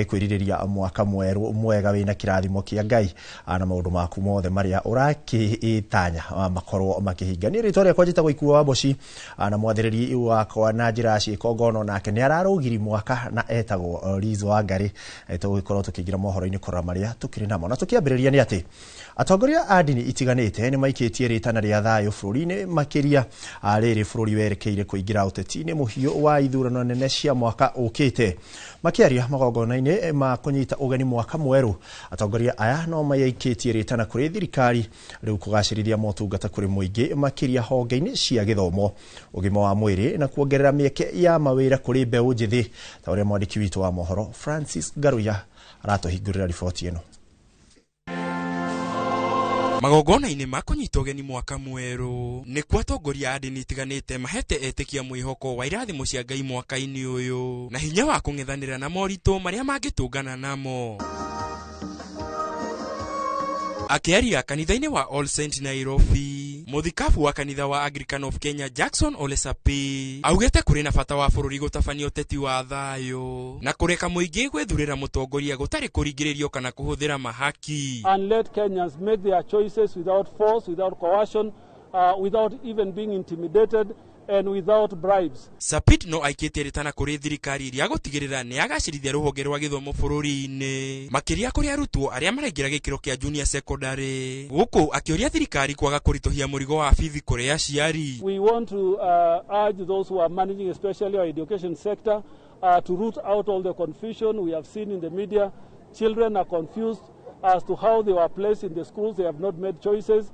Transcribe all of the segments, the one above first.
Kwĩrirĩria mwaka mwerũ mwega wĩna kĩrathimo kĩa Ngai na maũndũ maku mothe marĩa ũrakĩtanya makorwo makĩhinga. Niĩ rĩtwa rĩakwa njĩtagwo Ikuo wa Mboci na mwathĩrĩri wakwa na njĩra ya ciĩko ngono nake nĩ ararũgiri mwaka na etagwo Liz Wangari. Tũgũgĩkorwo tũkĩingĩra mohoro-inĩ kũrora marĩa tũkĩrĩ namo, na tũkĩambĩrĩria nĩ atĩ atongoria a ndini itiganĩte nĩ maikĩtie rĩtana rĩa thayũ bũrũri-inĩ, makĩria rĩrĩ bũrũri werekeire kũingĩra ũteti-inĩ mũhiũ wa ithurano nene cia mwaka ũkĩte. Makĩaria magongona-inĩ ma kũnyita ũgeni mwaka mwerũ, atongoria aya no maikĩtie rĩtana kũrĩ thirikari rĩu kũgacĩrithia motungata kũrĩ mũingĩ, makĩria honge-inĩ cia gĩthomo, ũgima wa mwĩrĩ na kuongerera mĩeke ya mawĩra kũrĩ mbeũ njĩthĩ, ta ũrĩa mwandĩki witũ wa mohoro Francis Ngaruya aratũhingũrĩra riboti ĩno. Magongona-inĩ ma kũnyita ũgeni mwaka mwerũ nĩkuo atongoria a ndini itiganĩte mahete etĩkia mwĩhoko wa irathimo cia Ngai mwaka-inĩ ũyũ na hinya wa kũng'ethanĩra na moritũ marĩa mangĩtũngana namo. Akĩaria kanitha-inĩ wa All Saint Nairobi, mũthikabu wa kanitha wa Anglican of Kenya Jackson Ole Sapii augĩte kũrĩ na bata wa bũrũri gũtabania ũteti wa thayũ na kũreka mũingĩ gwĩthurĩra mũtongoria gũtarĩ kũringĩrĩrio kana kũhũthĩra mahaki. And let Kenyans make their choices without force, without coercion, without even being intimidated and without bribes. Sapit no aikĩtie rĩtana kũrĩ thirikari rĩa gũtigĩrĩra nĩ yagacĩrithia rũhonge rwa gĩthomo bũrũri-inĩ, makĩria kũrĩ arutwo arĩa maraingĩra gĩkĩro kĩa junior secondary, gũkũ akĩũria thirikari kwaga kũritũhia mũrigo wa bithi kũrĩ aciari. We want to urge those who are managing especially our education sector to root out all the confusion we have seen in the media. Children are confused as to how they were placed in the schools. They have not made choices.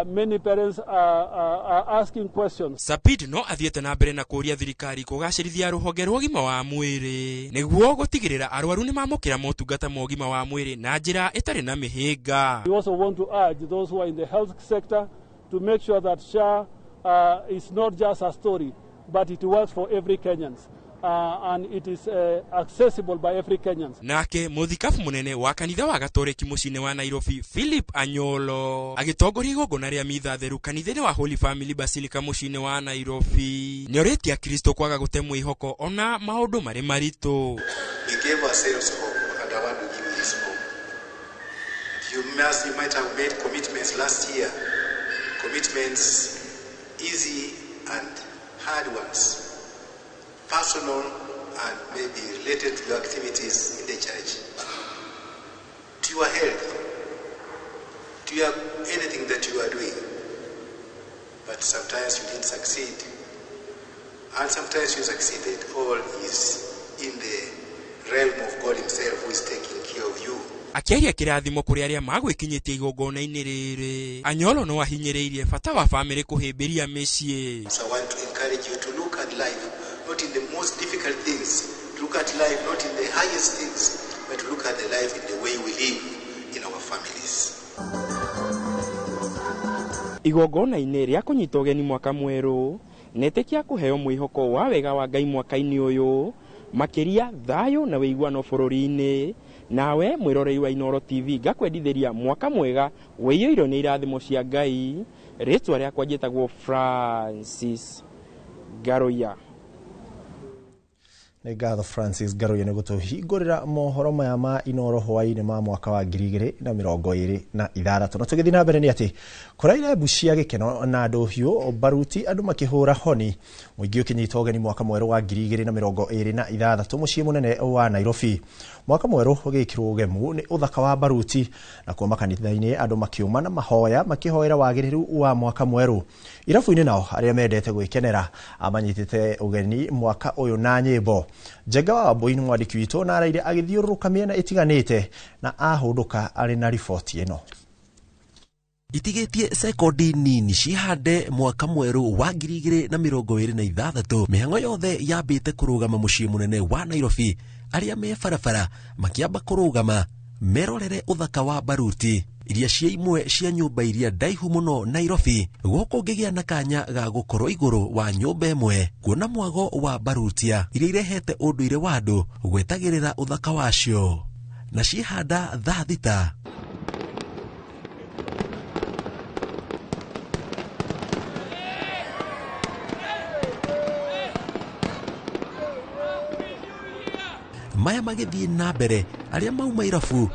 Many parents are asking questions. Sapit no athiĩte na mbere na kũũria thirikari kũgacĩrithia rũhonge rwa ũgima wa mwĩrĩ nĩguo gũtigĩrĩra arwaru nĩ mamũkĩra motungata ma ũgima wa mwĩrĩ na njĩra ĩtarĩ na mĩhĩnga. We also want to urge those who are in the health sector to make sure that SHA is not just a story, but it works for every Kenyans. And it is accessible by every Kenyan. Nake mũthikabu mũnene wa kanitha wa Gatoreki mũciĩ-inĩ wa Nairobi Philip Anyolo agĩtongoria igongona rĩa mitha theru kanitha-inĩ wa Holy Family Basilica mũciĩ-inĩ wa Nairobi nĩorĩtie Akristo kwaga gũte mwĩhoko ona maũndũ marĩ maritũ. We gave ourselves hope, and I want to give you this hope. You might have made commitments last year, commitments easy and hard ones, personal and maybe related to your activities in the church, to your health, to your anything that you are doing. But sometimes you didn't succeed, and sometimes you succeeded. All is in the realm of God Himself, who is taking care of you. Akĩaria kĩrathimo kũrĩ arĩa magwĩkinyĩtie igongona-inĩ rĩrĩ, Anyolo no ahinyĩrĩirie bata wa bamĩrĩ kũhĩmbĩria mĩciĩ. So I want to encourage you to look at life not in the most difficult things, look at life not in the highest things, but look at the life in the way we live in our families. Igongona-inĩ rĩa kũnyita ũgeni mwaka mwerũ netĩkia kũheo mwĩhoko wa wega wa Ngai mwaka-inĩ ũyũ, makĩria thayũ na wĩiguano bũrũri-inĩ. Nawe mwĩrorei wa Inooro TV ngakwendithĩria mwaka mwega wĩiyũirwo nĩ irathimo cia Ngai. Rĩtwa rĩakwa njĩtagwo Francis Ngaruya. Nĩ ngatho Francis Ngaruya nĩ gũtũhingũrĩra mohoro maya ma Inooro hwaĩ-inĩ ma mwaka wa 2026. Na tũgĩthiĩ na mbere nĩ atĩ kũraire mbu cia gĩkeno na ndũhiũ baruti andũ makĩhũra honi mũingĩ ũkĩnyita ũgeni mwaka mwerũ wa 2026 mũciĩ mũnene wa Nairobi. Mwaka mwerũ ũgĩkĩrwo ũgemu nĩ ũthaka wa baruti, nakuo makanitha-inĩ andũ makĩũma na mahoya makĩhoera wagĩrĩru wa mwaka mwerũ. Irabu-inĩ nao arĩa mendete gwĩkenera manyitĩte ũgeni mwaka ũyũ na nyĩmbo. Njenga wa Wambui nĩ mwandĩki witũ na araire agĩthiũrũrũka mĩena ĩtiganĩte na ahũndũka arĩ na riboti ĩno. Itigĩtie sekondi nini cihande mwaka mwerũ wa 2026, mĩhang'o yothe yambĩte kũrũgama mũciĩ mũnene wa Nairobi. Arĩa me barabara makĩamba kũrũgama merorere ũthaka wa baruti iria cia imwe cia nyũmba iria ndaihu mũno Nairobi. Gũkũ ngĩgĩa na kanya ga gũkorwo igũrũ wa nyũmba ĩmwe kuona mwago wa barutia iria irehete ũndũire wa andũ gwetagĩrĩra ũthaka wacio na cihanda thaa 6. Maya magĩthiĩ na mbere arĩa mauma irabu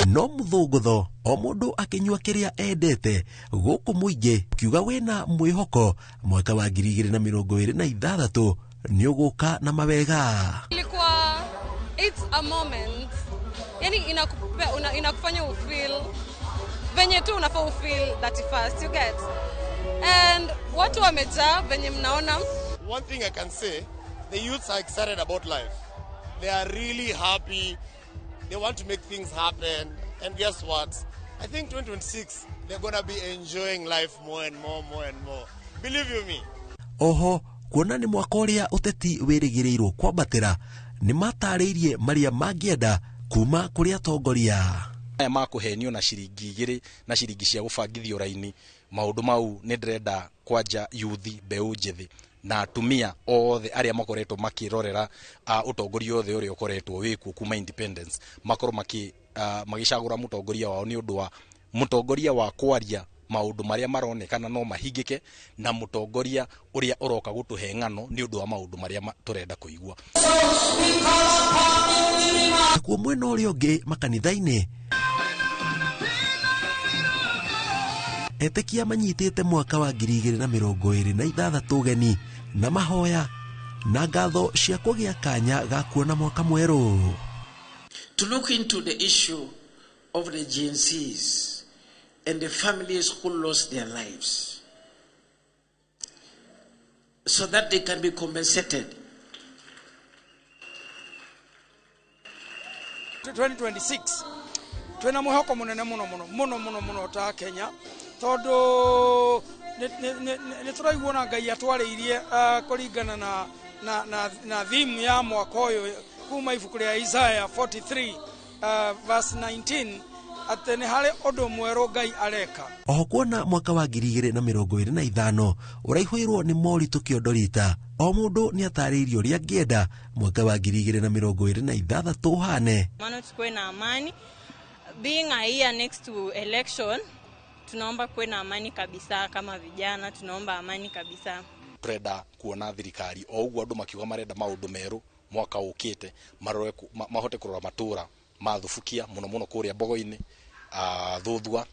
no mũthũngũtho, o mũndũ akĩnyua kĩrĩa endete gũkũ mũingĩ kiuga wĩna mwĩhoko mwaka wa 2026 nĩ ũgũka na mawega. Ilikuwa it's a moment, yani inakufanya ufeel venye tu unafaa ufeel 31st, you get, and watu wamejaa venye mnaona. One thing I can say, the youths are excited about life. They are really happy. They want to make things happen. And guess what? I think 2026, they're going to be enjoying life more and more, more and more. Believe you me. Oho, kuona nĩ mwaka ũrĩa ũteti wĩrĩgĩrĩirwo kwambatĩra, nĩ matarĩirie marĩa mangĩenda kuma kũrĩ atongoria. Aya makũhenio na ciringi 2 na ciringi cia gũbangithio raini, maũndũ mau nĩ ndĩrenda kwanja yuthi, mbeũ njĩthĩ na atumia othe arĩa makoretwo makĩrorera ũtongoria othe ũrĩa ũkoretwo wĩkuo kuma independence, makorwo magĩcagũra mũtongoria wao nĩ ũndũ wa mũtongoria wa kwaria maũndũ marĩa maronekana no mahingĩke, na mũtongoria ũrĩa ũroka gũtũhe ng'ano nĩ ũndũ wa maũndũ marĩa tũrenda kũigua. Nakuo mwena ũrĩa ũngĩ makanitha-inĩ, etĩkia manyitĩte mwaka wa 2026 ũgeni na mahoya na ngatho cia kũgĩa kanya ga kuona mwaka mwerũ. To look into the issue of the Gen Zs and the families who lost their lives so that they can be compensated. 2026 twina mwihoko munene muno muno muno muno muno ta Kenya, tondu ni turaigua na Ngai atwarĩirie kũringana na theme ya mwaka ũyũ kuma ibuku rĩa Isaiah 43 verse 19 atĩ nĩ harĩ ũndũ mwerũ Ngai areka. Oho kuona mwaka wa 2025 ũraihũirwo nĩ moritũ kĩondo rita, o mũndũ nĩ atarĩirio ũrĩa angĩenda mwaka wa 2026 ũhane. Maana tukuwe na amani. Being a year next to election, tunaomba kuwe na amani kabisa. Kama vijana tunaomba amani kabisa. Turenda kuona thirikari o ũguo andũ makiuga marenda maũndũ merũ mwaka ũkĩte, marore mahote kũrora matũra mathubukia mũno mũno kũrĩa Mbogo-inĩ, Thuthua,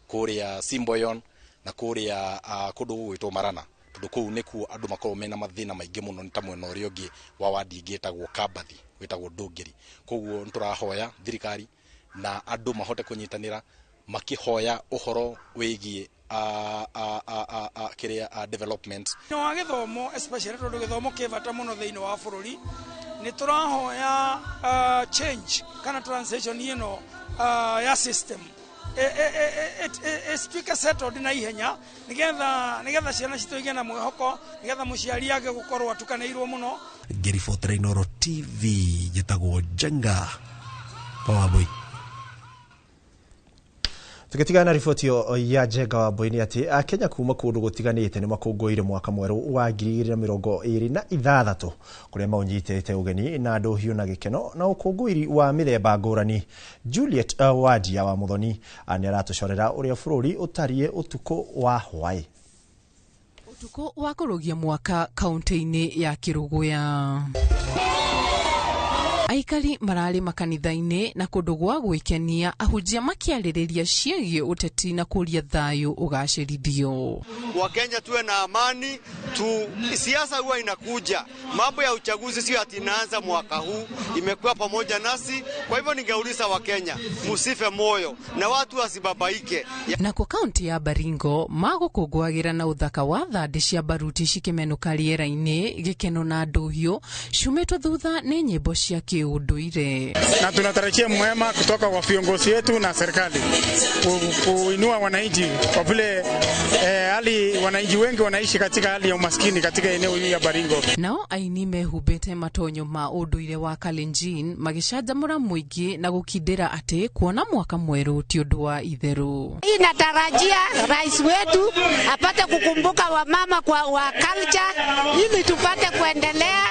kũrĩa Simboyon na kũrĩa kũndũ gũgwĩtwo Marana, tondũ kũu nĩkuo andũ makoragwo mena mathĩna maingĩ mũno, nĩ ta mwena ũrĩa ũngĩ wa wadi ĩngĩ ĩtagwo Kambathi, wĩtagwo Ndũngĩri. Koguo nĩtũrahoya thirikari na andũ mahote kũnyitanĩra makĩhoya ũhoro wĩgiĩ kĩrĩa development wa gĩthomo, especially tondũ gĩthomo kĩ bata mũno thĩinĩ wa bũrũri. Nĩ tũrahoya change kana transition ĩno ya system ĩtuĩke settled na ihenya, nĩgetha ciana citũ igĩe na mwĩhoko, nĩgetha mũciari age gũkorwo atukanĩirwo mũno. Ngĩribotera Inooro TV, njĩtagwo Njenga Wambui. Tũgĩtigana na riboti ĩyo ya Njenga Wambui nĩ atĩ Akenya kuma kũndũ gũtiganĩte nĩ makũngũĩire mwaka mwerũ wa 2026 kũrĩa maũnyitĩte ũgeni na ndũhiũ na gĩkeno na ũkũngũĩri wa mĩthemba ngũrani. Juliet Wadia wa Muthoni nĩ aratũcorera ũrĩa bũrũri ũtariĩ ũtukũ wa hwaĩ. Ũtukũ wa kũrũgia mwaka kaunti-inĩ ya Kĩrũgũya, aikari mararĩ makanitha-inĩ na kũndũ gwa gwĩkenia, ahunjia makĩarĩrĩria ciĩgiĩ ũteti na kũria thayũ ũgacĩrithio. Wakenya tuwe na amani tu. Siasa huwa inakuja, mambo ya uchaguzi sio ati inaanza mwaka huu, imekuwa pamoja nasi. Kwa hivyo ningeuliza Wakenya musife moyo na watu wasibabaike. Nako kaunti ya Baringo magũkũngũagĩra na ũthaka wa thandĩ cia baruti cikĩmenũka rĩera-inĩ, gĩkeno na ndũhiũ ciumĩtwo thutha nĩ nyĩmbo cia kĩũndũire. Na tunatarajia mwema kutoka kwa viongozi wetu na serikali kuinua wananchi, kwa vile hali wananchi wengi wanaishi katika hali ya umaskini katika eneo hili ya Baringo. Nao aini mehumbĩte matonyo ma ũndũire wa Kalenjin magĩcanjamũra mũingĩ na gũkindĩra atĩ kuona mwaka mwerũ ti ũndũ wa itherũ. Inatarajia rais wetu apate kukumbuka wamama kwa wa culture ili tupate kuendelea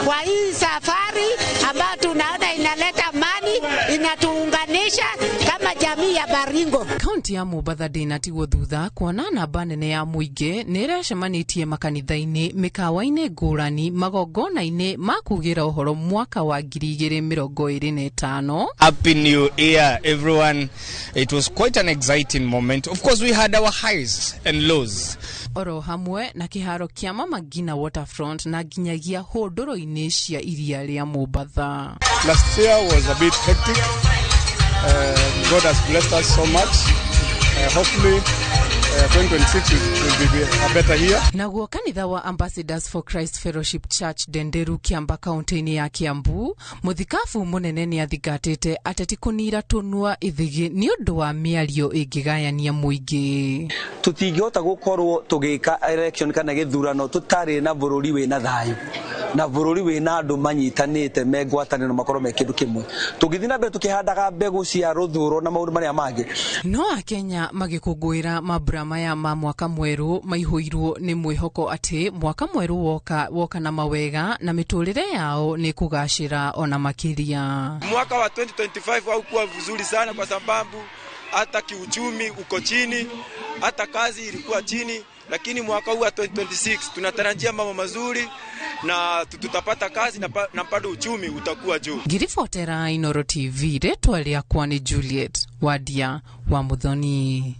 kwa hii safari ambayo tunaona inaleta amani, inatuunganisha kama jamii ya Baringo. Kaunti Kaunti ya Mombatha ndĩnatigwo thutha kuona namba nene ya mũingĩ nĩ ĩracemanĩtie makanitha-inĩ, mĩkawa-inĩ ngũrani, magongona-inĩ ma kugĩra ũhoro mwaka wa 2025. Happy New Year, everyone. It was quite an exciting moment. Of course, we had our highs and lows. Oro hamwe na kĩharo kĩa Mama Ngina Waterfront na nginyagia hũndũrũ-inĩ cia iria rĩa Mombatha. Last year was a bit hectic. God has blessed us so much. Hopefully, 2026 will be a better year. Naguo kanitha wa Ambassadors for Christ Fellowship Church Ndenderu, Kiamba, kaunti-inĩ ya Kiambu, mũthikabu mũnene nĩ athingatĩte ateti kũnira tũnua ithigi nĩ ũndũ wa mĩario ĩngĩgayania mũingĩ. Tũtingĩhota gũkorwo tũgĩka election kana gĩthurano tũtarĩ na bũrũri wĩna thayũ na bũrũri wĩna andũ manyitanĩte me ngwatanĩro, makorwo me kĩndũ kĩmwe. Tũngĩthiĩ na mbere tũkĩhandaga mbegũ cia rũthũro na maũndũ marĩa mangĩ. No Akenya magĩkũngũĩra mambura maya ma mwaka mwerũ maihũirwo nĩ mwĩhoko atĩ mwaka mwerũ woka woka na mawega na mĩtũrĩre yao nĩ kũgacĩra ona makĩria. Mwaka wa 2025 haukuwa vizuri sana kwa sababu hata kiuchumi uko chini, hata kazi ilikuwa chini, lakini mwaka huu wa 2026 tunatarajia mambo mazuri na tutapata kazi na bado uchumi utakuwa juu. Ngiribotera Inoro TV, rĩtwa rĩakwa nĩ Juliet Wadia wa Muthoni.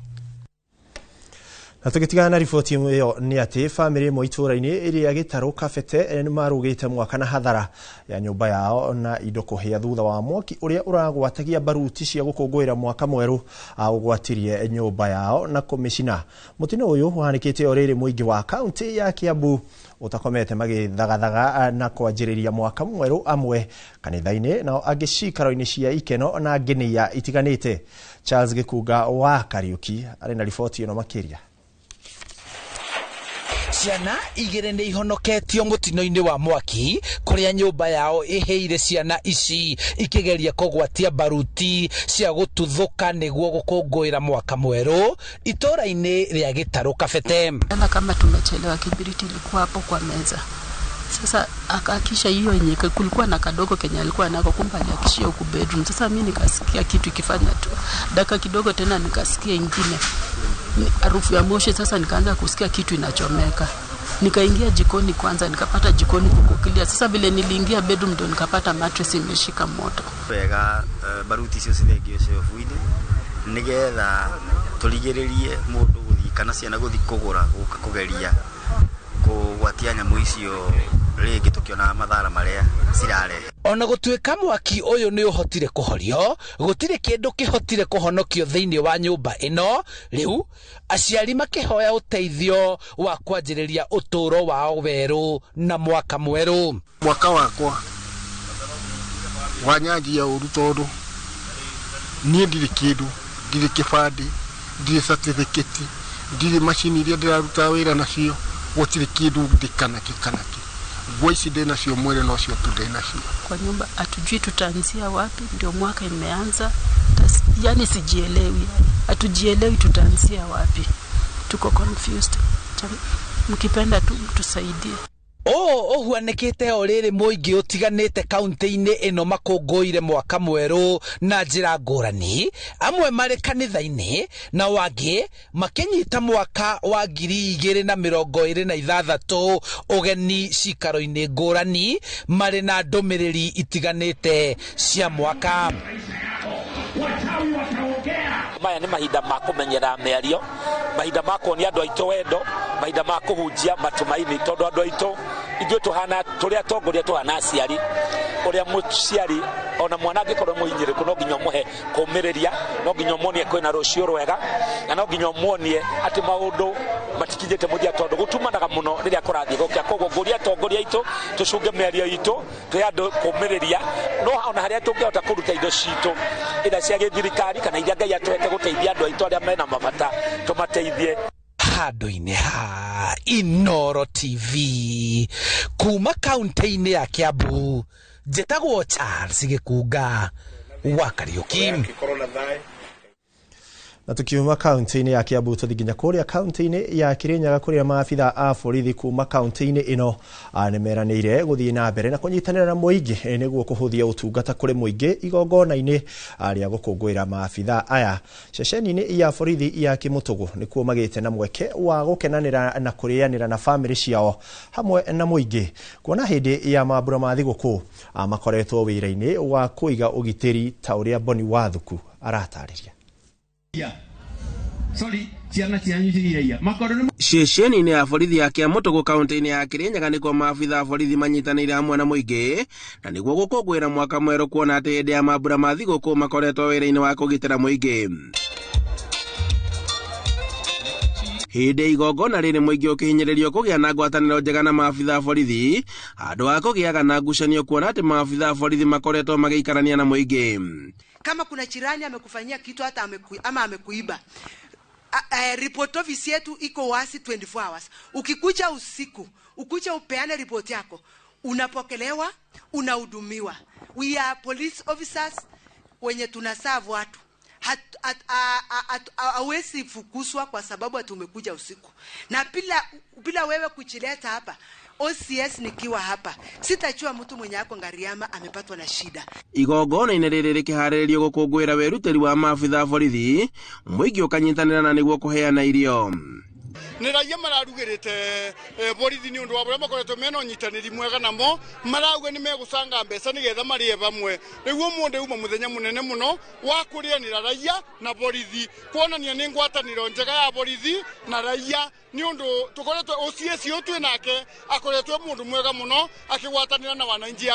Na tũgĩtigana na riboti ĩyo nĩ atĩ bamĩrĩ ĩmwe itũũra-inĩ ĩrĩa Gĩtarũ Kabete nĩ marũgĩte mwaka na hathara ya nyũmba yao na indo kũhĩa thutha wa mwaki ũrĩa ũragwatagia baruti cia gũkũngũĩra mwaka mwerũ ũgwatirie nyũmba yao na kũmĩcina. Mũtino ũyũ ũhanĩkĩte o rĩrĩ mũingĩ wa kaunti ya Kiambu ũtakomete magĩthagathaga na kwanjĩrĩria mwaka mwerũ, amwe kanitha-inĩ nao angĩ cikaro-inĩ cia ikeno na ngĩnĩa itiganĩte. Charles Gĩkunga wa Kariũki arĩ na riboti ĩno makĩria. Ciana igĩrĩ nĩ ihonoketio mũtino-inĩ wa mwaki kũrĩa nyũmba yao ĩhĩire, ciana ici ikĩgeria kũgwatia baruti cia gũtuthũka nĩguo gũkũngũĩra mwaka mwerũ itũũra-inĩ rĩa Gĩtarũ Kabete. Na kama tumechelewa, kibiriti ilikuwa hapo kwa meza. Sasa akaakisha hiyo yenye kulikuwa na kadogo kenye alikuwa nako, kumbe aliakishia huku bedroom. Sasa mi nikasikia kitu ikifanya tu dakika kidogo, tena nikasikia ingine harufu ya moshi. Sasa nikaanza kusikia kitu inachomeka. Nikaingia jikoni kwanza, nikapata jikoni kuko clear. Sasa vile niliingia bedroom ndo nikapata mattress imeshika moto. Wega baruti icio cithengio cebu-inĩ nĩgetha tũrigĩrĩrie mũndũ gũthiĩ kana ciana gũthiĩ kũgũra gũka kũgeria kũgwatia nyamũ icio rĩngĩ, tũkĩonaga mathara marĩa cirarehe. Ona gũtuĩka mwaki ũyũ nĩ ũhotire kũhorio, gũtirĩ kĩndũ kĩhotire kũhonokio thĩinĩ wa nyũmba ĩno. Rĩu aciari makĩhoya ũteithio wa kwanjĩrĩria ũtũũro wao werũ na mwaka mwerũ. Mwaka wakwa wanyanjia ũru tondũ niĩ ndirĩ kĩndũ, ndirĩ kĩbandĩ, ndirĩ certificate, ndirĩ macini iria ndĩraruta wĩra nacio, gũtirĩ kĩndũ ndĩ kana kĩ kana kĩ. Nguo ici ndĩ nacio mwĩrĩ nocio tu ndĩ nacio. Kwa nyumba hatujui tutaanzia wapi, ndio mwaka imeanza. Yani sijielewi, hatujielewi tutaanzia wapi, tuko confused. Mkipenda tu mtusaidie. Ũũ ũhuanĩkĩte o rĩrĩ mũingĩ ũtiganĩte kaunti-inĩ ĩno makũngũĩire mwaka mwerũ na njĩra ngũrani, amwe marĩ kanitha-inĩ na wangĩ makĩnyita mwaka wa 2026 ũgeni cikaro-inĩ ngũrani marĩ na ndũmĩrĩri itiganĩte cia mwaka. Maya nĩ mahinda ma kũmenyera mĩario, mahinda ma kuonia andũ aitũ wendo, mahinda ma kũhunjia matumaini, tondũ andũ aitũ ithuĩ tũhana tũrĩ atongoria, tũhana aciari, ũrĩa mũciari ona mwana angĩkorwo mũhinyĩrĩku no nginya ũmũhe kũmĩrĩria, no nginya ũmuonie kwĩna rũciũ rwega, na no nginya ũmuonie atĩ maũndũ matikinyĩte mũthia, tondũ gũtumanaga mũno rĩrĩa kũrathiĩ gũkĩa. Koguo ngũria atongoria aitũ tũcunge mĩario itũ, twĩ andũ kũmĩrĩria, no ona harĩa tũngĩhota kũruta indo citũ ira cia gĩthirikari kana iria Ngai atũhete gũteithia andũ aitũ arĩa mena mabata, tũmateithie. Handũ-inĩ ha Inoro TV kuma kaunti-inĩ ya Kiambu, njĩtagwo Charles Gĩkunga wa Kariũki. Na tukiuma kaunti-inĩ ya Kiambu tũthiĩ nginya kũrĩa kaunti-inĩ ya Kirinyaga kũrĩa maabitha a borithi kuma kaunti-inĩ ĩno nĩ meranĩire gũthiĩ na mbere na kũnyitanĩra na mũingĩ nĩguo kũhũthia ũtungata kũrĩ mũingĩ igongona-inĩ rĩa gũkũngũĩra maabitha aya. Ceceni-inĩ ya borithi ya Kĩmũtũgũ nĩkuo magĩte na mweke wa gũkenanĩra na kũrĩanĩra na bamĩrĩ ciao hamwe na mũingĩ, kuona hĩndĩ ya mambura ma thigũkũ makoretwo wĩra-inĩ wa kũiga ũgitĩri ta ũrĩa Boni Wathuku aratarĩria. Ceceni-inĩ ya borithi ya Kĩamũtũgũ kaunti-inĩ ya Kĩrĩnyaga nĩkuo maabitha a borithi manyitanĩire hamwe na mũingĩ na nĩguo gũkũngũĩra mwaka mwerũ, kuona atĩ hĩndĩ ya mambura ma thigũkũ makoretwo wĩra-inĩ wa kũgitĩra mũingĩ. Hĩndĩ ya igongona rĩrĩ mũingĩ ũkĩhinyĩrĩrio kũgĩa na ngwatanĩro njega na maabitha a borithi handũ ha kũgĩaga na ngucanio, kuona atĩ maabitha a borithi makoretwo magĩikarania na mũingĩ. Kama kuna jirani amekufanyia kitu hata ama amekuiba, report office yetu iko wazi 24 hours. Ukikuja usiku, ukuja upeane report yako, unapokelewa, unahudumiwa. We are police officers wenye tunaserve watu. Hawezi fukuzwa kwa sababu tumekuja usiku. Na bila wewe kuchileta hapa, OCS nikiwa hapa, sitajua mtu mwenye ako Ngariama amepatwa na shida. Igongona-inĩ rĩrĩ rĩkĩharĩrĩrio gũkũngũĩra wĩrutĩri wa maabitha a borithi, mũingĩ ũkanyitanĩra na nĩguo kũheana irio. Nĩ raia mararugĩrĩte borithi nĩ ũndũ wa ũrĩa makoretwo mena ũnyitanĩri mwega namo, marauga nĩ megũcanga mbeca nĩgetha marĩe bamwe. Rĩu ũmũthĩ uma mũthenya mũnene mũno wa kũrĩanĩra raia na borithi, kuonania nĩ ngwatanĩro njega ya borithi na raia, nĩ ũndũ tũkoretwo OCS ũyũ twĩ nake akoretwo e mũndũ mwega mũno akĩgwatanĩra na wananchi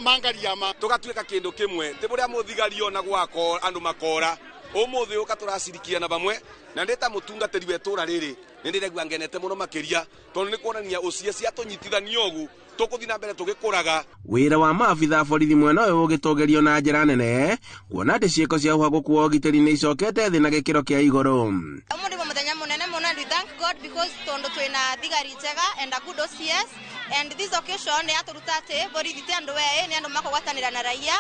ma Ngariama. Tũgatuĩka kĩndũ kĩmwe, ti ũrĩa mũthigari onagwo andũ makora. Ũmũthĩ ũka tũracirikiana bamwe na ndĩ ta mũtungatĩri wa itũra rĩrĩ nĩ ndĩraigua ngenete mũno makĩria tondũ nĩ kuonania OCS atũnyitithania ũguo tũkũthiĩ na mbere tũgĩkũraga. Wĩra wa maabitha a borithi mwena ũyũ ũgĩtũgĩrio na njĩra nene, kuona atĩ ciĩko cia ũhagũku wa ũgitĩri nĩ icokete thĩ na gĩkĩro kĩa igũrũ. Ũmũthĩ mũthenya mũnene mũno and we thank God because tondu twina thigari njega and a good OCS, and this occasion nĩ yatũruta atĩ borithi ti andũ eĩ, nĩ andũ makũgwatanĩra na raia,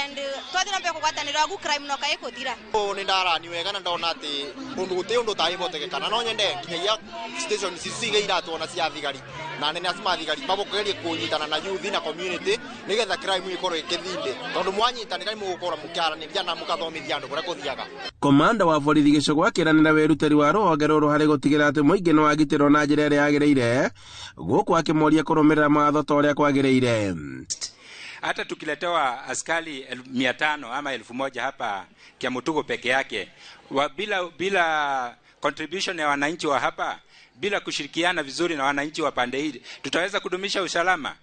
and twathiĩ na mbere kũgwatanĩra ũguo crime no kaĩkũthira. Nĩ ndarani wega na ndona atĩ ũndũ gũtĩ ũndũ ũtangĩhotekeka, no nyende nginyagia station ici cige iratũ ona cia thigari na anene acio ma thigari mabũkegerie kũnyitana na youth na community nĩgetha crime ĩkorwo ĩkĩthinde, tondũ mwanyitanĩra nĩ mũgũkorwo mũkĩaranĩria na mũkathomithia andũ kũrĩa kũthiaga. Komanda wa borithi Gĩcũgũ akĩranĩra wĩrutĩri wa rũhonge rũrũ harĩ gũtigĩrĩra atĩ mũingĩ nĩ wagitĩrwo na njĩra ĩrĩa yagĩrĩire, gũkũ akĩmoria kũrũmĩrĩra mawatho ta ũrĩa kwagĩrĩire. Hata tukiletewa askari 500 ama 1000 hapa Kiamutugu peke yake wa bila contribution ya wananchi wa hapa, bila kushirikiana vizuri na wananchi wa pande hili, tutaweza kudumisha usalama?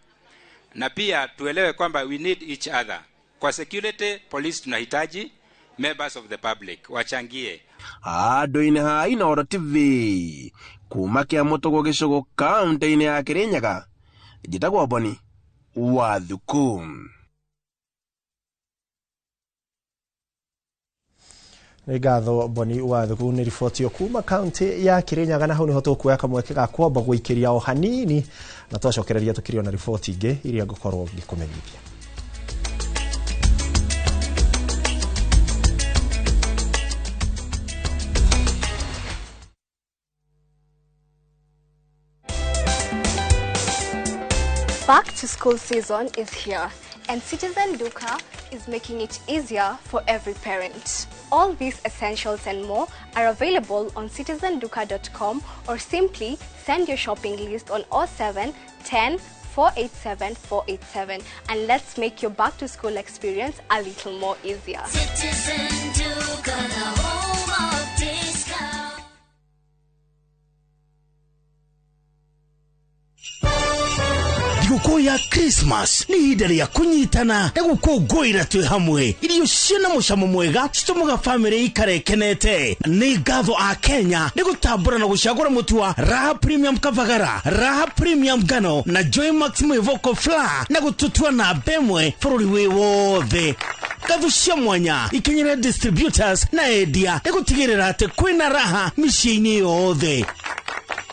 Na pia tuelewe kwamba we need each other. Kwa security police tunahitaji members of the public wachangie. Handũ-inĩ ha Inooro TV kuma Kĩamũtũgũ Gĩcũgũ kaunti-inĩ ya Kĩrĩnyaga, njĩtagwo Boni Wathuku. Nĩ ngatho Boni Wathuku nĩ riboti kuma kaunti ya Kĩrĩnyaga, na hau nĩho tũkuoya kamweke ga kwamba gũikĩria o hanini na twacokereria tũkĩrĩ na riboti ingĩ iria ngũkorwo ngĩkũmenyithia. Back to school season is here, and Citizen Duka is making it easier for every parent. All these essentials and more are available on citizenduka.com, or simply send your shopping list on 07 10 487 487, and let's make your back to school experience a little more easier. Citizen Duka, the home of discount. Thigũkũ ya Christmas nĩ ihinda rĩa kũnyitana na gũkũngũĩra twĩ hamwe. Irio ciĩna mũcamo mwega citũmaga bamĩrĩ ikare ĩkenete. Nĩ ngatho a Kenya nĩ gũtambũra na gũcagũra mũtu wa Raha Premium Kavagara, Raha Premium Ngano na Joy Max Mwĩvoko Flour na gũtũtua namba ĩmwe bũrũri wĩ wothe. Ngatho cia mwanya ikinyĩre distributors na endia nĩ gũtigĩrĩra atĩ kwĩna raha mĩciĩ-inĩ yothe.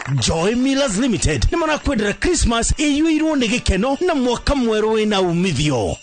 Joy Millers Limited nĩ marakwendera Christmas ĩiyũirwo nĩ gĩkeno na mwaka mwerũ wĩna umithio.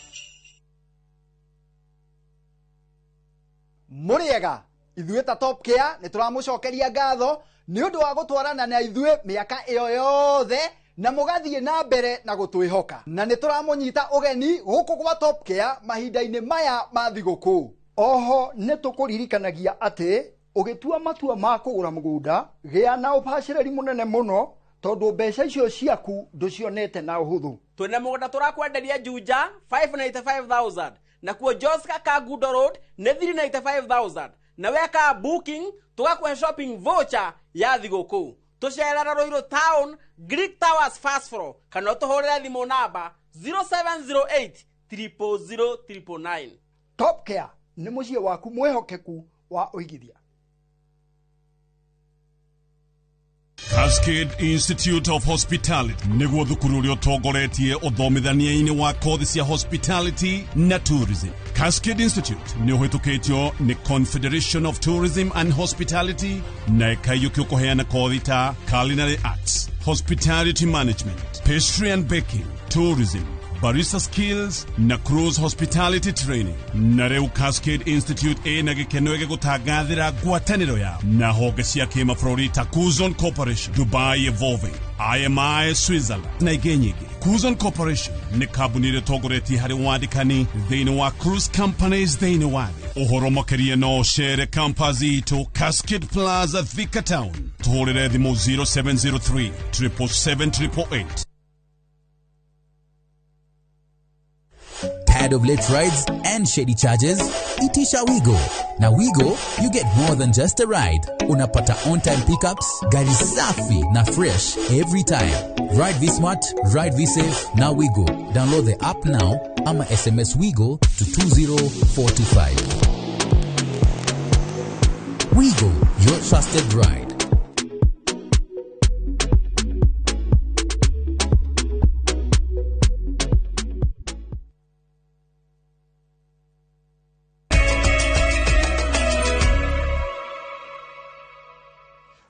Mũrĩega Ithuĩ ta Top Care nĩ tũramũcokeria ngatho nĩ ũndũ wa gũtwarana na ithuĩ mĩaka ĩyo yothe na mũgathiĩ na mbere na gũtwĩhoka. Na nĩ tũramũnyita ũgeni gũkũ gwa Top Care mahinda-inĩ maya ma thigũkũ. Oho nĩ tũkũririkanagia atĩ ũgĩtua matua ma kũgũra mũgũnda gĩa na ũbacĩrĩri mũnene mũno tondũ mbeca icio ciaku ndũcionete na ũhũthũ. Twĩna mũgũnda tũrakwenderia Juja 595,000 nakuo Joska Kangundo Road nĩ 395,000 na weka booking tũgakũhe shopping voucher ya thigũkũ. Tũcerera Ruiru Town Greek Towers first floor kana ũtũhũrĩre thimũ namba 0708 000 999. Top Care nĩ mũciĩ waku mwĩhokeku wa ũigithia. Cascade Institute of Hospitality nĩguo thukuru ũrĩa ũtongoretie ũthomithania-inĩ wa kothi cia hospitality na tourism. Cascade Institute nĩ ũhĩtũkĩtio nĩ Confederation of Tourism and Hospitality na ĩkaiyũkio kũheana kothi ta culinary arts, hospitality management, pastry and baking, tourism, barista skills na cruise hospitality training. Na rĩu Cascade Institute ĩna gĩkeno gĩgũtangathĩra ngwatanĩro yao na honge cia kĩmabũrũri ta Kuzon Corporation, Dubai Evolving, IMI Switzerland na ingĩ nyingĩ. Kuzon Corporation nĩ kambuni ĩrĩa ĩtongoretie harĩ wandĩkani thĩinĩ wa cruise companies thĩinĩ wa thĩ. Ũhoro makĩria no ũcere campus itũ Cascade Plaza, Thika Town. Tũhũrĩre thimũ 0703 777 888. Tired of late rides and shady charges? Itisha Wigo. Na Wigo, you get more than just a ride. Unapata on-time pickups, gari safi na fresh every time. Ride V-Smart, ride V-Safe, na Wigo. Download the app now ama SMS Wigo to 20425. Wigo, your trusted ride.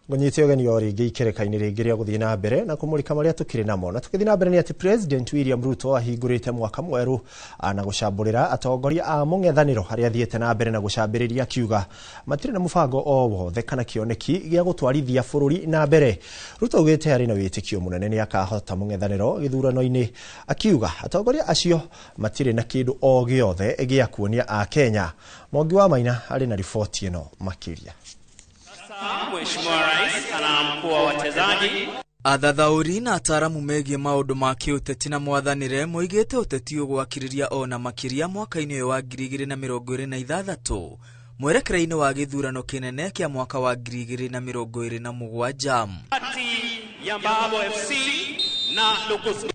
Ngũnyite ũgeni o rĩngĩ ikereka-inĩ rĩngĩ rĩa gũthiĩ na mbere na kũmũrĩka marĩa tũkĩrĩ namo. Na tũkĩthiĩ na mbere nĩ atĩ President William Ruto ahingũrĩte mwaka mwerũ na gũcambũrĩra atongoria a mũng'ethanĩro arĩa athiĩte na mbere na gũcambĩrĩria akiuga matirĩ na mũbango o wothe kana kĩoneki gĩa gũtwarithia bũrũri na mbere. Ruto augĩte arĩ na wĩtĩkio mũnene nĩ akahota mũng'ethanĩro gĩthurano-inĩ, akiuga atongoria acio matirĩ na kĩndũ o gĩothe gĩa kuonia Akenya. Mwangi wa Maina arĩ na riboti ĩno makĩria. Mheshimiwa Rais anaamkua wachezaji. Athathaũri na ataaramu megiĩ maũndũ ma kĩũteti na mwathanĩre moigĩte ũteti ũgwakĩrĩria ona makĩria mwaka-inĩ ũyũ wa 2026 mwerekera-inĩ wa gĩthurano kĩnene kĩa mwaka wa 2027.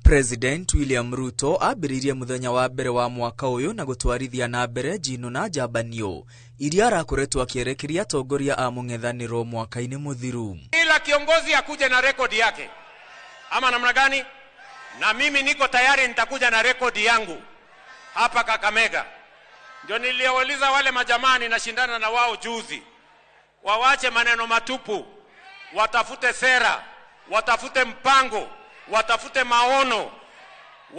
President William Ruto ambĩrĩirie mũthenya wa mbere wa mwaka ũyũ na gũtwarithia na mbere njino na njambanio iria arakoretwo akĩerekeria atongoria a mũng'ethanĩro mwaka-inĩ mũthiru. Kila kiongozi akuje na rekodi yake, ama namna gani? Na mimi niko tayari, nitakuja na rekodi yangu hapa Kakamega. Ndio niliwauliza wale majamani nashindana na wao juzi, wawache maneno matupu, watafute sera, watafute mpango, watafute maono.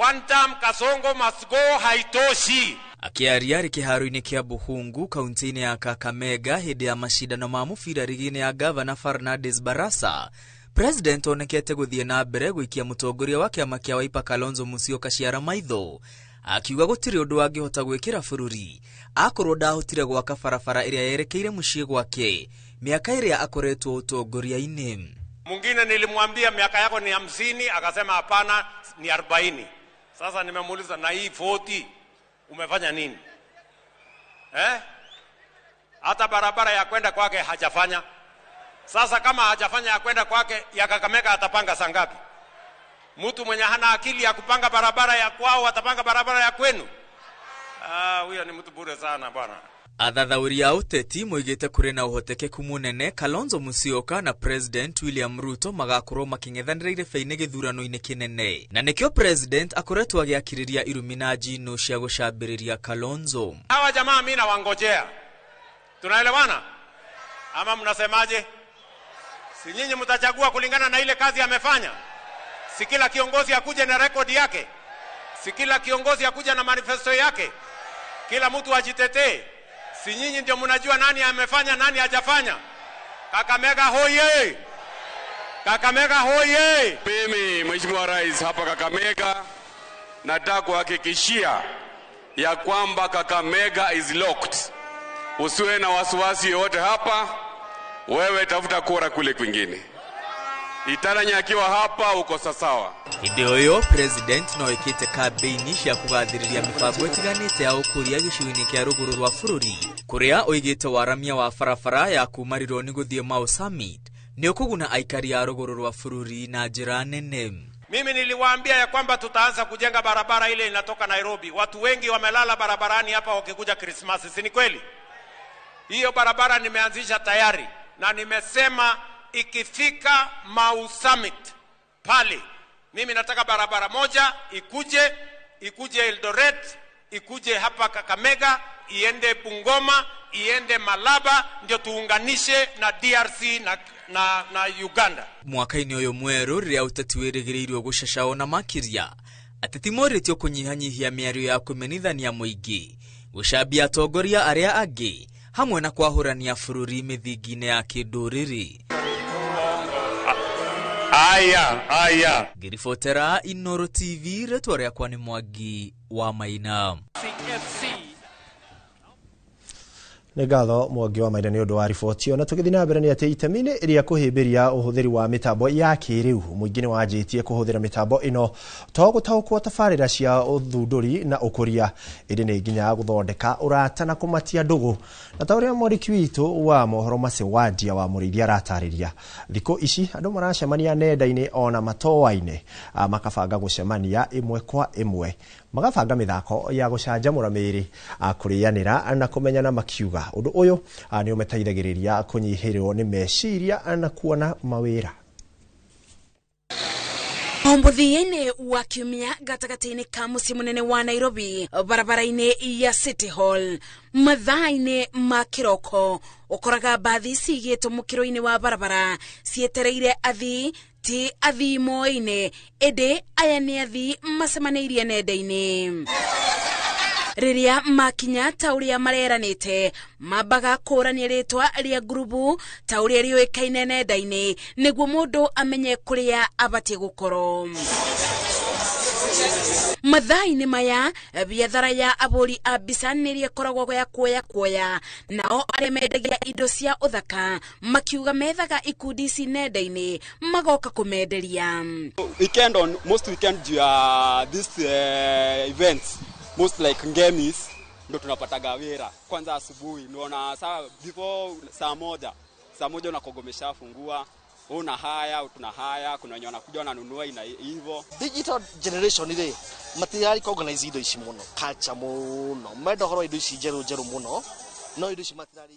One term Kasongo must go haitoshi. Akiaria arĩ kĩharo-inĩ kĩa Buhungu kaunti-inĩ ya Kakamega hĩndĩ ya macindano ma mũbira rigi-inĩ ya Gavana Fernandes Barasa, President onekete gũthiĩ na mbere gũikia mũtongoria wa kĩama kĩa Wiper Kalonzo Musyoka ciara maitho, akiuga gũtirĩ ũndũ angĩhota gwĩkĩra bũrũri akorwo ndahotire gwaka barabara ĩrĩa yerekeire mũciĩ gwake mĩaka ĩrĩa akoretwo ũtongoria-inĩ. Mwingine nilimwambia miaka yako ni 50, akasema hapana ni 40. Sasa nimemuuliza na hii 40 umefanya nini? Hata barabara ya kwenda kwake hajafanya. Sasa kama hajafanya ya kwenda kwake, ya Kakamega atapanga saa ngapi? Mtu mwenye hana akili ya kupanga barabara ya kwao atapanga barabara ya kwenu? Huyo ni mtu bure sana bwana. Athathaũri a ũteti moigĩte kũrĩ na ũhotekeku mũnene Kalonzo Musyoka na President William Ruto magakorwo makĩng'ethanĩra irebe-inĩ gĩthurano-inĩ kĩnene, na nĩkĩo President akoretwo agĩakĩrĩria irumi na njino cia gũcambĩrĩria Kalonzo. Hawa jamaa mimi nawangojea. Tunaelewana? Ama mnasemaje? Si nyinyi mtachagua kulingana na ile kazi amefanya? Si kila kiongozi akuje na rekodi yake? Si kila kiongozi akuje na manifesto yake? Kila mtu ajitetee. Si nyinyi ndio mnajua nani amefanya nani hajafanya? Kakamega hoye! Kakamega hoye! Mimi Mheshimiwa Rais hapa Kakamega nataka kuhakikishia ya kwamba Kakamega is locked. Usiwe na wasiwasi yoyote hapa, wewe tafuta kura kule kwingine. Itaranya akiwa hapa uko sawa. Hĩndĩ o ĩyo president no ĩkĩte kambĩini cia kũgathĩrĩria mĩbango ĩtiganĩte ya ũkũria gĩcigo-inĩ kĩa rũgũrũ rwa bũrũri kũrĩa oigĩte waramia wa barabara ya kuma Rironi gũthiĩ Mau Summit nĩ ũkũguna aikari a rũgũrũ rwa bũrũri na njĩra nene. Mimi niliwaambia ya kwamba tutaanza kujenga barabara ile inatoka Nairobi. Watu wengi wamelala barabarani hapa wakikuja Krismasi, si ni kweli? Hiyo barabara nimeanzisha tayari na nimesema ikifika Mau Summit pale, mimi nataka barabara moja ikuje Eldoret, ikuje hapa Kakamega, iende Bungoma, iende Malaba, ndio tuunganishe na DRC na Uganda. Mwaka-inĩ ũyũ mwerũ rĩrĩa ũteti wĩrĩgĩrĩirwo gũcaca ona makĩria, ateti morĩtio kũnyihanyihia mĩario ya kũmenithania mũingĩ, gũcambia atongoria arĩa angĩ hamwe na kwahũrania bũrũri mĩthingi-inĩ ya kĩndũrĩrĩ. Aya, aya. Ngĩribotera Inoro TV, rĩtwa rĩakwa nĩ Mwangi wa Maina. Nĩ ngatho Mwangi wa Maina nĩ ũndũ wa riboti ĩyo. Na tũgĩthiĩ na mbere nĩ atĩ itemi-inĩ rĩa kũhĩmbĩria ũhũthĩri wa mĩtambo ya kĩrĩu, mũingĩ nĩ wanjĩtie kũhũthĩra mĩtambo ĩno to gũtaũkwo tabarĩra cia ũthundũri na ũkũria, ĩndĩ nĩ nginya gũthondeka ũrata na kũmatia ndũgũ. Na ta ũrĩa mwandĩki witũ wa mohoro Mercy Wandia wa Mũrĩithi aratarĩria, thikũ ici andũ maracemania nenda-inĩ ona matoa-inĩ, makabanga gũcemania ĩmwe kwa ĩmwe, magabanga mĩthako ya gũcanjamũra mĩĩrĩ, kũrĩanĩra na kũmenyana, makiuga ũndũ ũyũ nĩ ũmateithagĩrĩria kũnyihĩrwo nĩ meciria na kuona mawĩra. Mũthia-inĩ wa kiumia gatagatĩ-inĩ ka mũciĩ mũnene wa Nairobi, barabara-inĩ ya City Hall, mathaa-inĩ ma kĩroko ũkoraga mbathi cigĩtwo mũkĩro-inĩ wa barabara cietereire athii, ti athii moĩ-inĩ, ĩndĩ aya nĩ athii macemanĩirie nenda-inĩ. Rĩrĩa makinya ta ũrĩa mareranĩte, mambaga kũrania rĩtwa rĩa ngurubu ta ũrĩa rĩũĩkaine nenda-inĩ nĩguo mũndũ amenye kũrĩa abatiĩ gũkorwo. Mathaa-inĩ maya biathara ya abũri a mbica nĩrĩa ĩkoragwo ya kuoya kuoya, nao arĩa mendagia indo cia ũthaka makiuga methaga ikundi ici nenda-inĩ magoka kũmenderia. Weekend on most weekend juu ya this events most like ngemis ndo tunapataga wira. Kwanza asubuhi unaona saa before saa moja unakogomesha fungua, una haya tuna haya, kuna wenye wanakuja wananunua ina hivyo. Digital generation ile matirari organize indo ici muno culture muno menda horo indo ici njeru njeru muno no indo ici matirari.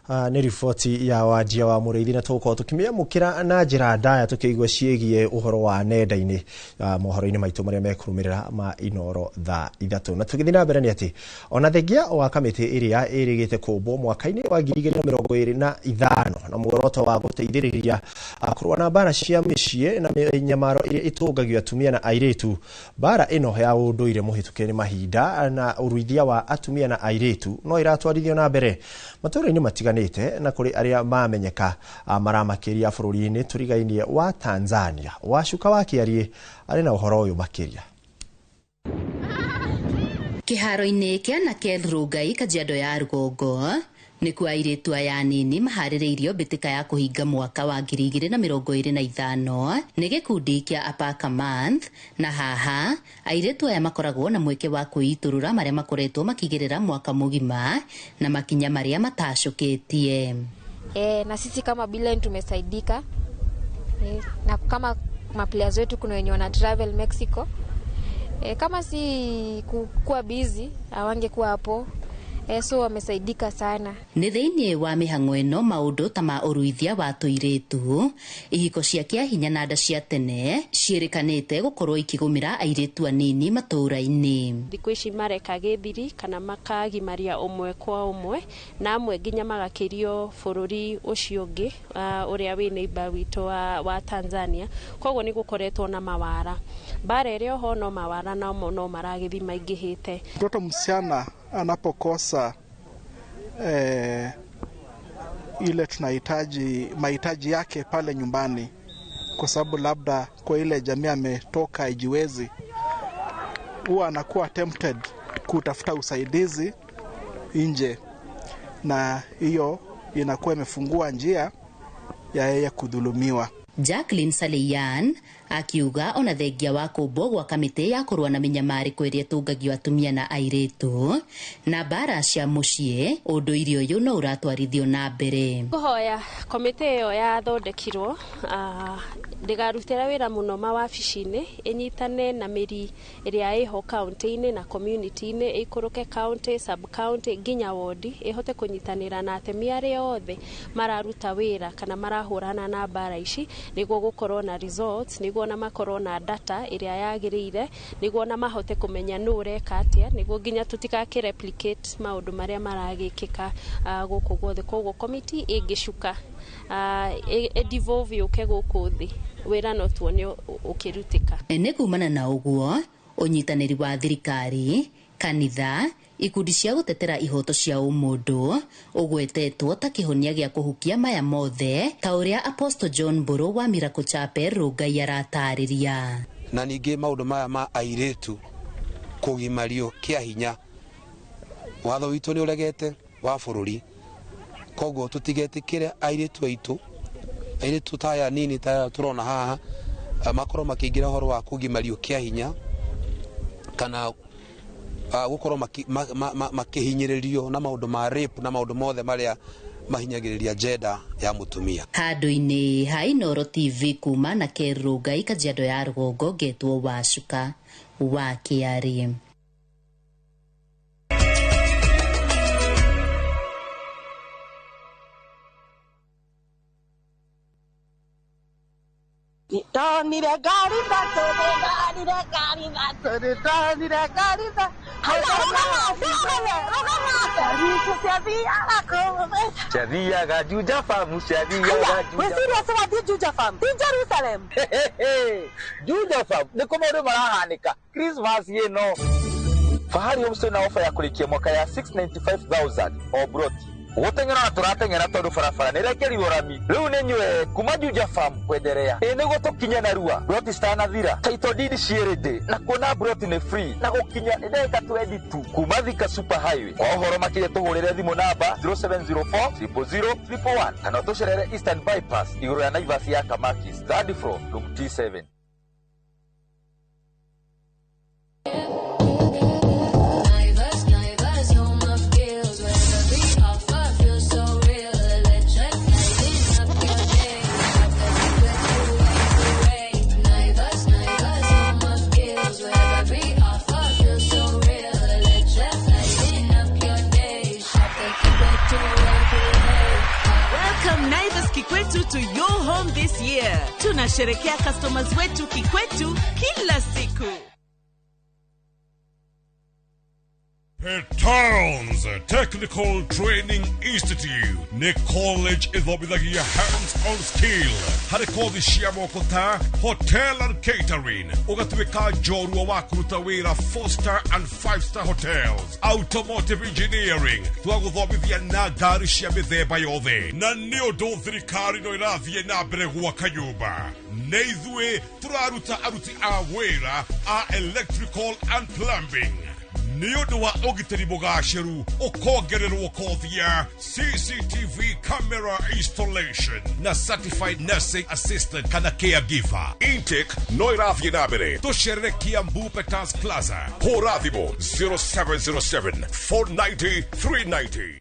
Nĩ riboti ya Wanjia wa Mũrĩithi, na tũgũkorwo tũkĩmĩamũkĩra na njĩra ndaya tũkĩigua ciĩgiĩ ũhoro wa nenda-inĩ mohoro-inĩ maitũ marĩa mekũrũmĩrĩra ma Inoro thaa 3. Na tũgĩthiĩ na mbere nĩ atĩ ona thengia wa kamĩtĩ ĩrĩa ĩrĩgĩte kũmbwo mwaka-inĩ wa 2025 na muoroto wa gũteithĩrĩria kũrũa na mbara cia mĩciĩ na mĩnyamaro ĩrĩa ĩtũngagio atumia na airĩtu, mbara ĩno ya ũndũire mũhĩtũke nĩ mahinda na ũruithia wa atumia na airĩtu no ĩratwarithio na mbere matũũra-inĩ matiganĩte na kũrĩ arĩa mamenyeka maramakĩria bũrũri-inĩ tũrigainie wa Tanzania. Wacuka wa Kĩariĩ arĩ na ũhoro ũyũ makĩria. Kĩharo-inĩ kĩa Nakel Rongai Kajiado ya rũgongo nĩkuo airĩtu aya anini maharĩrĩirio mbĩtĩka ya kũhinga mwaka wa 2025 nĩ gĩkundi kĩa Apaka Month, na haha airĩtu aya makoragwo na mweke wa kwĩitũrũra marĩa makoretwo makĩgerera mwaka mũgima na makinya marĩa matacũkĩtie. Na sisi kama Beeline tumesaidika, na kama maplayers wetu kuna wenye wana travel Mexico, kama si kuwa busy hawangekuwa hapo. So wamesaidika sana. Nĩ thĩinĩ wa mĩhang'o ĩno maũndũ ta ma ũruithia wa tũirĩtu, ihiko cia kĩahinya na nda cia tene ciĩrĩkanĩte gũkorwo ikĩgũmĩra airĩtu anini matũũra-inĩ. Thikũ ici mareka gĩthiri kana makagimaria ũmwe kwa ũmwe, na amwe nginya magakĩrio bũrũri ũcio ũngĩ ũrĩa wĩ neighbor witũ wa Tanzania. Koguo nĩ gũkoretwo na mawara, mbara ĩrĩ oho no mawara namo no maragĩthiĩ maingĩhĩte. Mtoto msichana anapokosa ile tunahitaji mahitaji yake pale nyumbani, kwa sababu labda kwa ile jamii ametoka ijiwezi, huwa anakuwa tempted kutafuta usaidizi nje, na hiyo inakuwa imefungua njia ya yeye kudhulumiwa. Jacqueline Salian akiuga ona thengia wa kũmbwo gwa kamĩtĩ ya kũrũa na mĩnyamarĩko ĩrĩa ĩtũngagio atumia na airĩtu na mbara cia mũciĩ, ũndũire ũyũ no ũratwarithio na mbere. Kũhoya komĩtĩ ĩyo yathondekirwo ndĩgarutĩra wĩra mũno mawabici-inĩ, ĩnyitane na mĩri ĩrĩa ĩho kaunti-inĩ na community-inĩ, ĩikũrũke county, sub county nginya wodi, ĩhote kũnyitanĩra na atemi arĩa othe mararuta wĩra kana marahũrana na mbara ici, nĩguo gũkorwo na results, nĩguo na makorwo na data ĩrĩa yagĩrĩire, nĩguo na mahote kũmenya nũ ũreka atĩa, nĩguo nginya tũtigakĩ replicate maũndũ marĩa maragĩkĩka gũkũ guothe. Koguo committee ĩngĩcuka ĩdevolve yũke gũkũ thĩ, wĩra no tuone ũkĩrutĩka. Nĩ kumana na ũguo ũnyitanĩri wa thirikari, kanitha, ikundi cia gũtetera ihoto cia ũmũndũ ũgwetetwo ta kĩhonia gĩa kũhukia maya mothe, ta ũrĩa Apostle John Mburu wa Miracle Chapel Rongai aratarĩria. Na ningĩ maũndũ maya ma airĩtu kũgimario kĩa hinya, watho witũ nĩ ũregete wa bũrũri, koguo tũtigetĩkĩre airĩtu aitũ, airĩtu ta aya nini ta tũrona haha, makorwo makĩingĩra ũhoro wa kũgimario kĩa hinya kana gũkorwo makĩhinyĩrĩrio na maũndũ ma rape na maũndũ mothe marĩa mahinyagĩrĩria gender ya mũtumia. Handũ-inĩ ha Inooro TV kuma na Rongai, Kajiado ya rũgongo, ngetwo Wacuka wa Kĩarĩ. Ndonire ngari ithatũ, ndonire ngari ithatũ, ndonire ngari ithatũ. Ciathiaga Juja Farm, ciathiaga Juja. Wĩ serious wathiĩ Juja Farm? Ti Jerusalem. Juja Farm nĩ kũ maũndũ marahanĩka Christmas ĩno. Fahari Homestay na ofa ya kũrĩkia mwaka ya 695,000 o broti. Gũteng'era na tũrateng'era tondũ barabara nĩrekerirwo rami. Rĩu nĩ nyue kuma Juja Farm kwenderea. Ĩ nĩguo tũkinye narua. Broti citanathira. Title deed ciĩ ready na kuona broti nĩ free na gũkinya nĩ ndagĩka 22 kuma Thika Super Highway. Kwa ũhoro makĩria tũhũrĩre thimũ namba 0704 000 111 kana ũtũcerere Eastern Bypass igũrũ ya Naivas ya Kamakis, third floor, room T7. Kikwetu to your home this year. Tunasherekea customers wetu Kikwetu kila siku. Petons Technical Training Institute nĩ college ĩthomithagia hands-on skill harĩ kothi cia moko ta hotel and catering, ũgatuĩka njorua wa kũruta wĩra 4-star and 5-star hotels, automotive engineering twagũthomithia na ngari cia mĩthemba yothe, na nĩ ũndũ thirikari no ĩrathiĩ na mbere gwaka nyũmba. Nĩ ithuĩ tũraruta aruti a wĩra a electrical and plumbing. Nĩ ũndũ wa ũgitĩri mũgacĩru ũkongererwo kothi ya CCTV camera installation na certified nursing assistant kana caregiver. Intake no ĩrathiĩ na mbere. Tũcerere Kiambu Peters Plaza. Hũra thimũ 0707 490 390.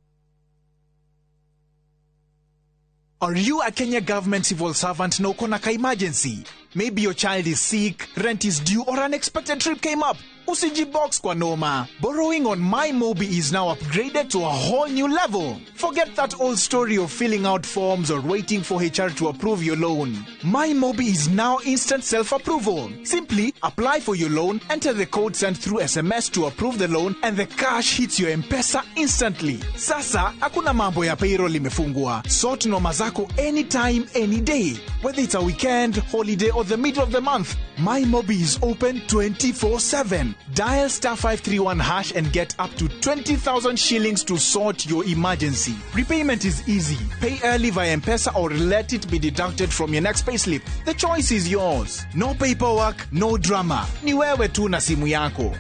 Are you a Kenya government civil servant na uko na ka emergency? Maybe your child is sick, rent is due, or an unexpected trip came up. Usijibox kwa noma. Borrowing on MyMobi is now upgraded to a whole new level. Forget that old story of filling out forms or waiting for HR to approve your loan. MyMobi is now instant self-approval. Simply apply for your loan, enter the code sent through SMS to approve the loan, and the cash hits your M-Pesa instantly. Sasa, hakuna mambo ya payroll imefungwa. Sort noma zako anytime, any day. Whether it's a weekend, holiday, or the middle of the month, MyMobi is open 24/7. Dial star 531 hash and get up to 20,000 shillings to sort your emergency. Repayment is easy. Pay early via M-Pesa or let it be deducted from your next payslip. The choice is yours. No paperwork, no drama. Ni wewe tu na simu yako.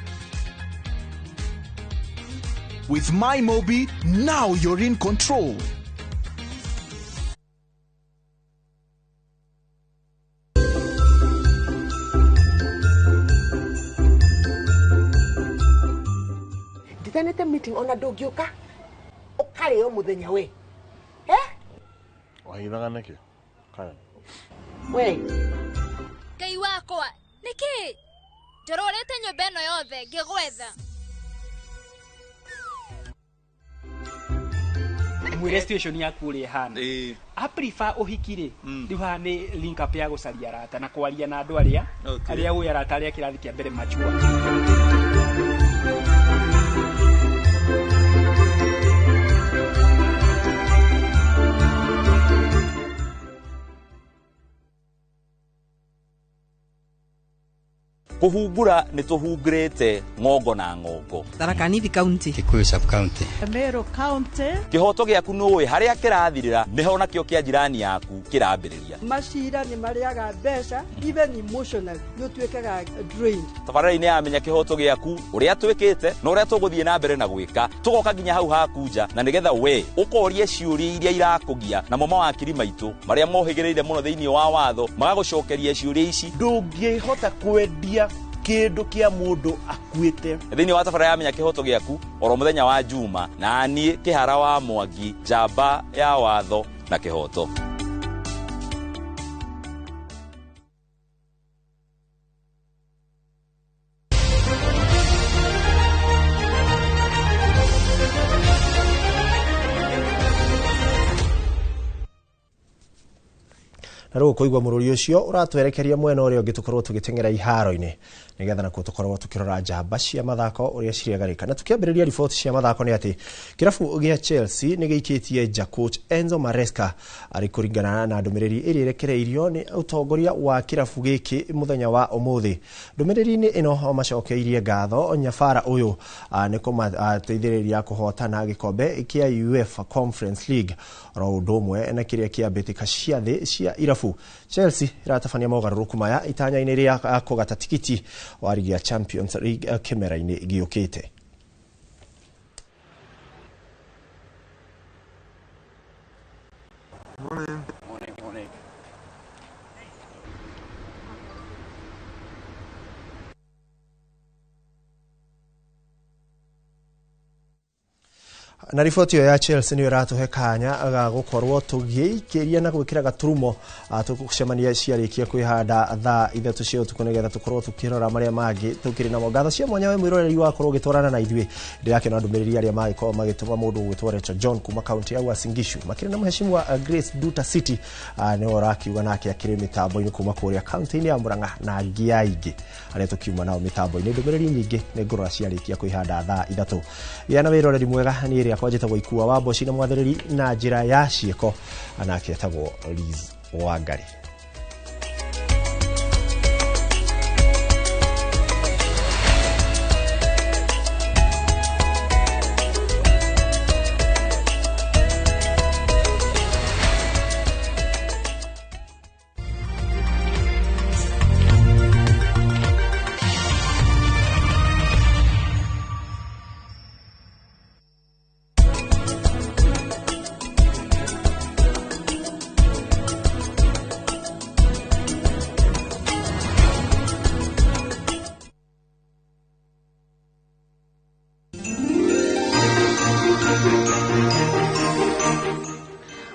With MyMobi, now you're in control. Nditanĩte meeting ona ndũngĩũka ũkarĩo mũthenya we. Eh? Wahithaga nĩkĩ? Karen. We. Ngai wakwa, nĩkĩ? Njororete nyũmba ĩno yothe ngĩgwetha. Mwĩre situation yaku ũrĩa ĩhana. A prefer ũhiki rĩ, rĩu haha nĩ link up ya gũcaria arata na kwaria na andũ arĩa arĩa ũĩ arata arĩa kĩrathi kĩa mbere machua. Kuhungura nĩ tũhungurĩte ng'ongo na ng'ongo. Tharaka Nithi County, Kikuyu sub county, Meru County. Kĩhoto gĩaku nũĩ harĩa kĩrathirĩra nĩho nakĩo kĩa jirani yaku kĩrambĩrĩria. Macira nĩ marĩaga mbeca, even emotionally nĩ ũtuĩkaga drained. Tabarĩra-inĩ ya Menya Kĩhoto Gĩaku ũrĩa twĩkĩte na ũrĩa tũgũthiĩ na mbere na gwĩka, tũgoka nginya hau haku nja na nĩgetha we ũkorie ciũria iria irakũgia, namo mawakiri maitũ marĩa mohĩgĩrĩire mũno thĩinĩ wa watho magagũcokeria ciũria ici. Ndũngĩhota kwendia kĩndũ kĩa mũndũ akuĩte. Thĩinĩ wa tabarĩra ya Menya Kĩhoto Gĩaku oro mũthenya wa Juma, na niĩ Kĩhara wa Mwangi, njamba ya watho na kĩhoto. Na rĩu kũigua mũrũri ũcio ũratwerekeria mwena ũrĩa ũngĩ tũkorwo tũgĩteng'era iharo-inĩ nĩgetha nakuo tũkorwo tũkĩrora njamba cia mathako ũrĩa ciregarĩka. Na tũkĩambĩrĩria riboti cia mathako nĩ atĩ kĩrabu gĩa Chelsea nĩ gĩikĩtie nja coach Enzo Maresca arĩ kũringana na ndũmĩrĩri ĩrĩa ĩrekereirio nĩ ũtongoria wa kĩrabu gĩkĩ mũthenya wa ũmũthĩ. Ndũmĩrĩri-inĩ ĩno macokeirie ngatho nyabara ũyũ nĩ kũmateithĩrĩria kũhotana gĩkombe kĩa UEFA Conference League oro ũndũ ũmwe na kĩrĩa kĩa mbĩtĩka cia thĩ cia irabu. Chelsea iratabania mogarũrũku maya itanya-inĩ rĩa kũgata tikiti wa ligi ya Champions League kĩmera-inĩ gĩũkĩte. Morning. Morning, morning. Na riboti ĩyo ya Chelsea nĩyo ĩratũhe kanya ga gũkorwo tũgĩikĩria na gwĩkĩra gaturumo tũgũcemania ciarĩkia kwĩhanda thaa 3 cia ũtukũ nĩgetha tũkorwo tũkĩrora marĩa mangĩ tũkĩrĩ namo. Ngatho cia mwanya we mwĩroreri wakorwo ũgĩtwarana na ithuĩ, ndĩrakena ndũmĩrĩri arĩa magĩkorwo magĩtũma mũndũ ũgwĩtwo Rachel John kuma kaunti ya Uasin Gishu, makĩrĩ na mheshimiwa Grace Duta City nĩwe ũrakiuga nake akĩrĩ mĩtambo-inĩ kuma kũrĩa kaunti-inĩ ya Murang'a na angĩ aingĩ arĩa tũkiuma nao mĩtambo-inĩ. Ndũmĩrĩri nyingĩ nĩ ngũrora ciarĩkia kwĩhanda thaa 3. Gĩa na wĩroreri mwega. Niĩ rĩakwa njĩtagwo Ikua wa Mboci na mwathĩrĩri na njĩra ya ciĩko nake etagwo Liz Wangari.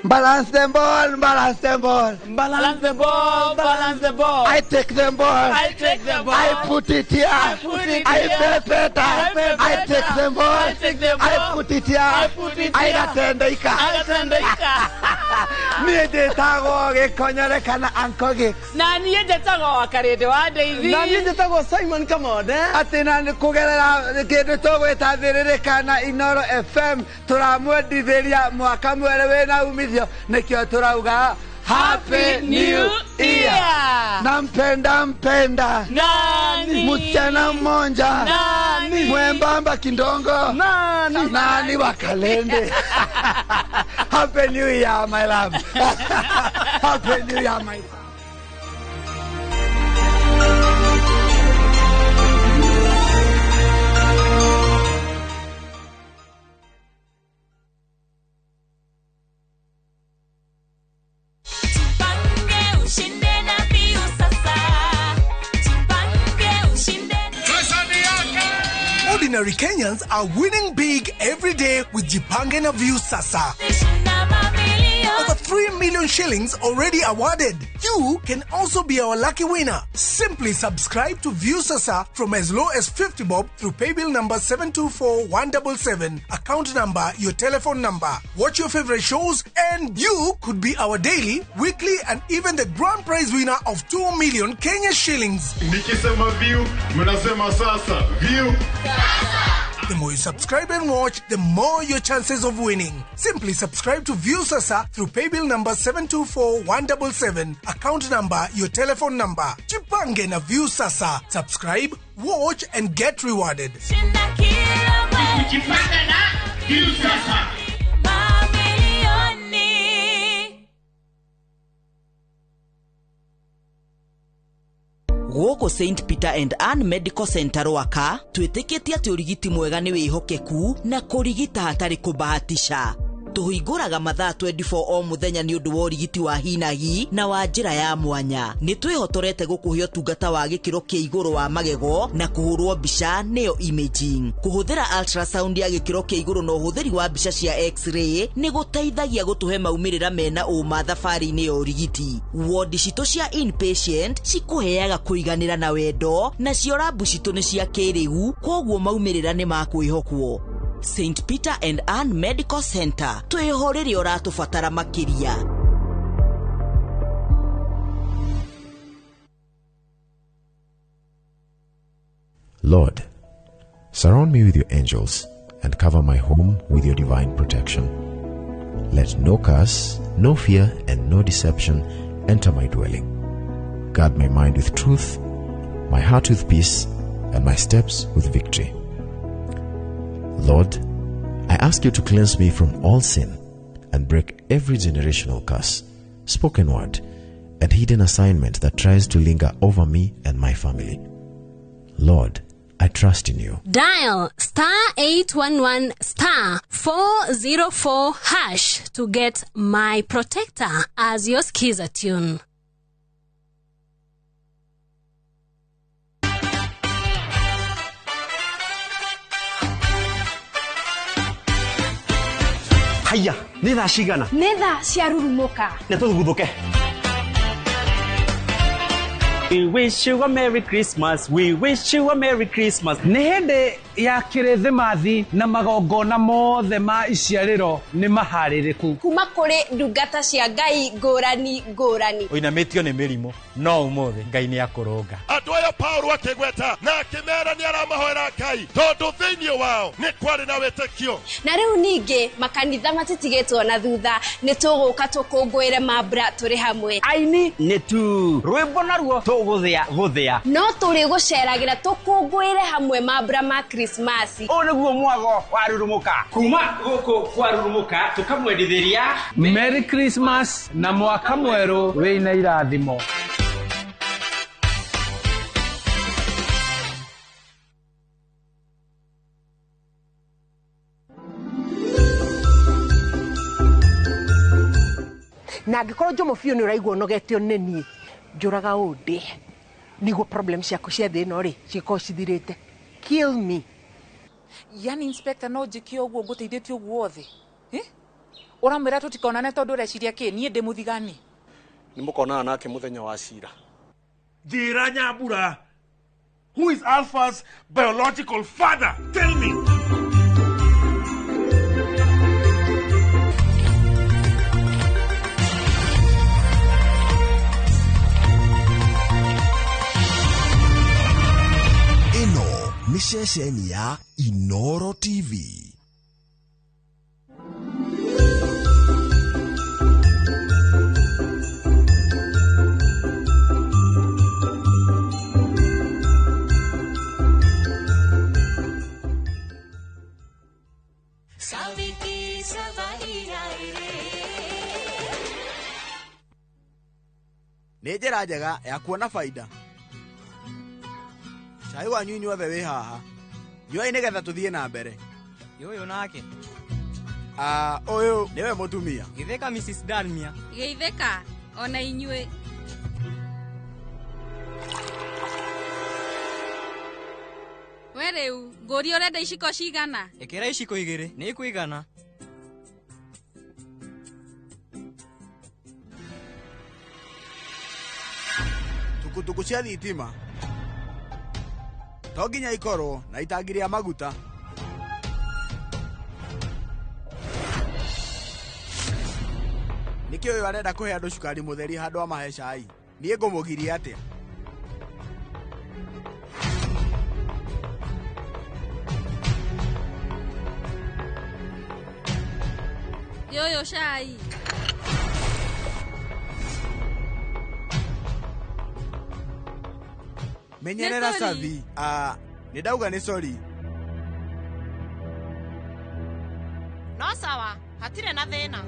Balance them ball, balance them ball. Balance the ball, balance the ball. I take them ball. I take the ball. I put it here. I put it I here. pepeta. I take them ball. I take the ball. I put it here. I put it I here. gatendeka. I gatendeka. Niĩ njĩtagwo Gĩkonyore kana Uncle Gicks. Na niĩ njĩtagwo Wakarĩndĩ wa Ndeithi. Na niĩ njĩtagwo Simon Kamonde. Atĩ na nĩ kũgerera kĩndũ tũgwĩta Thĩrĩrĩka na Inoro FM tũramwendithĩria mwaka mwerũ wĩna umithio, nĩkĩo tũrauga Happy New Year. Nampenda mpenda nani? Msichana mmoja nani? Mwembamba kindongo nani? Nani wa Kalende. Happy New Year my love. Happy New Year my son. Ordinary Kenyans are winning big every day with Jipange na Viusasa. Over 3 million shillings already awarded. You can also be our lucky winner. Simply subscribe to Viusasa from as low as 50 bob through paybill number 724177, account number, your telephone number. Watch your favorite shows and you could be our daily, weekly and even the grand prize winner of 2 million Kenya shillings. Nikisema view, mnasema sasa. View. The more you subscribe and watch, the more your chances of winning. Simply subscribe to Viusasa through paybill number 724177, account number, your telephone number. Jipange na Viusasa. Subscribe, watch and get rewarded. Jipange na Viusasa. Gũkũ St Peter and Ann Medical Center Rwaka twĩtĩkĩtie atĩ ũrigiti mwega nĩ wĩhokeku na kũrigita hatarĩ kũbahatisha. Tũhingũraga mathaa 24 o mũthenya nĩ ũndũ wa ũrigiti wa hinahi na wa njĩra ya mwanya. Nĩ twĩhotorete gũkũhe ũtungata wa gĩkĩro kĩa igũrũ wa magego na kũhũrwo mbica nĩyo imaging. Kũhũthĩra ultrasound ya gĩkĩro kĩa igũrũ na ũhũthĩri wa mbica cia x-ray nĩ gũteithagia gũtũhe maumĩrĩra mena ũma thabarĩ-inĩ ya ũrigiti. Wodi citũ cia inpatient cikũheaga kũiganĩra na wendo, nacio rabu citũ nĩ cia kĩrĩu, kwoguo maumĩrĩra nĩ ma kwĩhokwo. St Peter and Ann Medical Center, twĩho rĩrĩa ũratũbatara makĩria. Lord, surround me with your angels and cover my home with your divine protection. Let no curse, no fear, and no deception enter my dwelling. Guard my mind with truth, my heart with peace, and my steps with victory. Lord, I ask you to cleanse me from all sin and break every generational curse, spoken word, and hidden assignment that tries to linger over me and my family. Lord, I trust in you. Dial star 811 star 404 hash to get My Protector as your skiza tune. Haya, nĩ thaa cigana? Nĩ thaa cia rurumũka. Nĩ tũthuguthuke. We wish you a Merry Christmas. We wish you a Merry Christmas. Nĩ hĩndĩ ya kĩrĩthĩmathi na magongona mothe ma iciarĩro nĩ maharĩrĩku. Kuma kũrĩ ndungata cia Ngai ngũrani ngũrani. Ũinamĩtio nĩ mĩrimũ, no ũmũthĩ Ngai nĩ akũrũnga. Andũ aya Paulo akĩgweta na akĩmera nĩ aramahoera Ngai tondũ thĩinĩ wao nĩ kwarĩ na wĩtĩkio. Na rĩu ningĩ makanitha matitigĩtwo na thutha, nĩ tũgũka tũkũngũĩre mambura tũrĩ hamwe. Aini nĩ tu rwĩmbo naruo tũgũthĩa gũthĩa. No tũrĩ gũceragĩra tũkũngũĩre hamwe mambura ma Krismasi. Ũũ nĩguo mwago wa rurumũka. Kuma gũkũ kwa rurumũka tũkamwendithĩria Merry Christmas na mwaka mwerũ wĩna irathimo. Na angĩkorwo Jomo biũ nĩ ũraigua ũnogetio nĩ niĩ, njũraga ũũ ndĩe nĩguo problem ciaku cia thĩ ĩno rĩ cikorwo cithirĩte. Kill me. Yani inspector no njĩke ũguo ngũteithĩtie ũguo wothe, ũramwĩra tũtikonane tondũ ũreciria kĩ niĩ ndĩ mũthigani. Nĩ mũkonana nake mũthenya wa cira. Njĩra Nyambura, who is Alpha's biological father? Tell me. Ĩno nĩ ceceni ya Inoro TV. साविकी सवाई आए रे। Nĩ njĩra njega ya kuona baida. Cai wanyu inyuothe wĩ haha. Nyuai nĩgetha tũthiĩ na mbere. Ũyũ nake? Ah, ũyũ nĩwe mũtumia. Githĩka Mrs. Dalmia. Geithĩka ona inyuĩ. We rĩu ngũria ũrenda iciko cigana? Ĩkĩra iciko 2 nĩ ikuigana. Tukutuku cia thitima to nginya ikorwo na itangi rĩa maguta. Nĩkĩ ũyũ arenda kũhe andũ cukari mũtheri handũ amahe cai? Niĩ ngũmũgiria atĩa? Yoyo cai. Menyerera Savi. Ah, nĩ ndauga nĩ sorry. No sawa, hatirĩ na thĩna.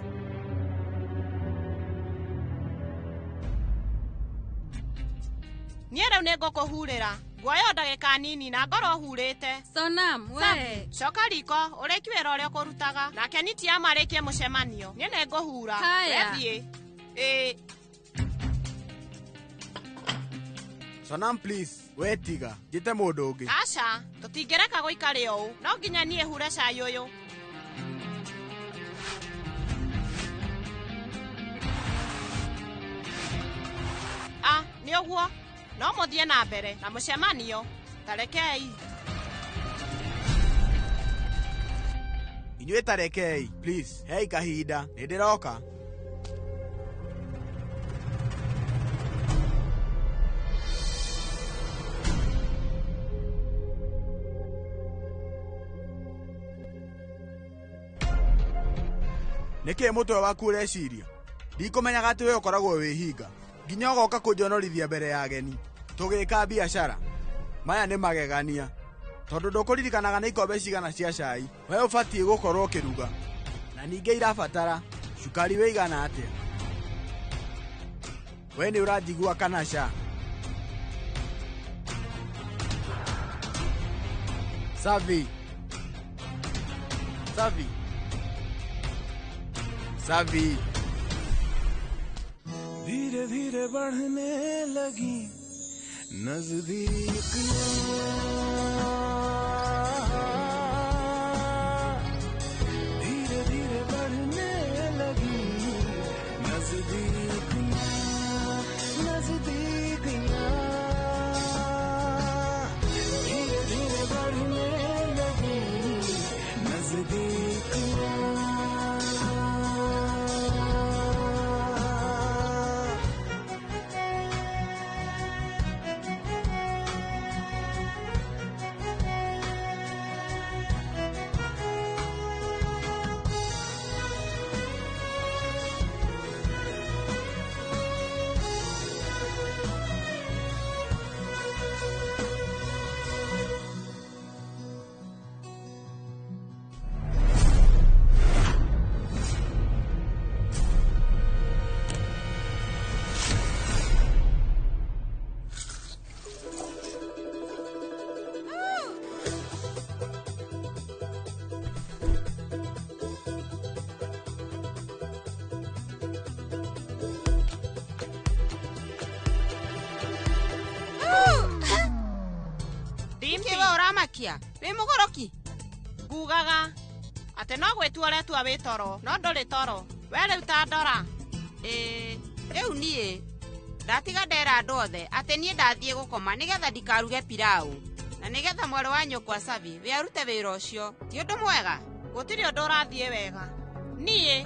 Niĩ rĩu nĩ ngũkũhurĩra. Nguoya ndagĩka nini na ngorwo hurĩte. Sonam, we. Coka riko, ũrĩkie wĩra ũrĩa ũkũrutaga. Nake Niti amarĩkie mũcemanio. Niĩ nĩ ngũhura. Haya. We thiĩ. Ĩĩ. Sonam, please, we tiga. Njĩte mũndũ ũngĩ. Aca, tũtingĩreka gũikare ũũ. No nginya niĩ hure cai ũyũ. Ah, nĩ ũguo. No mũthiĩ na mbere na mũcemanio. Tarekei. Inyuĩ tarekei, please, hei kahinda, nĩ ndĩroka. Nĩkĩĩ mũtwe waku ũreciria? Ndikũmenyaga atĩ we ũkoragwo wĩ hinga. Nginya ũgoka kũnjonorithia mbere ya ageni. Tũgĩka biacara. Maya nĩ magegania. Tondũ ndũkũririkanaga nĩ ikombe cigana cia cai. We ũbatiĩ gũkorwo ũkĩruga. Na ningĩ irabatara cukari wĩigana atĩa? We nĩ ũranjigua kana ca? Savi. Savi. Savi. धीरे धीरे बढ़ने लगी नजदीक, धीरे धीरे बढ़ने लगी नजदीक, नजदीक, धीरे धीरे बढ़ने लगी नजदीक। Ũramakia wĩ mũgũrũki? Ngugaga atĩ no gwĩtua ũretua wĩ toro no ndũrĩ toro. We rĩu ta ndora. Ĩĩ, rĩu niĩ ndatiga ndera andũ othe atĩ niĩ ndathiĩ gũkoma nĩgetha ndikaruge pilau na nĩgetha mwarĩ wa nyũkwa Savi we arute wĩra ũcio. Ti ũndũ mwega? Gũtirĩ ũndũ ũrathiĩ wega. Niĩ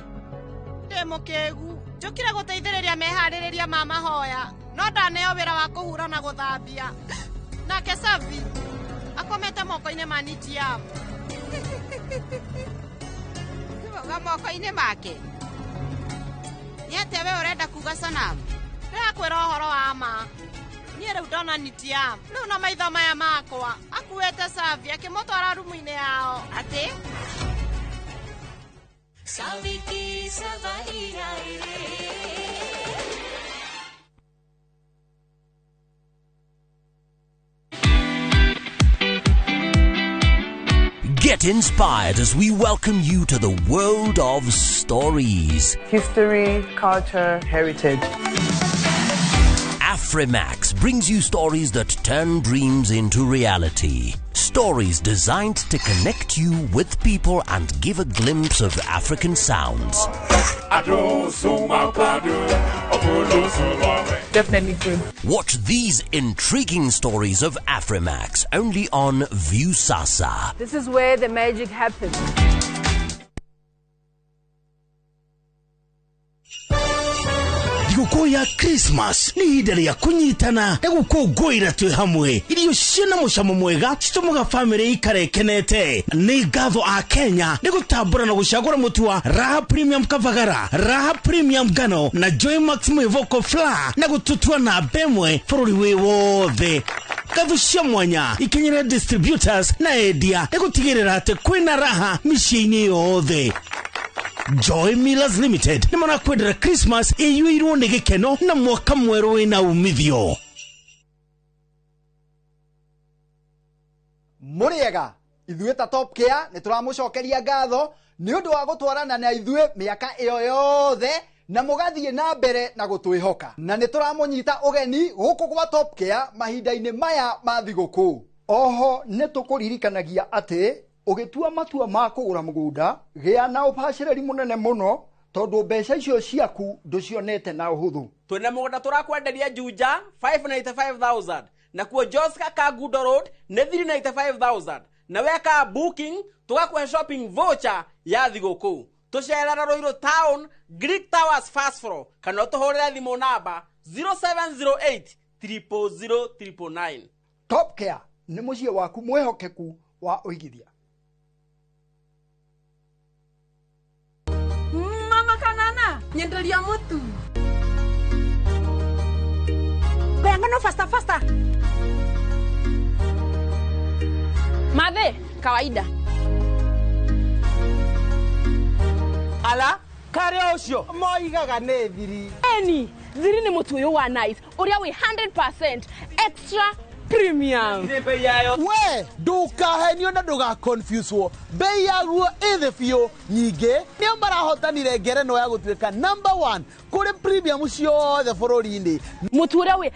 ndĩ mũkĩgu. Njũkire gũteithĩrĩria meharĩrĩria ma mahoya no ndaneo wĩra wa kũhura na gũthambia. Nake Savi akomete moko-inĩ ma Nitiam. Ga moko-inĩ make? Nĩ atĩa we ũrenda kuga Sonam? Ndĩrakwĩra ũhoro wa ma. Niĩ rĩu ndona Nitiam rĩu na maitho maya makwa akuĩte Savi akĩmũtwara rumu-inĩ yao. Atĩ? Saviki सवारी आए रे। Get inspired as we welcome you to the world of stories. History, culture, heritage. Afrimax brings you stories that turn dreams into reality. Stories designed to connect you with people and give a glimpse of African sounds. Definitely good. Watch these intriguing stories of Afrimax only on Viusasa. This is where the magic happens. Thigũkũ ya Christmas nĩ ihinda rĩa kũnyitana na gũkũngũĩra twĩ hamwe. Irio ciĩna mũcamo mwega citũmaga bamĩrĩ ikare ĩkenete. Nĩ ngatho a Kenya nĩ gũtambũra na gũcagũra mũtu wa Raha Premium Kavagara, Raha Premium Ngano na Joymax Mwĩvoko Flour na gũtũtua namba ĩmwe bũrũri wĩ wothe. Ngatho cia mwanya ikinyĩre distributors na endia nĩ gũtigĩrĩra atĩ kwĩna raha mĩciĩ-inĩ yothe. Joy Millers Limited nĩ marakwendera Christmas ĩiyũirwo nĩ gĩkeno na mwaka mwerũ wĩna umithio. Mũrĩega ithuĩ ta Top Care nĩ tũramũcokeria ngatho nĩ ũndũ wa gũtwarana na ithuĩ mĩaka ĩyo yothe na mũgathiĩ na mbere na gũtwĩhoka, na nĩ tũramũnyita ũgeni gũkũ gwa Top Care mahinda-inĩ maya ma thigũkũ. Oho nĩ tũkũririkanagia atĩ ũgĩtua matua ma kũgũra mũgũnda gĩa na ũbacĩrĩri mũnene mũno tondũ mbeca icio ciaku ndũcionete na ũhũthũ. Twĩna mũgũnda tũrakwenderia Juja 595,000 nakuo Joska Kangundo Road nĩ 395,000 na weka booking tũgakũhe shopping voucher ya thigũkũ. Tũcerera Ruiru Town Greek Towers first floor kana ũtũhũrĩre thimũ namba 0708 000 999. Top Care nĩ mũciĩ waku mwĩhokeku wa ũigithia. Mama kanana nyenderia mutu Ngano faster faster. Madhe kawaida. Ala kare ucio moigaga nĩ thiri. Eni thiri nĩ mũtu ũyũ wa Nice ũrĩa wĩ 100% extra premium. We ndukahenio na ndugaconfusewo, bei yaguo ĩ thĩ biũ. Nyingĩ nĩo marahotanire ngerenwa ya gũtuĩka number 1 kũrĩ premium ciothe bũrũri-inĩ. Mũtu ũrĩa wĩ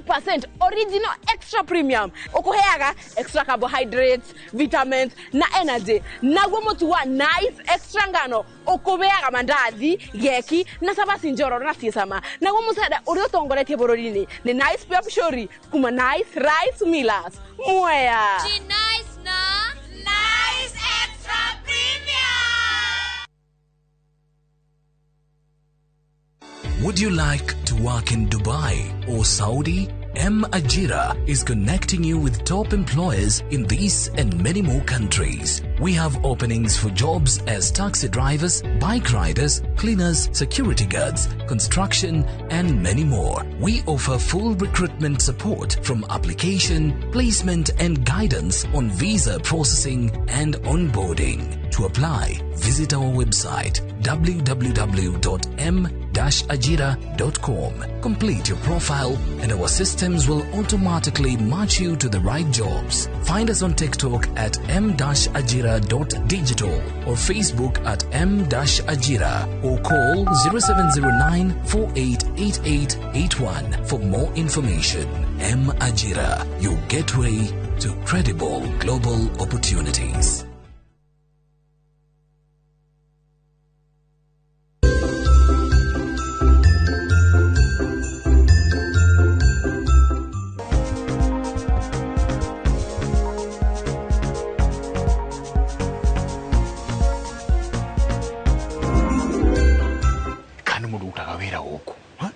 100% original extra premium ũkũheaga extra carbohydrates, vitamins na energy. Naguo mũtu wa Nice extra ngano ũkũheaga mandathi, geki na cabaci njororo na ciĩ cama. Naguo mũcere ũrĩa ũtongoretie bũrũri-inĩ nĩ Nice Pure Pishori kuma Nice Rice Millers. Mwea. Nice na Nice Extra Premium. Would you like to work in Dubai or Saudi? M Ajira is connecting you with top employers in these and many more countries. We have openings for jobs as taxi drivers, bike riders, cleaners, security guards, construction, and many more. We offer full recruitment support from application, placement, and guidance on visa processing and onboarding. To apply, visit our website www.m-ajira.com. Complete your profile and our systems will automatically match you to the right jobs. Find us on TikTok at m-ajira.digital or Facebook at m-ajira or call 0709 488881 for more information. M Ajira, your gateway to credible global opportunities.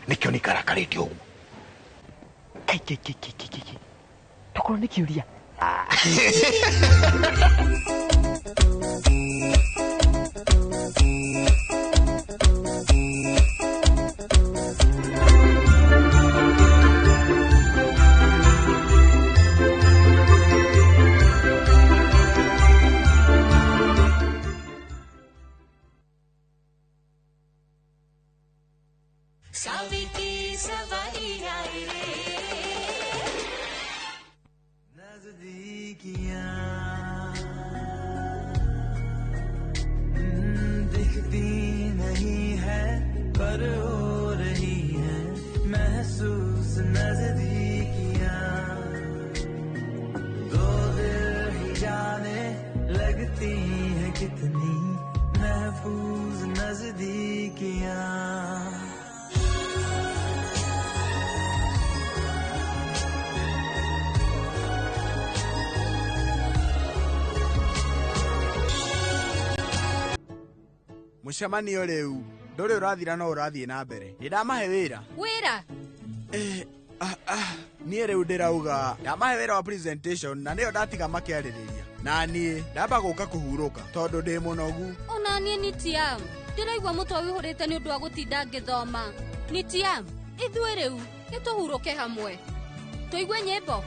Nikio nikarakarĩte ũguo. Kai kai kai kai kai kai. Tokorwo nĩ kĩũria. सावी की सवारी आई रे। नजदीकियां दिखती नहीं है पर हो रही है महसूस नजदीकियां, दो दिल ही जाने लगती है कितनी महफूज नजदीकियां। Mũcemanio rĩu ndũrĩ ũrathira no ũrathiĩ na mbere. Nĩ ndamahe wĩra. Wĩra? Niĩ rĩu ndĩrauga ndamahe wĩra wa presentation na nĩyo ndatiga makĩarĩrĩria. Na niĩ ndamba gũka kũhurũka tondũ ndĩ mũnogu. Ona niĩ Nitiam ndĩraigua mũtwe wĩihũrĩte nĩ ũndũ wa gũtinda ngĩthoma. Nitiam ithuĩ rĩu nĩ tũhurũke hamwe tũigue nyĩmbo.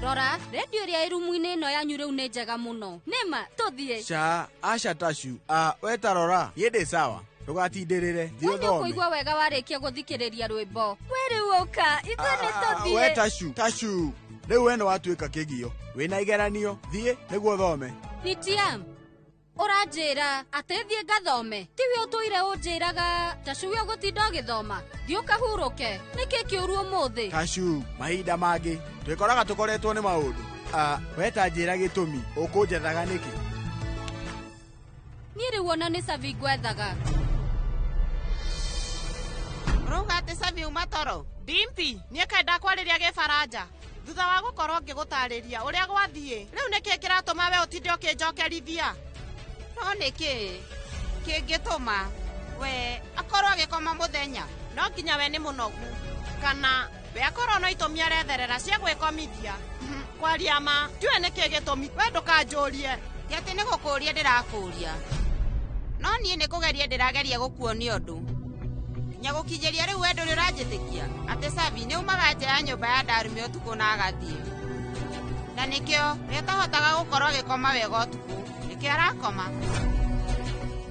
Rora, redio ĩrĩa ĩ rumu-inĩ ĩno yanyu rĩu nĩ njega mũno. Nĩma, tũthiĩ. Ca, aca tacu. We ta rora, niĩ ndĩ sawa. Ndũgatindĩrĩre, thiĩ We ũthome. nĩũkũigua wega warĩkia gũthikĩrĩria rwĩmbo. We rĩu ũka, ithuĩ nĩ tũthiĩ. We tacu, tacu. Rĩu we nĩwatuĩka kĩgio. Wĩna igeranio, thiĩ nĩguo ũthome. Nitiam, ũranjĩra atĩ thiĩ ngathome. Tiwe ũtũire ũnjĩraga tacu we ũgũtinda ũgĩthoma. Thiĩ ũkahurũke. Nĩkĩ kĩũru ũmũthĩ? Tacu, mahinda mangĩ twĩkoraga tũkoretwo nĩ maũndũ. We ta njĩra gĩtũmi ũkũnjethaga nĩkĩ? Niĩ rĩu ona nĩ Savi ngwethaga. Ũrauga atĩ Savi uma toro? Dimpi, niĩ kaĩ ndakwarĩria gĩbaranja. Thutha wa gũkorwo ngĩgũtarĩria ũrĩa gwathiĩ, rĩu nĩkĩ kĩratũma we ũtinde ũkĩnjokerithia? No nĩkĩ kĩngĩtũma we akorwo agĩkoma mũthenya? No nginya we nĩ mũnogu kana we akorwo no itũmi aretherera cia gwĩkomithia. Kwaria ma ndiũĩ nĩkĩ gĩtũmi, we ndũkanjũrie. Ti atĩ nĩ gũkũria ndĩrakũria, no niĩ nĩ kũgeria ndĩrageria gũkuonia ũndũ. Nginya gũkinyĩria rĩu we ndũrĩ ũranjĩtĩkia atĩ Savi nĩ umaga nja ya nyũmba ya Ndarumia ũtukũ na agathiĩ, na nĩkĩo we ũtahotaga gũkorwo agĩkoma wega ũtukũ. Nĩkĩo arakoma.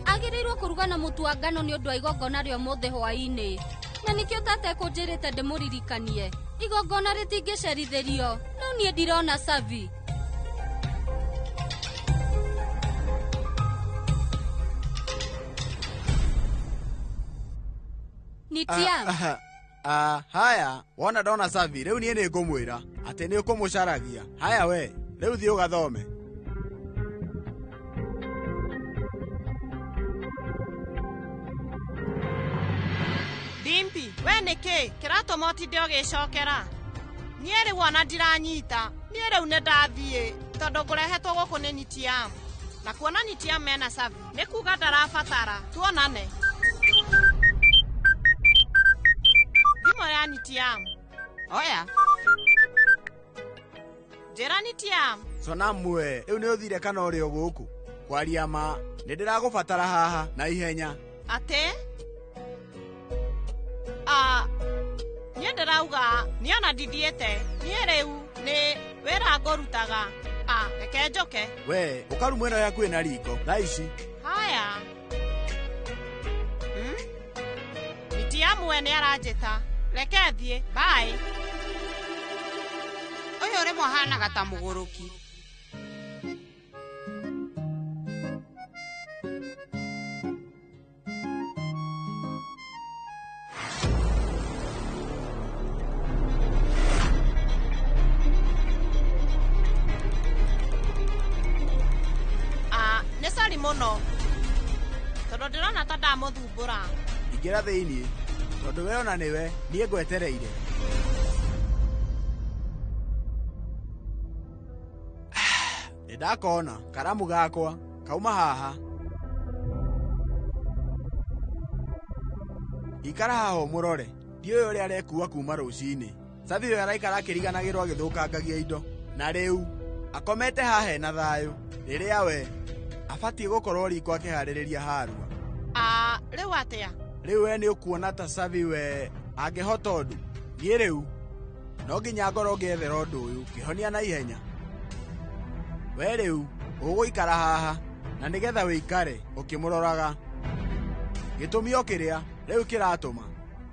Agĩrĩirwo kũruga na mũtu wa ngano nĩ ũndũ wa igongona rĩa ũmũthĩ hwaĩ-inĩ, na nĩkĩo tata ekũnjĩrĩte ndĩmũririkanie. Igongona rĩtingĩcerithĩrio, no niĩ ndirona Savi. Nitiam. Haya, wona ndona Savi, rĩu niĩ nĩ ngũmwĩra atĩ nĩ ũkũmũcaragia. Haya we, rĩu thiĩ ũgathome. Dimpi, we nĩkĩ kĩratũma ũtinde ũgĩcokera? Niĩ rĩu ona ndiranyita. Niĩ rĩu nĩ ndathiĩ tondũ ngũrehetwo gũkũ nĩ Nitiam, na kuona Nitiam mena Savi nĩ kuga ndarabatara. Tuonane. Thimũ ya Nitiam. Oya. Njĩra Nitiam. Sonamu we, rĩu nĩ ũthire kana ũrĩ o gũkũ? Kwaria ma, nĩ ndĩragũbatara haha na ihenya. Atĩ? Niĩ ndĩrauga niĩ ona ndithiĩte. Niĩ rĩu nĩ wĩra ngũrutaga. Reke njũke. We, ũka rumu ĩno yaku ĩna riko thaa ici. Haya. Nitiam we nĩ aranjĩta. Reke thiĩ. Bye. Ũyũ rĩmwe ahanaga ta mũgũrũki. Nĩ sorry mũno tondũ ndĩrona ta ndamũthumbũra. Ingĩra thĩinĩ tondũ we ona nĩwe niĩ ngwetereire. Nĩ ndakona karamu gakwa kauma haha. Ikara haha ũmũrore, ndiũĩ ũrĩa arekua kuma rũcinĩ. Savi ũyũ araikara akĩriganagĩrwo agĩthũkangagia indo, na rĩu akomete haha ena thayũ rĩrĩa we abatiĩ gũkorwo riko akĩharĩrĩria harua. Rĩu atĩa? Rĩu we nĩ ũkuona ta Savi we angĩhota ũndũ. Niĩ rĩu no nginya ngorwo ngĩethera ũndũ ũyũ ngĩhonia na ihenya. We rĩu ũgũikara haha na nĩgetha wĩikare ũkĩmũroraga. Gĩtũmi o kĩrĩa rĩu kĩratũma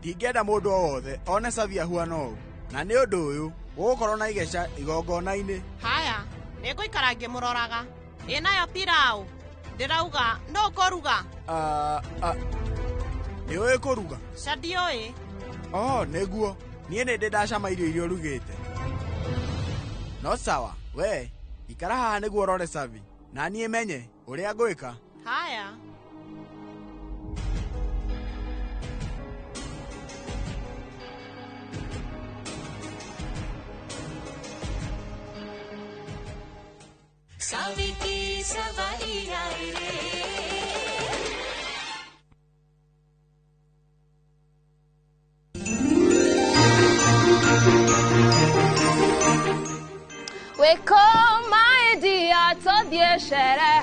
ndingĩenda mũndũ o wothe one Savi ahuana ũũ, na nĩ ũndũ ũyũ gũgũkorwo na igeca igongona-inĩ. Haya, nĩ ngũikara ngĩmũroraga. Ĩ nayo pilau ndĩrauga nũ ũkũruga? Nĩ ũĩ kũruga? Ca ndiũĩ. Oh, nĩguo niĩ nĩ ndĩ ndacama irio iria ũrugĩte. No sawa, we ikara haha nĩguo ũrore Savi na niĩ menye ũrĩa ngwĩka. Haya. Savi ki savari ai re.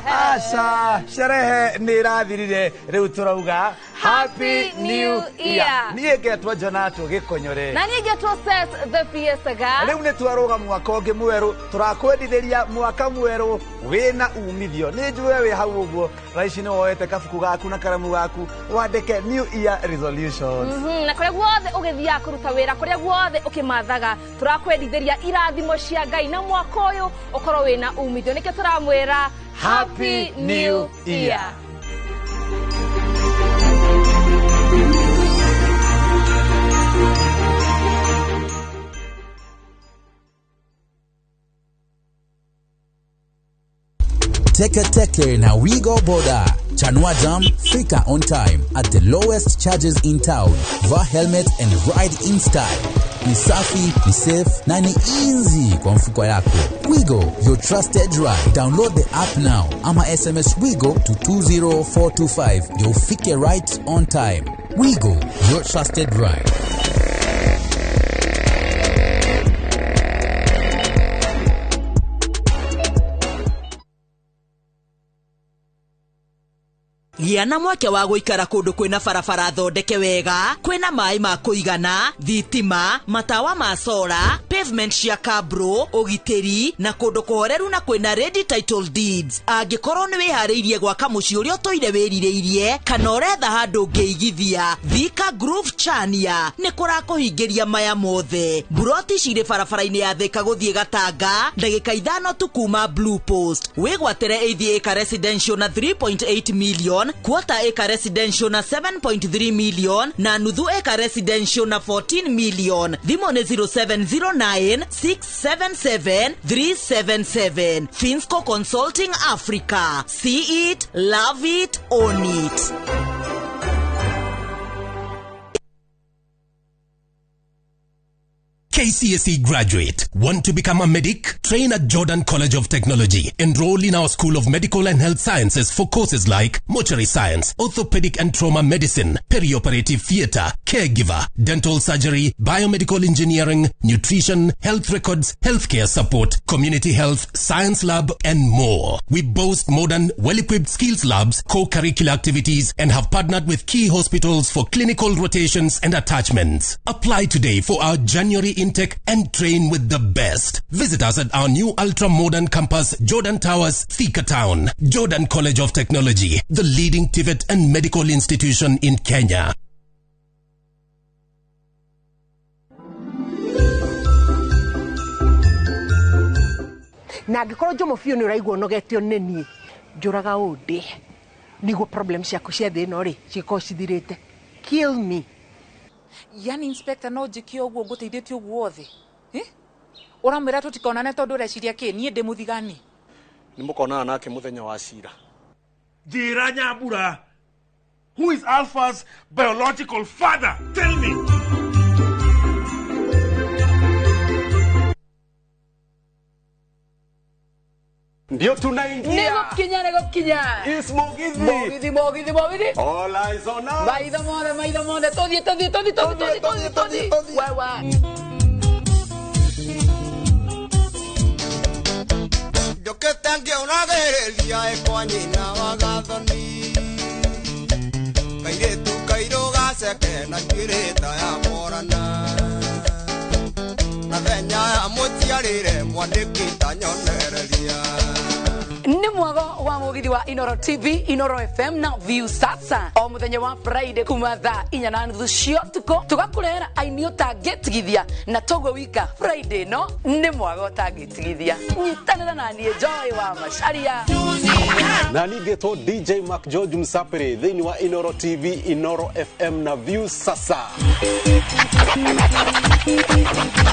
Aca, sherehe nä irathirire rä u tå rauga Happy New Year. Niä ngetwo Jonato Gĩkonyore. Na niä ngetwo Ses the Fiesta. Rä u nä twarå mwaka å ngä mwerå, tå rakwendithä mwaka mwerå wä na umithio. Nä njue wä hau å guo thaa ici nä woete kabuku gaku na karamu gaku wandĩke New Year resolutions. Na kũrĩa guothe ũgĩthiaga kũruta wĩra, kũrĩa guothe ũkĩmathaga, tũrakwendithĩria irathimo cia Ngai na mwaka ũyũ ũkorwo wĩna umithio. Nĩkĩo tũramwĩra Happy New Year. Teke Teke na Wigo Boda. Chanua Jam, fika on time at the lowest charges in town. Vaa helmet and ride in style. Ni safi, ni safe na ni easy kwa mfuko yako. Wigo, your trusted ride. Download the app now ama SMS Wigo to 20425 ndio ufike right on time. Wigo, your trusted ride. Gĩa na mweke wa gũikara kũndũ kwĩna barabara thondeke wega, kwĩna maĩ ma kũigana, thitima, matawa ma sora, pavement cia kabro, ũgitĩri na kũndũ kũhoreru na kwĩna ready title deeds. Angĩkorwo nĩ wĩharĩirie gwaka mũciĩ ũrĩa ũtũire wĩrirĩirie kana ũretha handũ ũngĩigithia, Thika Groove Chania nĩ kũrakũhingĩria maya mothe. Mburoti cirĩ barabara-inĩ ya Thika gũthiĩ Gatanga, ndagĩka 5 tu kuma Blue Post. Wĩgwatĩre 8 acre residential na 3.8 million, quarter acre residential na 7.3 million na nuthu acre residential na 14 million. Thimũ nĩ 0709 677 377. Finsco Consulting Africa. See it, love it, own it. KCSE graduate. Want to become a medic? Train at Jordan College of Technology. Enroll in our School of Medical and Health Sciences for courses like mortuary science, orthopedic and trauma medicine, perioperative theater, caregiver, dental surgery, biomedical engineering, nutrition, health records, healthcare support, community health, science lab, and more. We boast modern, well-equipped skills labs, co-curricular activities, and have partnered with key hospitals for clinical rotations and attachments. Apply today for our January intake and train with the best. Visit us at our new ultra-modern campus, Jordan Towers, Thika Town. Jordan College of Technology, the leading TVET and medical institution in Kenya. Na angĩkorwo Jomo biũ nĩ ũraigua ũnogetio nĩ niĩ, njũraga ũũ ndĩ nĩguo problem ciaku cia thĩ ĩno rĩ cikorwo cithirĩte. Kill me. Yani inspector no njĩke ũguo ngũteithĩtie ũguo wothe, ũramwĩra tũtikonane tondũ ũreciria kĩ niĩ ndĩ mũthigani. Nĩ mũkonana nake mũthenya wa cira. Njĩra Nyambura, who is Alpha's biological father? Tell me. Ndio tunaingia. Nĩgũkinya. Is Mugithi. Mugithi, Mugithi, Mugithi. All eyes on us. Maitho mothe, maitho mothe. Tũthiĩ, tũthiĩ, tũthiĩ, tũthiĩ, tũthiĩ, tũthiĩ, tũthiĩ. Wewe. Njũkĩte ngĩũragĩrĩria ĩkwa nyina wa Gathoni. Kairĩtu kairũ gaceke na njuĩrĩ ta ya Morana. Na thenya ya mũciarĩre mwandĩki ta nyonereria. Nĩ mwago wa mũgithi wa Inoro TV, Inoro FM na View Sasa o mũthenya wa Friday kuma thaa 4:30 cia ũtukũ, tũgakũrehera aini ũtangĩtigithia na toguo wika Friday no nĩ mwago ũtangĩtigithia. Nyitanĩra na niĩ Joy wa Macharia na ningĩtwo DJ Mark George Msapere thĩinĩ wa Inoro TV, Inoro FM na View Sasa.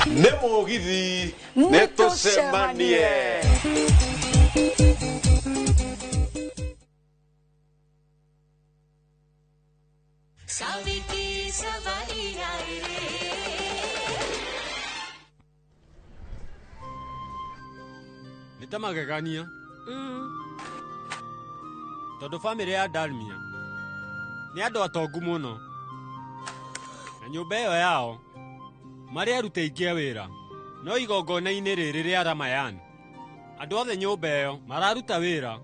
Nĩ mũgithi nĩ tũcemanie. Saviki सवारी आई रे। Nĩ ta magegania tondũ bamĩrĩ ya Dalmia nĩ andũ atongu mũno na nyũmba ĩyo yao marĩ arute aingĩ a wĩra, no igongona-inĩ rĩrĩ rĩa Ramayan andũ othe nyũmba ĩyo mararuta wĩra.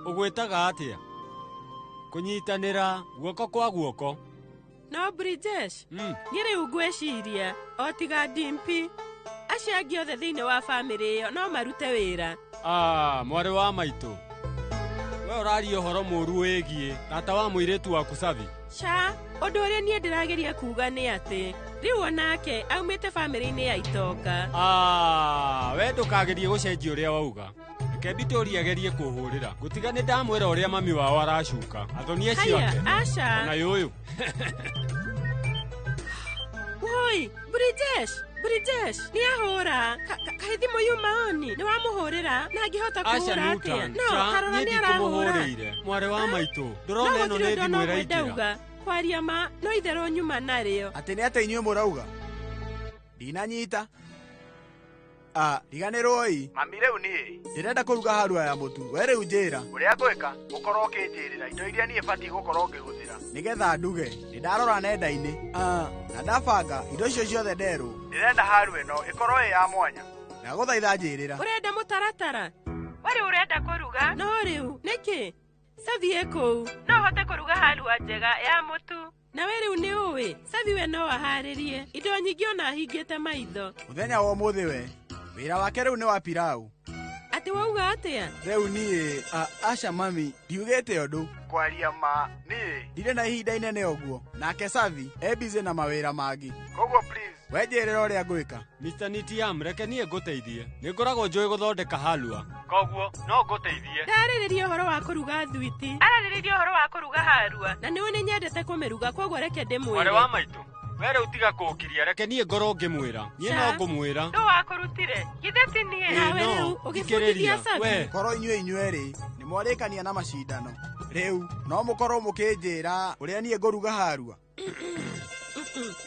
Ũgwĩtaga atĩa? Kũnyitanĩra guoko kwa guoko. No Brijesh, niĩ rĩu ngwĩciria o tiga Dimpi, acio angĩ othe thĩinĩ wa bamĩrĩ ĩyo no marute wĩra. Ah, mwarĩ wa maitũ, we ũraria ũhoro mũũru wĩgiĩ tata wa mũirĩtu waku Savi. Ca, ũndũ ũrĩa niĩ ndĩrageria kuuga nĩ atĩ rĩu onake aumĩte bamĩrĩ-inĩ ya itonga. Ah, we ndũkagerie gũcenjia ũrĩa wauga. Reke Bitori agerie kũhũrĩra. Gũtiga nĩ ndamwĩra ũrĩa mami wao aracuka. Athoni acio Haya, ake. aca. Ona yũyũ. Woi, Brijesh, Brijesh, nĩ ahũra. Kaĩ thimũ yuma oni? Nĩ wamũhũrĩra na angĩhota Aca kũhũra atĩa? Newton. No, Ca, karora niĩ nĩ arahũra. ndikũmũhũrĩire. Mwarĩ wa maitũ, No ndũrona ĩno gũtirĩ nĩ ũndũ thimũ ona ũmwe ĩraingĩra. ndauga. Kwaria ma, no itherũ nyuma narĩo. Atĩ nĩ atĩa inyuĩ mũrauga? Ndinanyita. Ah, riganĩrwoi. Mami rĩu niĩ Ndĩrenda kũruga harua ya mũtu. We rĩu njĩra ũrĩa ngwĩka ũkorwo ũkĩnjĩrĩra indo iria niĩ batiĩ gũkorwo ngĩhũthĩra nĩgetha nduge. Nĩ ndarora nenda-inĩ. Ah, na ndabanga indo icio ciothe nderwo. Ndĩrenda haru ĩno ĩkorwo ĩ ya mwanya. Ndagũthaitha njĩrĩra. Ũrenda mũtaratara? We rĩu ũrenda kũruga? No rĩu, nĩkĩ? Savi ĩ kũu. No hote kũruga harua njega ya mũtu. Na we rĩu nĩ ũĩ, Savi we no aharĩrie indo nyingĩ ona ahingĩte maitho. Mũthenya wa ũmũthĩ we wĩra wake rĩu nĩ wa pilau. Atĩ wauga atĩa? Rĩu niĩ aca mami ndiugĩte ũndũ. Kwaria ma niĩ ndirĩ na ihinda inene ũguo. Nake Savi e busy na mawĩra mangĩ. Koguo please we njĩrĩra ũrĩa ngwĩka. Mr. Nitiam, reke niĩ ngũteithie. Nĩ ngoragwo njũĩ gũthondeka halua. Koguo no ngũteithie. Ndarĩrĩria ũhoro wa kũruga thwiti. Ararĩrĩria ũhoro wa kũruga harua. Na nĩũĩ nĩ nyendete kũmĩruga, koguo reke ndĩmwĩre. Mwarĩ wa maitũ, we rĩu tiga kũngiria, reke niĩ ngorwo ngĩmwĩra. Niĩ no ngũmwĩra. Nũ wakũrutire? Githĩ ti niĩ? Ĩ, Nawe no, rĩu ũgĩbundithia thikĩrĩria, Savi. we. Korwo inyuĩ inyuerĩ nĩ mwarĩkania na macindano. Rĩu no mũkorwo mũkĩnjĩra ũrĩa niĩ ngũruga harua.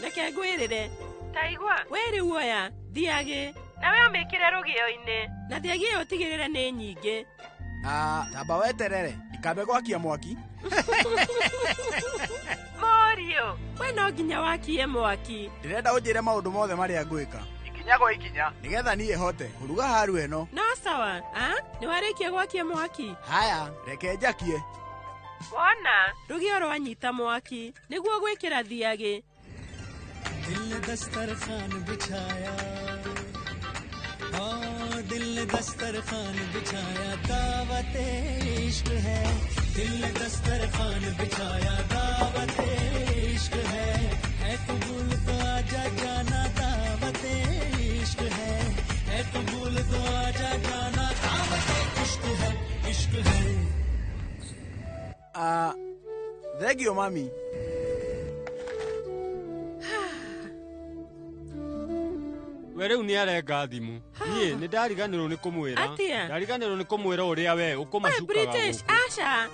Reke ngwĩrĩre. Ta igua, we rĩu oya thiagĩ nawe ũmĩkĩre rũgĩo-inĩ na thiagĩ ĩyo ũtigĩrĩre nĩ nyingĩ. Ah, tamba weterere ndikambe gwakia mwaki. Mũriũ, we no nginya wakie mwaki. Ndĩrenda ũnjĩre maũndũ mothe marĩa ngwĩka ikinya gwa ikinya nĩgetha niĩ hote kũruga haru ĩno. No sawa, ah? Nĩ warĩkia gwakia mwaki? Haya, reke njakie. Wona, rũgĩo rwanyita mwaki nĩguo gwĩkĩra thiagĩ. दिल ने दस्तरखान बिछाया, हाँ दिल ने दस्तरखान बिछाया, दावत इश्क है। दिल ने दस्तरखान बिछाया, दावत इश्क है। है कबूल तो आजा जाना, दावत इश्क है। है कबूल तो आजा जाना, दावत इश्क है, इश्क है। Ah, thengio mami. We rĩu nĩ arenga thimũ. Niĩ nĩ ndariganĩrwo nĩ kũmwĩra. Atĩa? Ndariganĩrwo nĩ kũmwĩra ũrĩa we We ũkũmacukaga Brijesh, gũkũ. aca.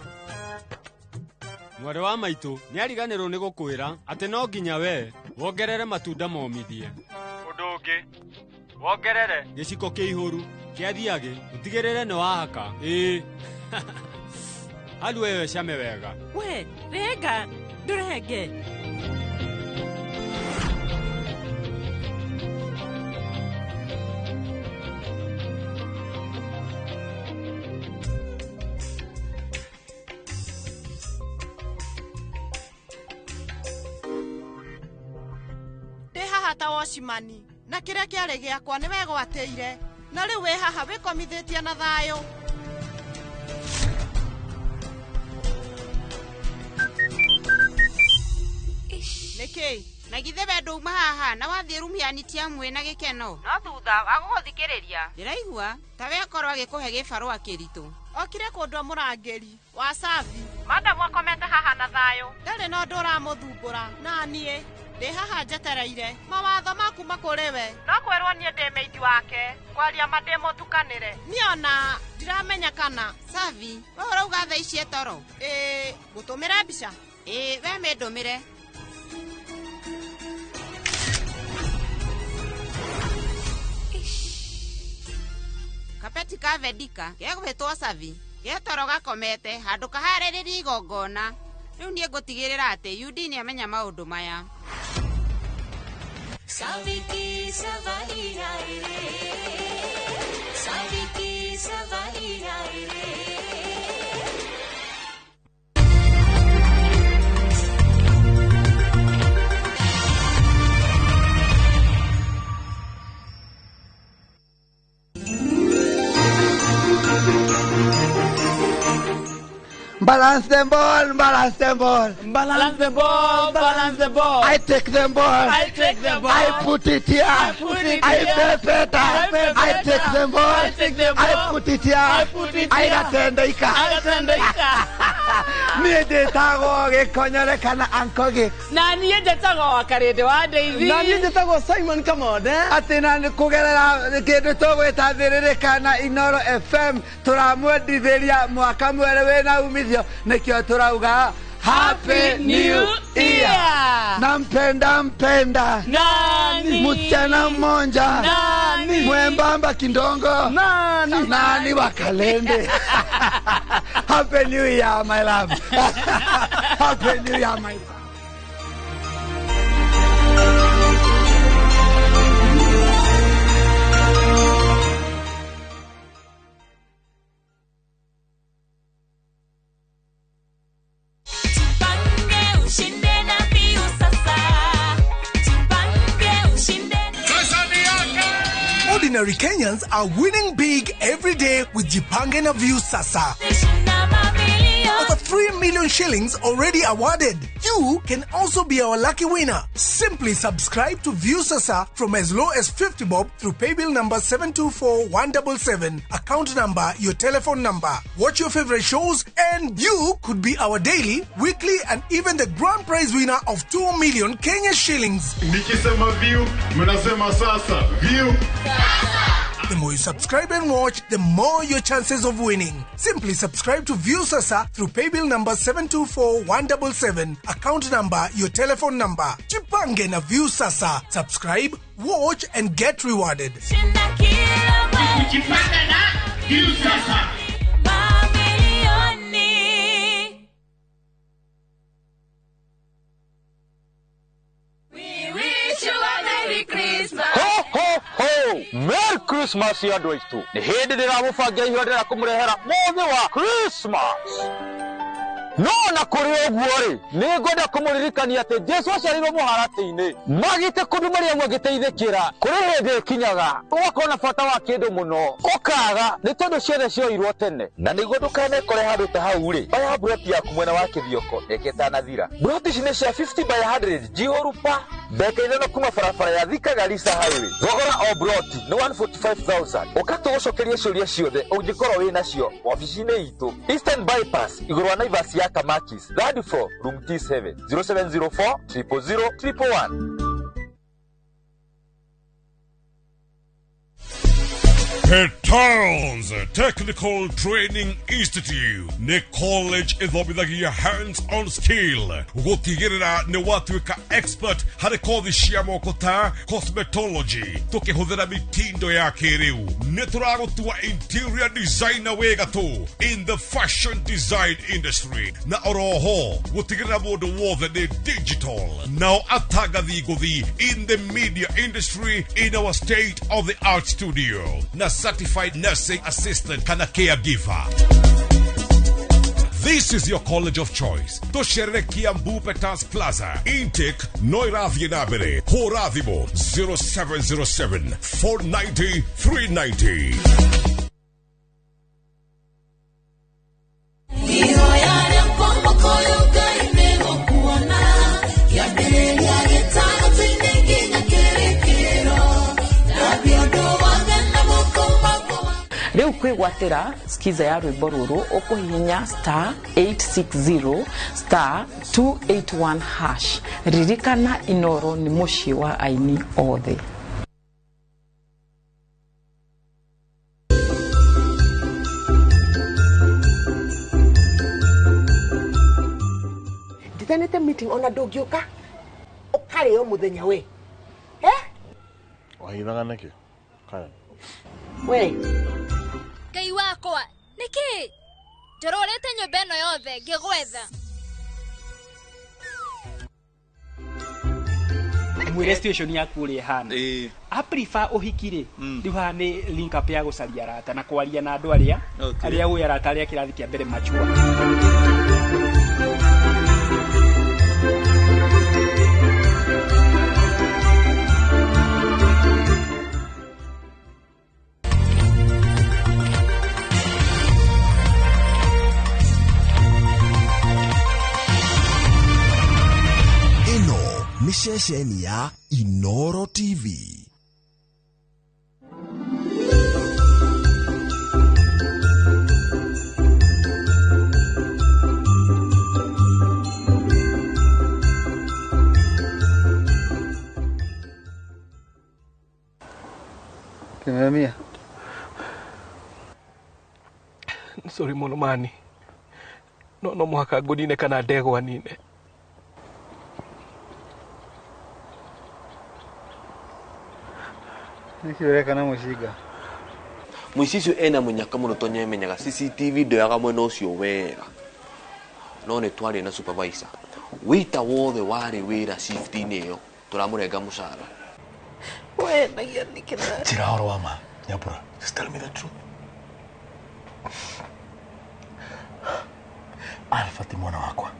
Mwarĩ wa maitũ nĩ ariganĩrwo nĩ gũkwĩra atĩ no nginya we wongerere matunda momithie. Ũndũ ũngĩ, wongerere gĩciko kĩihũru kĩa thiagĩ ũtigĩrĩre nĩ wahaka. Ĩĩ. Halua ĩyo ĩcame wega. We, renga, ndũrenge. Ndĩ haha ta wocimani na kĩrĩa kĩarĩ gĩakwa nĩ wegwatĩire na rĩu wĩ haha wĩkomithĩtie na thayũ. Nĩkĩ? Na githĩ we ndũuma haha na wathiĩ rumu ya Nitiamu wĩna gĩkeno? No thutha wa gũgũthikĩrĩria ndĩraigua ta we akorwo agĩkũhe gĩbarũa kĩritũ. Okire kũndua mũrangĩri wa Savi. Madamu akomete haha na thayũ, ndarĩ na ũndũ ũramũthumbũra. Na niĩ ndĩ haha njetereire mawatho maku makũrĩ we. No kwĩrwo niĩ ndĩ meiti wake, kwaria ma ndĩmũtukanĩre. Niĩ ona ndiramenya kana Savi, we ũrauga thaa ici e toro? Ĩĩ, ngũtũmĩre mbica? Ĩĩ, we mĩndũmĩre. Kapeti ka Vedika gegwĩtwo Savi getoro gakomete handũ kaharĩrĩria igongona. Rĩu niĩ ngũtigĩrĩra atĩ Yudi nĩamenya maũndũ maya. Savi ki savari ai re, Savi ki savari ai re. Balance them ball, balance them ball. Balance the ball, balance the ball. I take them ball. I take the ball. I put it here. I put it I here. pepeta. I I take them ball. I take the ball. I put it here. I put it I here. gatendeka. I gatendeka. Niĩ njĩtagwo Gĩkonyore kana Uncle Gĩ. Na niĩ njĩtagwo Wakarĩndĩ wa Ndeithi. Na niĩ njĩtagwo Simon Kamonde. Atĩ na nĩ kũgerera kĩndũ tũgwĩta Thĩrĩrĩka na Inoro FM tũramwendithĩria mwaka mwerũ wĩna umithio, nĩkĩo tũrauga Happy New Year. Nampenda mpenda nani, msichana mmoja nani, mwembamba kindongo nani, nani wa Kalende. Happy New Year my love. Happy New Year my love. Ordinary Kenyans are winning big every day with Jipange na Viusasa. Over 3 million shillings already awarded. You can also be our lucky winner. Simply subscribe to Viusasa from as low as 50 bob through paybill number 724177, account number, your telephone number. Watch your favorite shows and you could be our daily, weekly and even the grand prize winner of 2 million Kenya shillings. Nikisema view, mnasema sasa. View. The more you subscribe and watch, the more your chances of winning. Simply subscribe to Viusasa through paybill number 724177, account number, your telephone number. Jipange na Viusasa. Subscribe, watch and get rewarded. Jipange na Viusasa. We wish you a Merry Christmas. Ho, ho, ho! Merry Christmas ya andũ aitũ. Nĩ hĩndĩ ndĩramũbangira ihũra ndĩrenda kũmũrehera mũthĩ wa Christmas. No na kũrĩ ũguo rĩ, nĩ ngwenda kũmũririkania atĩ Jesu aciarirwo mũharatĩ-inĩ. Magĩte kũndũ Mariamu agĩteithĩkĩra. Kũrĩ hĩndĩ ĩkinyaga ũgakorwo na bata wa kĩndũ mũno, ũkaga nĩ tondũ ciothe cioirwo tene. Na nĩguo ndũkanekore handũ ta hau rĩ, oya mburoti yaku mwena wa Kĩthioko mĩaka ĩtanathira. Mburoti ici nĩ cia 50 by 100 njihũru pa ndagĩka ithano kuma barabara ya Thika Garissa Highway. Thogora o mburoti nĩ 145,000. Ũka tũgũcokerie ciũria ciothe ũngĩkorwo wĩ nacio wabici-inĩ itũ Eastern Bypass igũrũ wa Naivas ya Kamakis, third floor, room T7, 0704 000 111. Petals Technical Training Institute nĩ college ĩthomithagia hands-on skill gũtigĩrĩra nĩ watuĩka expert harĩ kothi cia moko ta cosmetology tũkĩhũthĩra mitindo ya kĩrĩu. Nĩ tũragũtua interior designer wĩ gatũ in the fashion design industry na oroho gũtigĩrĩra mũndũ wothe nĩ digital nao atangathi ngũthi in the media industry in our state of the art studio na certified nursing assistant kana caregiver. This is your college of choice. Tũcerere Kiambu Petals Plaza. Intake no ĩrathiĩ na mbere. Hũra thimũ 0707 490 390. Kwĩgwatĩra skiza ya rwĩmbo rũrũ ũkũhihinya star 860 star 281 hash. Ririkana Inoro nĩ mũciĩ wa aini othe. Nditanĩte meeting ona ndũngĩũka ũkarĩo mũthenya we. Eh? Wahithaga nĩkĩ? Karen. We. Ngai wakwa, nĩkĩ? Njororete nyũmba ĩno yothe ngĩgwetha. Mwĩre situation yaku ũrĩa ĩhana. A prefer ũhiki rĩ, rĩu haha nĩ link up ya gũcaria arata na kwaria na andũ arĩa arĩa ũĩ arata arĩa kĩrathi kĩa mbere machua. Ĩno nĩ ceceni ya Inoro TV. Kimemia. Sorry mũno mani. No mũhaka ngũnine kana ndegwa nine. Nĩkĩ ũreka na mũcinga? Mũici ũcio ena mũnyaka mũno tondũ nĩamenyaga CCTV ndoyaga mwena ũcio wega. No nĩ twarĩ na supervisor. Wĩta wothe warĩ wĩra shift-inĩ ĩyo tũramũrenga mũcara. Wendagia nĩkĩ na Njĩra ũhoro wa ma, Nyambura. Just tell me the truth. Alpha ti mwana wakwa.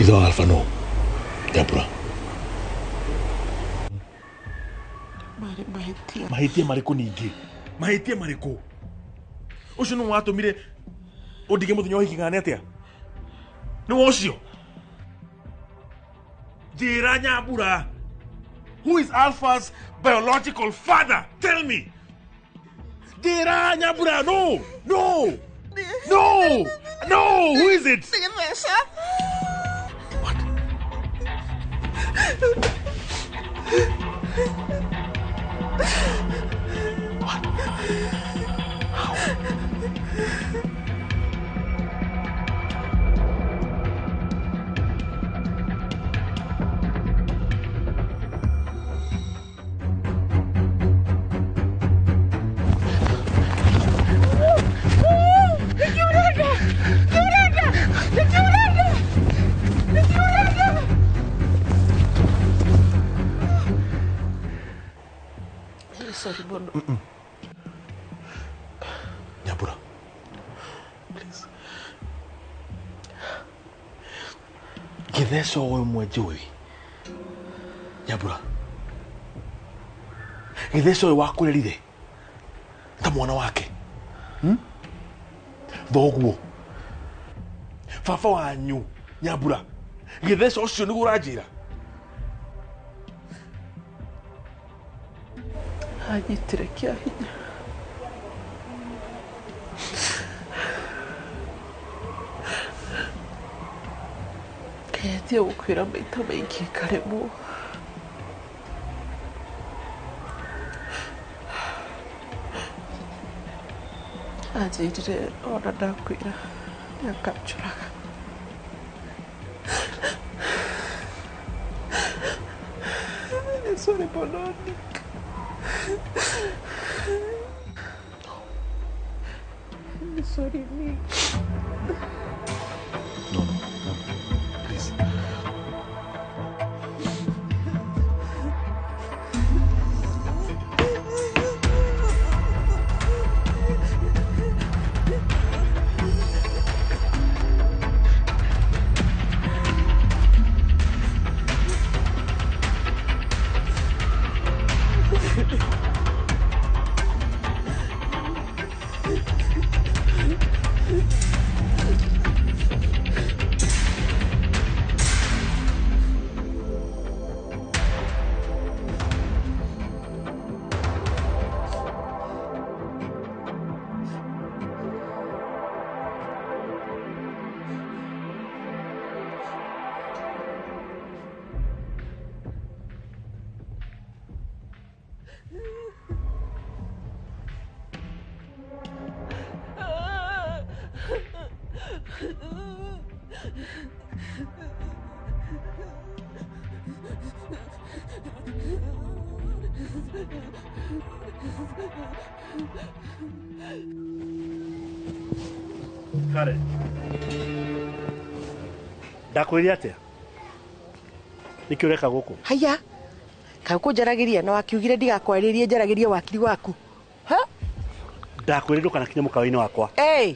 Ithe wa Alpha no Nyambura. Marĩ mahĩtia. Mahĩtia marĩkũ ningĩ? Mahĩtia marĩkũ? Ũcio nĩ watũmire ũndige mũthenya wa ũhiki kana nĩ atĩa? Nĩ ũcio? Njĩra Nyambura. Who is Alpha's biological father? Tell me. Njĩra Nyambura, no. No. No. No, who is it? Nĩ Gĩtheca. What? What? How? Sorry, mũno. Nyambura, please. Gĩtheca o ĩmwe njũĩ. Nyambura, gĩtheca ũyũ wakũrerire ta mwana wake, Thoguo, baba wanyu. Nyambura, gĩtheca ũcio nĩguo ũranjĩra? Anyitire kĩa hinya. Ngeretie gũkwĩra maita maingĩ ngaremwo. Anjĩrire ona ndakwĩra nĩakanjũraga. Nĩ sorry mũno, Nick. Sorry, Nick. No, no, no, please. Karen, ndakwĩrire atĩa? Nĩkĩ ũreka gũkũ? Haya, kaĩ ũkũnjaragĩria na wakiugire ndigakwarĩrie njaragĩrie wakiri waku. Ha? Ndakwĩrire ndũkanakinye mũkawa-inĩ wakwa. Hey,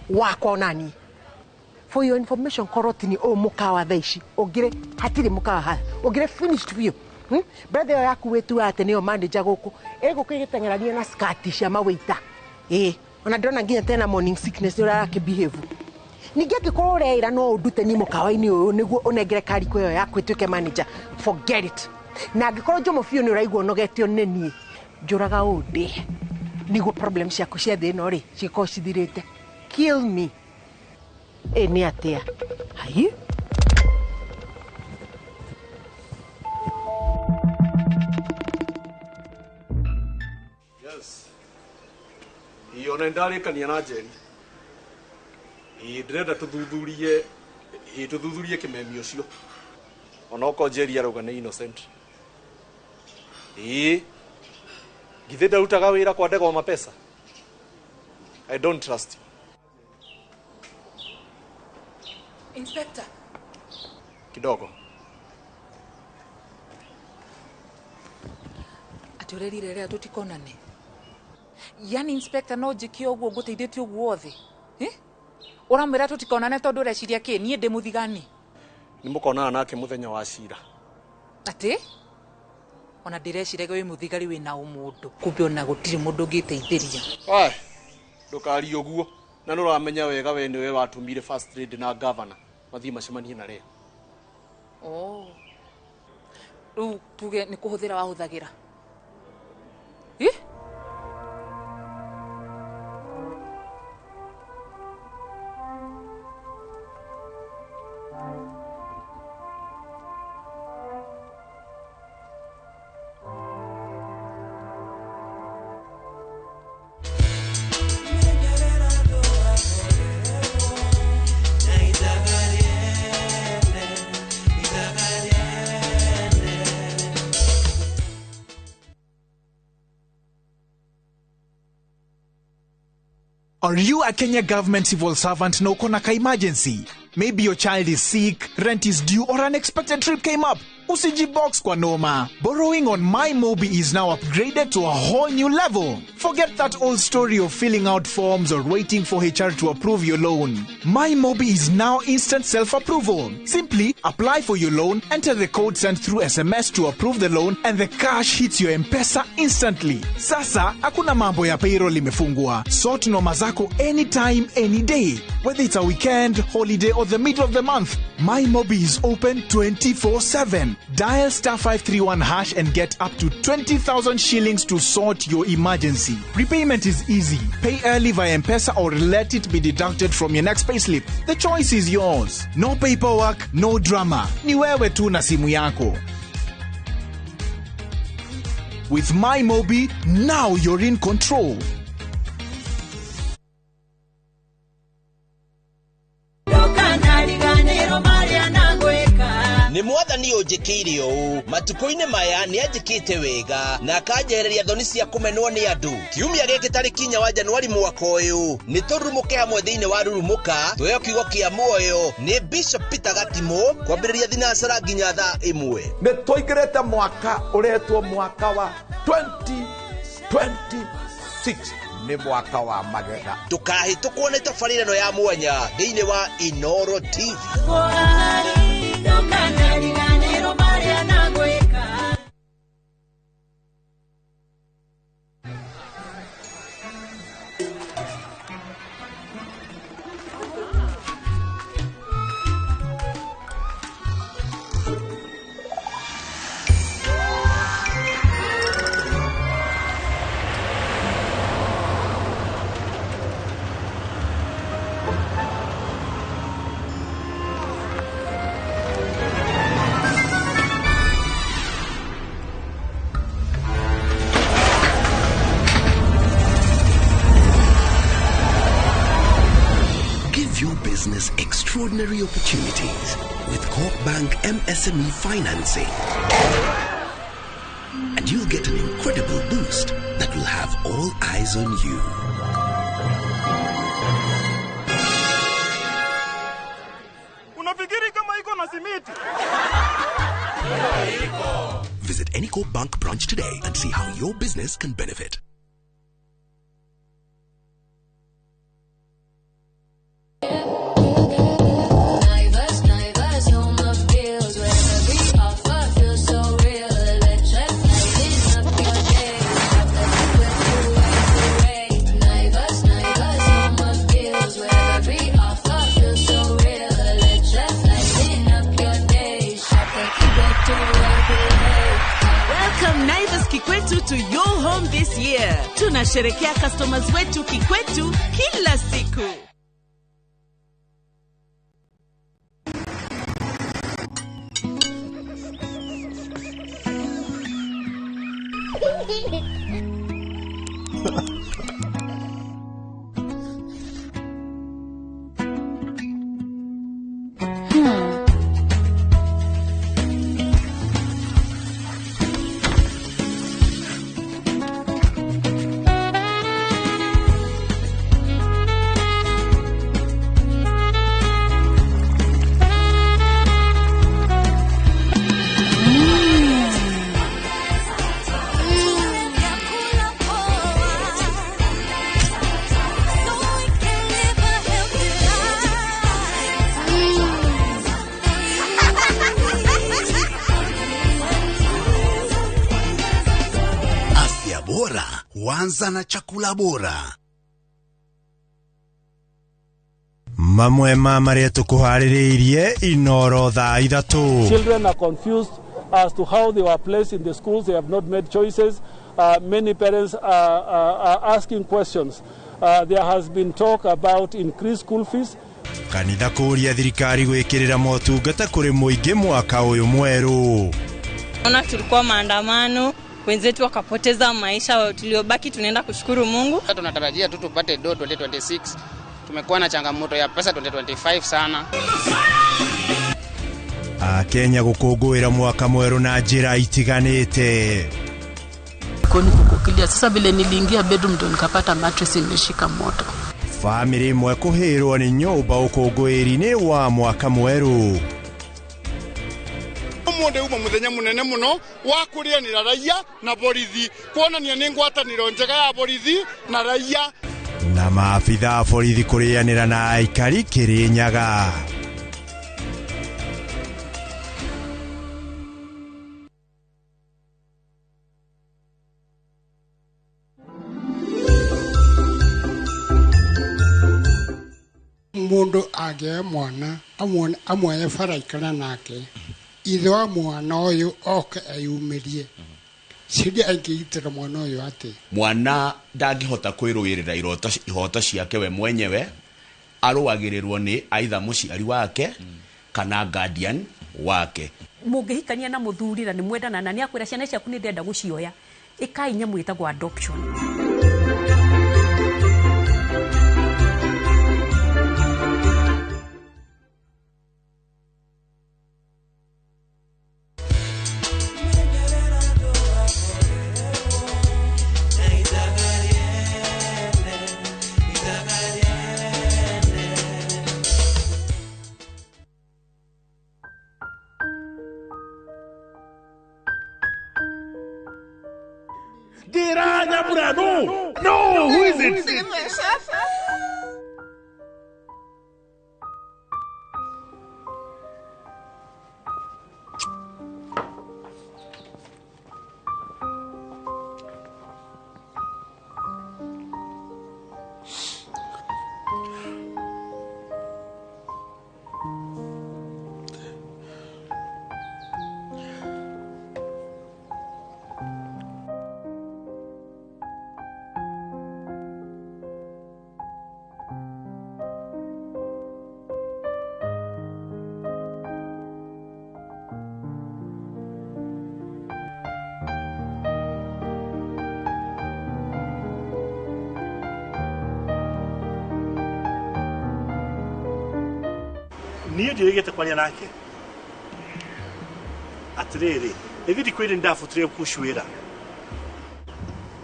wakwa onani. For your information, korotini o mũkawa thaa ici ũngĩrĩ hatirĩ mũkawa haha ũngĩrĩ finished biũ. Brother ĩyo yaku wĩtuaga atĩ nĩyo manager gũkũ ĩgũkũ ĩgĩteng'erania na skati cia mawaita. Ĩĩ, ona ndĩrona nginya tena morning sickness nĩ ũrĩa arakĩbehave. Ningĩ angĩkorwo ũreĩra no ũndute niĩ mũkawa-inĩ ũyũ nĩguo ũnengere kariko ĩyo yaku ĩtuĩke manager, forget it. Na angĩkorwo Jomo biũ nĩ ũraigua ũnogetio nĩ niĩ, njũraga ũndĩe nĩguo problem ciaku cia thĩ ĩno rĩ cikorwo cithirĩte. Kill me. Ĩ nĩ atĩa? Hai? Yes. Ĩĩ ona nĩndarĩkania na Njeri. Ĩĩ ndĩrenda tũthuthurie, ĩĩ tũthuthurie kĩmemi ũcio. Onokorwo Njeri arauga nĩ innocent. Ĩĩ githĩ ndarutaga wĩra kwa Ndegwa Mapesa? I don't trust you. Inspector. Kidogo. Atĩ ũrerire rĩa tũtikonane. Yani inspector no njĩke ũguo ngũteithĩtie ũguo wothe. Ũramwĩra tũtikonane tondũ ũreciria kĩ niĩ ndĩ mũthigani. Nĩ mũkonana nake mũthenya wa cira. Atĩ? Ona ndĩreciragia wĩ mũthigari wĩna ũmũndũ. Kumbe ona gũtirĩ mũndũ ũngĩteithĩria. Oe, ndũkarie ũguo. Na nĩ ũramenya wega we nĩwe watũmire first lady na governor mathiĩ macemanie na Lea. Oh. Rĩu tuge nĩ kũhũthĩra wahũthagĩra. Are you a Kenya government civil servant na uko na ka emergency? Maybe your child is sick, rent is due, or unexpected trip came up. Usijibox kwa noma. Borrowing on MyMobi is now upgraded to a whole new level. Forget that old story of filling out forms or waiting for HR to approve your loan. MyMobi is now instant self-approval. Simply apply for your loan, enter the code sent through SMS to approve the loan, and the cash hits your M-Pesa instantly. Sasa, hakuna mambo ya payroll imefungwa. Sort noma zako anytime, any day. Whether it's a weekend, holiday, or the middle of the month, MyMobi is open 24/7. Dial star 531 hash and get up to 20,000 shillings to sort your emergency. Repayment is easy. Pay early via M-Pesa or let it be deducted from your next payslip. The choice is yours. No paperwork, no drama. Ni wewe tu na simu yako. With MyMobi, now you're in control. Nĩ mwathani ũnjĩkĩire ũũ matukũ-inĩ maya nĩ anjĩkĩte wega na akanjehereria thoni cia kũmenwo nĩ andũ. Kiumia gĩkĩ tarĩki 4 wa Januari mwaka ũyũ nĩ tũrurumũke hamwe thĩinĩ wa Rurumũka tũheo kiugo kĩa muoyo nĩ Bishop Peter Gatimo kwambĩrĩria thinacara nginya thaa 1. Nĩ tũingĩrĩte mwaka ũretwo mwaka wa 2026 nĩ mwaka wa magetha. Ndũkahĩtũkwo nĩ tabarĩra ĩno ya mwanya thĩinĩ wa Inoro TV. Extraordinary opportunities with Corp Bank MSME financing. And you'll get an incredible boost that will have all eyes on you. Unafikiri kama iko na simiti? Visit any Corp Bank branch today and see how your business can benefit. Kikwetu to your home this year. Tunasherekea customers wetu Kikwetu kila siku. Huanza na chakula bora. Mamwe ma maria tukuharĩrĩirie Inoro thaa 3. Children are confused as to how they were placed in the schools. They have not made choices. Many parents are asking questions. There has been talk about increased school fees. Kanitha kũũria thirikari gwĩkĩrĩra motungata kũrĩ mũingĩ mwaka ũyũ mwerũ. Ona tulikuwa maandamano, wenzetu wakapoteza maisha, tuliobaki tunaenda kushukuru Mungu. Tunatarajia tu tupate do 2026. Tumekuwa na changamoto ya pesa 2025 sana. Akenya gũkũngũĩra mwaka mwerũ na njĩra itiganĩte. Koni kukukilia. Sasa vile niliingia bedroom ndo nikapata mattress imeshika moto. Bamĩrĩ ĩmwe kũhĩrwo nĩ nyũmba ũkũngũĩri-inĩ wa mwaka mwerũ. Ũmũthĩ uma mũthenya mũnene mũno wa kũrĩanĩra raia na borithi, kuonania nĩ ngwatanĩro njega ya borithi na raia. Na maabitha a borithi kũrĩanĩra na aikari Kĩrĩnyaga. Mundu angĩoya mwana amuoye bara aikare nake, ithe wa mwana ũyũ oke eyumĩrie, ciria angĩgitĩra mwana ũyũ atĩ mwana ndangĩhota kwĩrũĩrĩra ihoto ciake we mwenyewe, arũagĩrĩrwo nĩ aitha mũciari wake kana guardian wake. Mũngĩhikania na mũthuri na nĩ mwendana na nĩ akwĩra ciana ciaku nĩ ndĩrenda gũcioya, ĩkai nyamũ ĩtagwo adoption. No! No! Who is it? Niĩ ndirĩgĩte kwaria nake. Atĩrĩrĩ, nĩ ndikwĩrĩ ndabutire kucwĩra.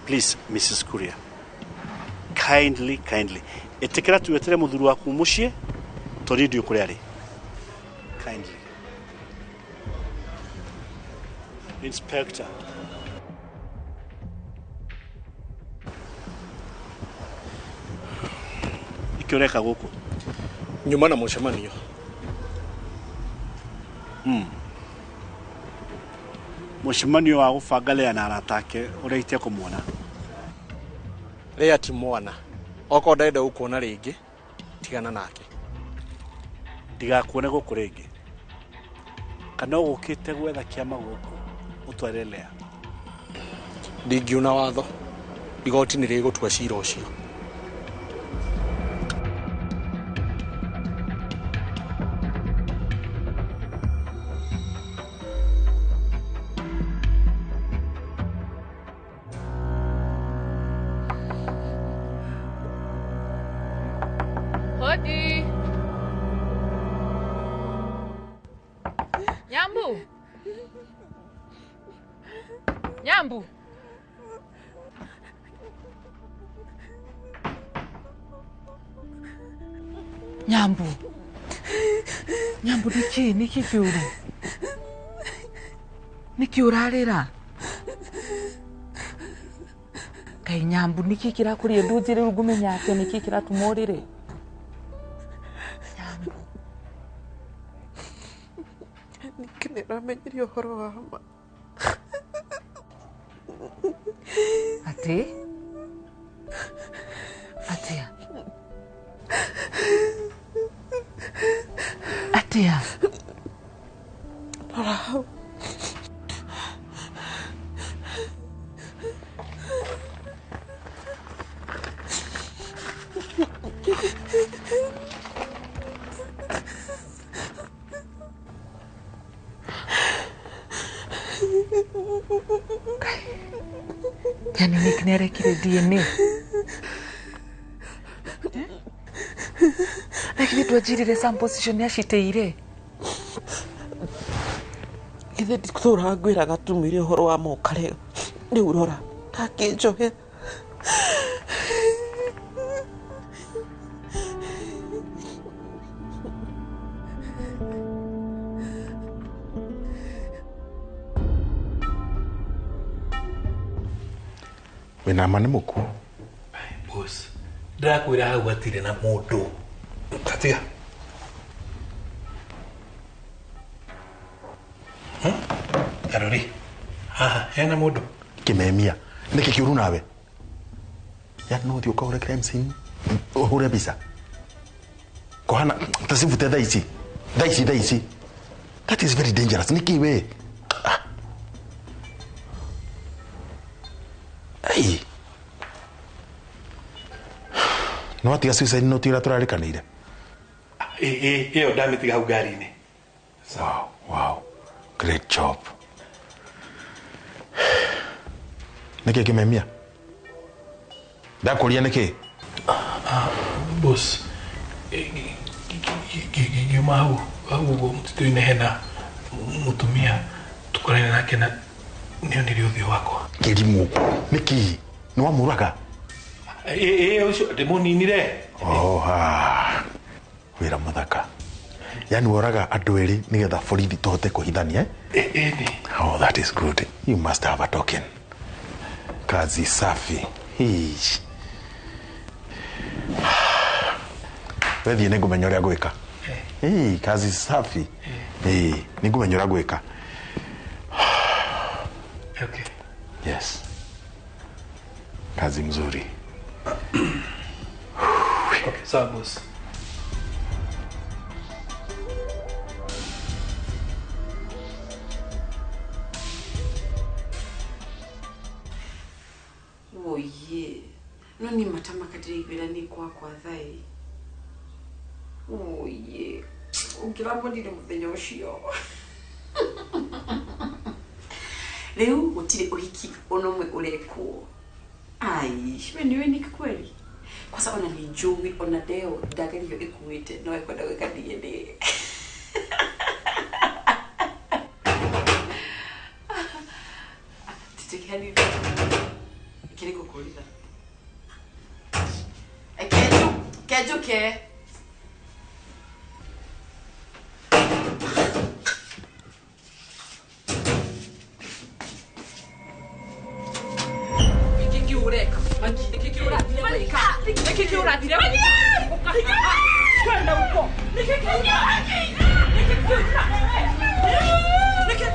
Please, Mrs. Kuria, kindly, kindly, ĩtĩkĩra twetere mũthuri waku mũciĩ tondũ ndiũĩ kũrĩa arĩ. Kindly. Inspector. Nĩkĩ ũreka gũkũ? Nyuma na mũcemanio. Mũcemanio wa gũbanga Lea na arata ake ũrĩa itekũmuona. Lea ti mwana. Okorwo ndarenda gũkuona rĩngĩ, tigana nake. Ndigakuone gũkũ rĩngĩ. Kana ũgũkĩte gwetha kĩama gũkũ ũtware Lea. Ndingiuna watho, igoti nĩ rĩgũtua cira ũcio. Hodi. Nyambu. Nyambu. Nyambu. Nyambu niki niki kiuru. Niki urarira. Kai Nyambu niki kirakurie ndunjire ngumenya atia niki kiratumurire. Niki nĩramenyirie ũhoro wa ma. Atĩ? Atĩa? Atĩa? Rora hau. Yani Nick nĩarekire DNA. Lakini twanjirire samples icio nĩaciteire. Githĩ nditũraga ngwĩraga tumire ũhoro wa moka rĩu. Rĩu rora, akĩnjohe. Wĩna ma nĩ mũkuo? Boss, ndĩrakwĩra hau hatirĩ na mũndũ. Tatia. Tarori. Haha, hena mũndũ. Kĩmemia. Nĩkĩ kĩũru nawe? Ya no ũthiĩ ũkahũre crime scene, ũhũre mbica. Kũhana ta cibute thaa ici. Thaa ici thaa ici. That is very dangerous. Nĩkĩ we? Ah. Ai. No atiga suicide note ĩrĩa tũrarĩkanĩire. Ĩ ĩyo ndamĩtiga hau ngari-inĩ. Wow, wow. Great job. Nĩkĩ kĩmemia? Ndakũria nĩkĩ? Boss, ngiuma hau hau ũguo mũtitũ-inĩ hena mũtumia tũkorane nake na nĩonire ũthiũ wakwa. Kĩrimũ. Nĩkĩ? Nĩ wamũraga? Ĩ ũcio ndĩmũninire. Oh, ah. Wĩra mũthaka. Yaani woraga andũ erĩ nĩgetha borithi tũhote kũhithania, eh? Ĩni. Oh, that is good. You must have a token. Kazi safi. Hish. Wethiĩ nĩngũmenya ũrĩa ngwĩka. Hey, kazi safi. Hey, nĩngũmenya ũrĩa ngwĩka. Okay. Yes. Kazi mzuri. Okay, sawa boss. Oye, no ni matama katiraiguĩra nĩ kwakwa thai. Oye, ũngĩrambonire mũthenya ũcio. Rĩu gũtirĩ ũhiki ona ũmwe ũrekwo. Ai, we nĩũĩ nĩkĩ kweli? Kwanza ona nĩ njũĩ ona ndeo ndagerio ĩkuĩte no ĩkwenda gwĩka DNA. Titeke hanini. Kĩrĩkũ kũrira? Kenjuke. Nĩkĩ ũreka? Nĩkĩ ũrathire gwĩka? Nĩkĩ ũrathire gwĩka? Kwenda huko. Nĩkĩ Nĩkĩ Nĩkĩ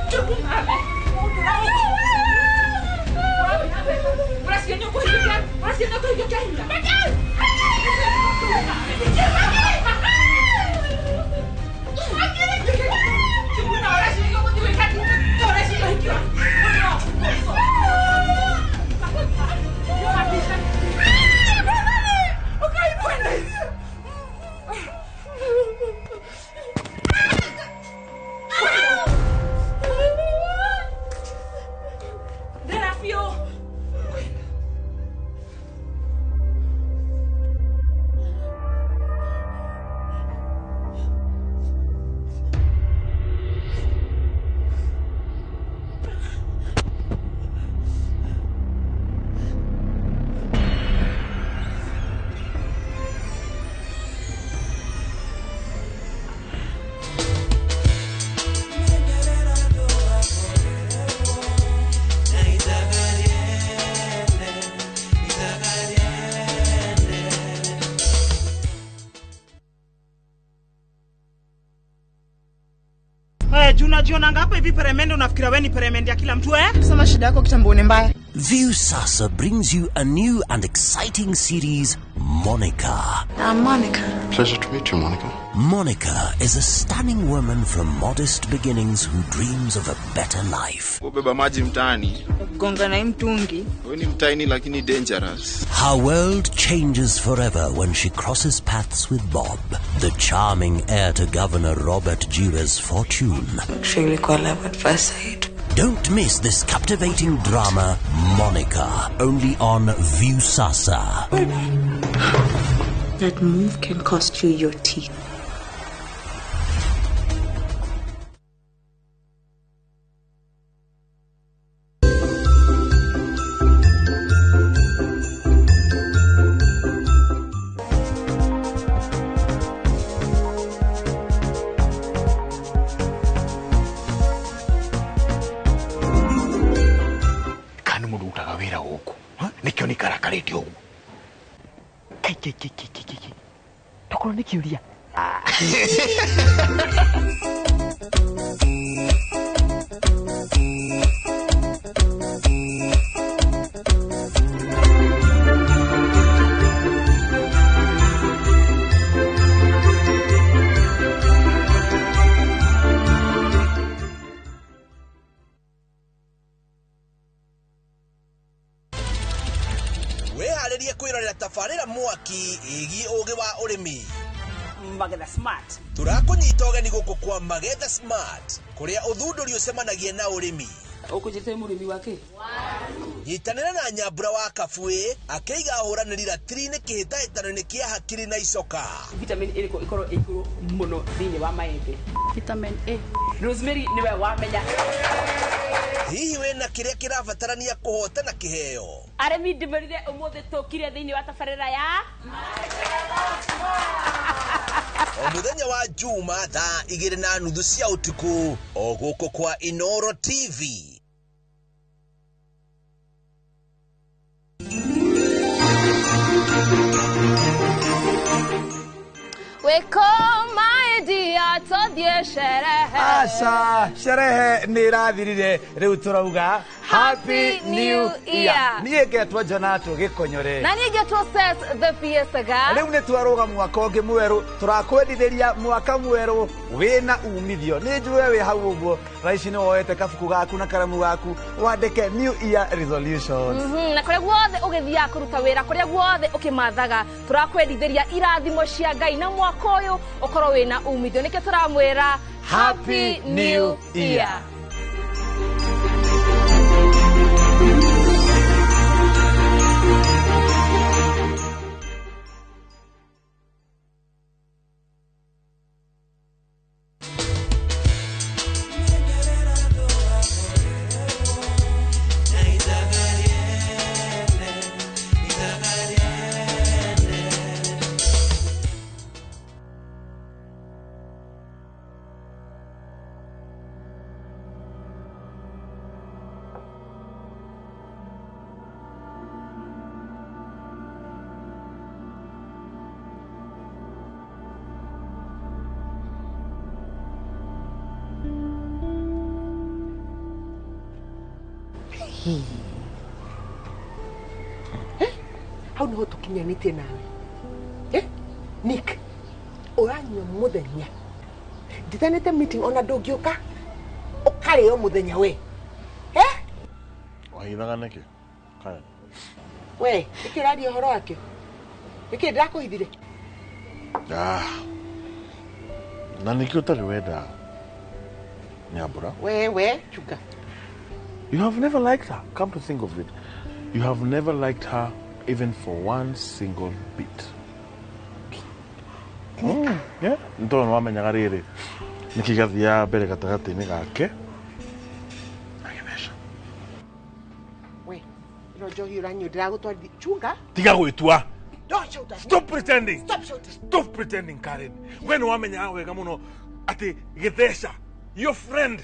Unajionanga hapa hivi peremende, unafikiria wewe ni peremende ya kila mtu eh? Sema shida yako kitambo ni mbaya. Viusasa brings you a new and exciting series, Monica. I'm Monica. Pleasure to meet you, Monica. Monica is a stunning woman from modest beginnings who dreams of a better life. Kubeba maji mtaani. Gonga na mtungi. Wewe ni mtaini lakini dangerous. Her world changes forever when she crosses paths with Bob, the charming heir to Governor Robert Jira's fortune. Actually, kwa love at first sight. Don't miss this captivating drama, Monica, only on Viusasa. That move can cost you your teeth. Ki ki ki ki ki. Tokorwo nĩ kĩũria. Wĩharĩrie kwĩrorera tabarĩra mwaki ĩgiĩ ũgĩ wa ũrĩmi. Magetha Smart. Tũrakũnyita ũgeni gũkũ kwa Magetha Smart kũrĩa ũthundũri ũcemanagia na ũrĩmi. Ũkũnjĩte mũrĩmi wa kĩ? Nyitanĩra na Nyambura wa Kabuĩ akĩiga ahũranĩri ratiri-inĩ kĩhĩtahĩtano-inĩ kĩa hakiri na icoka. Vitamin ĩrĩkũ ĩkorwo ĩ igũrũ mũno thĩinĩ wa maembe? Vitamin A. Rosemary nĩwe wamenya. Hihi wĩna kĩrĩa kĩrabatarania kũhotana kĩheo? Arĩmi ndĩmwĩrire ũmũthĩ tũkire thĩinĩ wa tabarĩra ya O mũthenya wa Juma thaa 2:30 cia ũtukũ o gũkũ kwa Inoro TV. Aca sherehe nä irathirire rä u tå rauga Happy New Year. Niä ngetwo Jonato Gĩkonyore na niä ngetwo Ses the Fiesta. Rä u nä twarå mwaka å ngä mwerå tå rakwendithä mwaka mwerå wä na umithio. Nä njue wä hau å guo thaa ici nä woete kabuku gaku na karamu gaku wandĩke New Year resolutions. Na kũrĩa guothe ũgĩthiaga kũruta wĩra, kũrĩa guothe ũkĩmathaga, tũrakwendithĩria irathimo cia Ngai na mwaka ũyũ ũkorwo wĩna umithio. Nĩkĩo tũramwĩra Happy New Year. Hau niho tukinyanĩtie nawe. Nick, ũranyua mũthenya. Nditanĩte meeting ona ndũngĩũka. Ũkarĩo mũthenya we. Wahithaga nĩkĩ? Karen. We, nĩkĩ ũraria ũhoro wake? Nĩkĩ ndĩrakũhithire? Na nĩkĩ ũtarĩ wenda Nyambura? We, chunga. You have never liked her. Come to think of it, you have never liked her even for one single bit. Yeah? Nĩ wamenyaga rĩrĩ nĩkĩ gĩathiaga mbere gatagatĩ-inĩ gake na Gĩtheca. We, ĩno njohi ũranyua ndĩragũtwarithia. Chunga. Tiga gwĩtua. Don't shout at me. Stop pretending. Stop shouting. Stop pretending, Karen. We nĩ wamenyaga wega mũno atĩ Gĩtheca, your friend,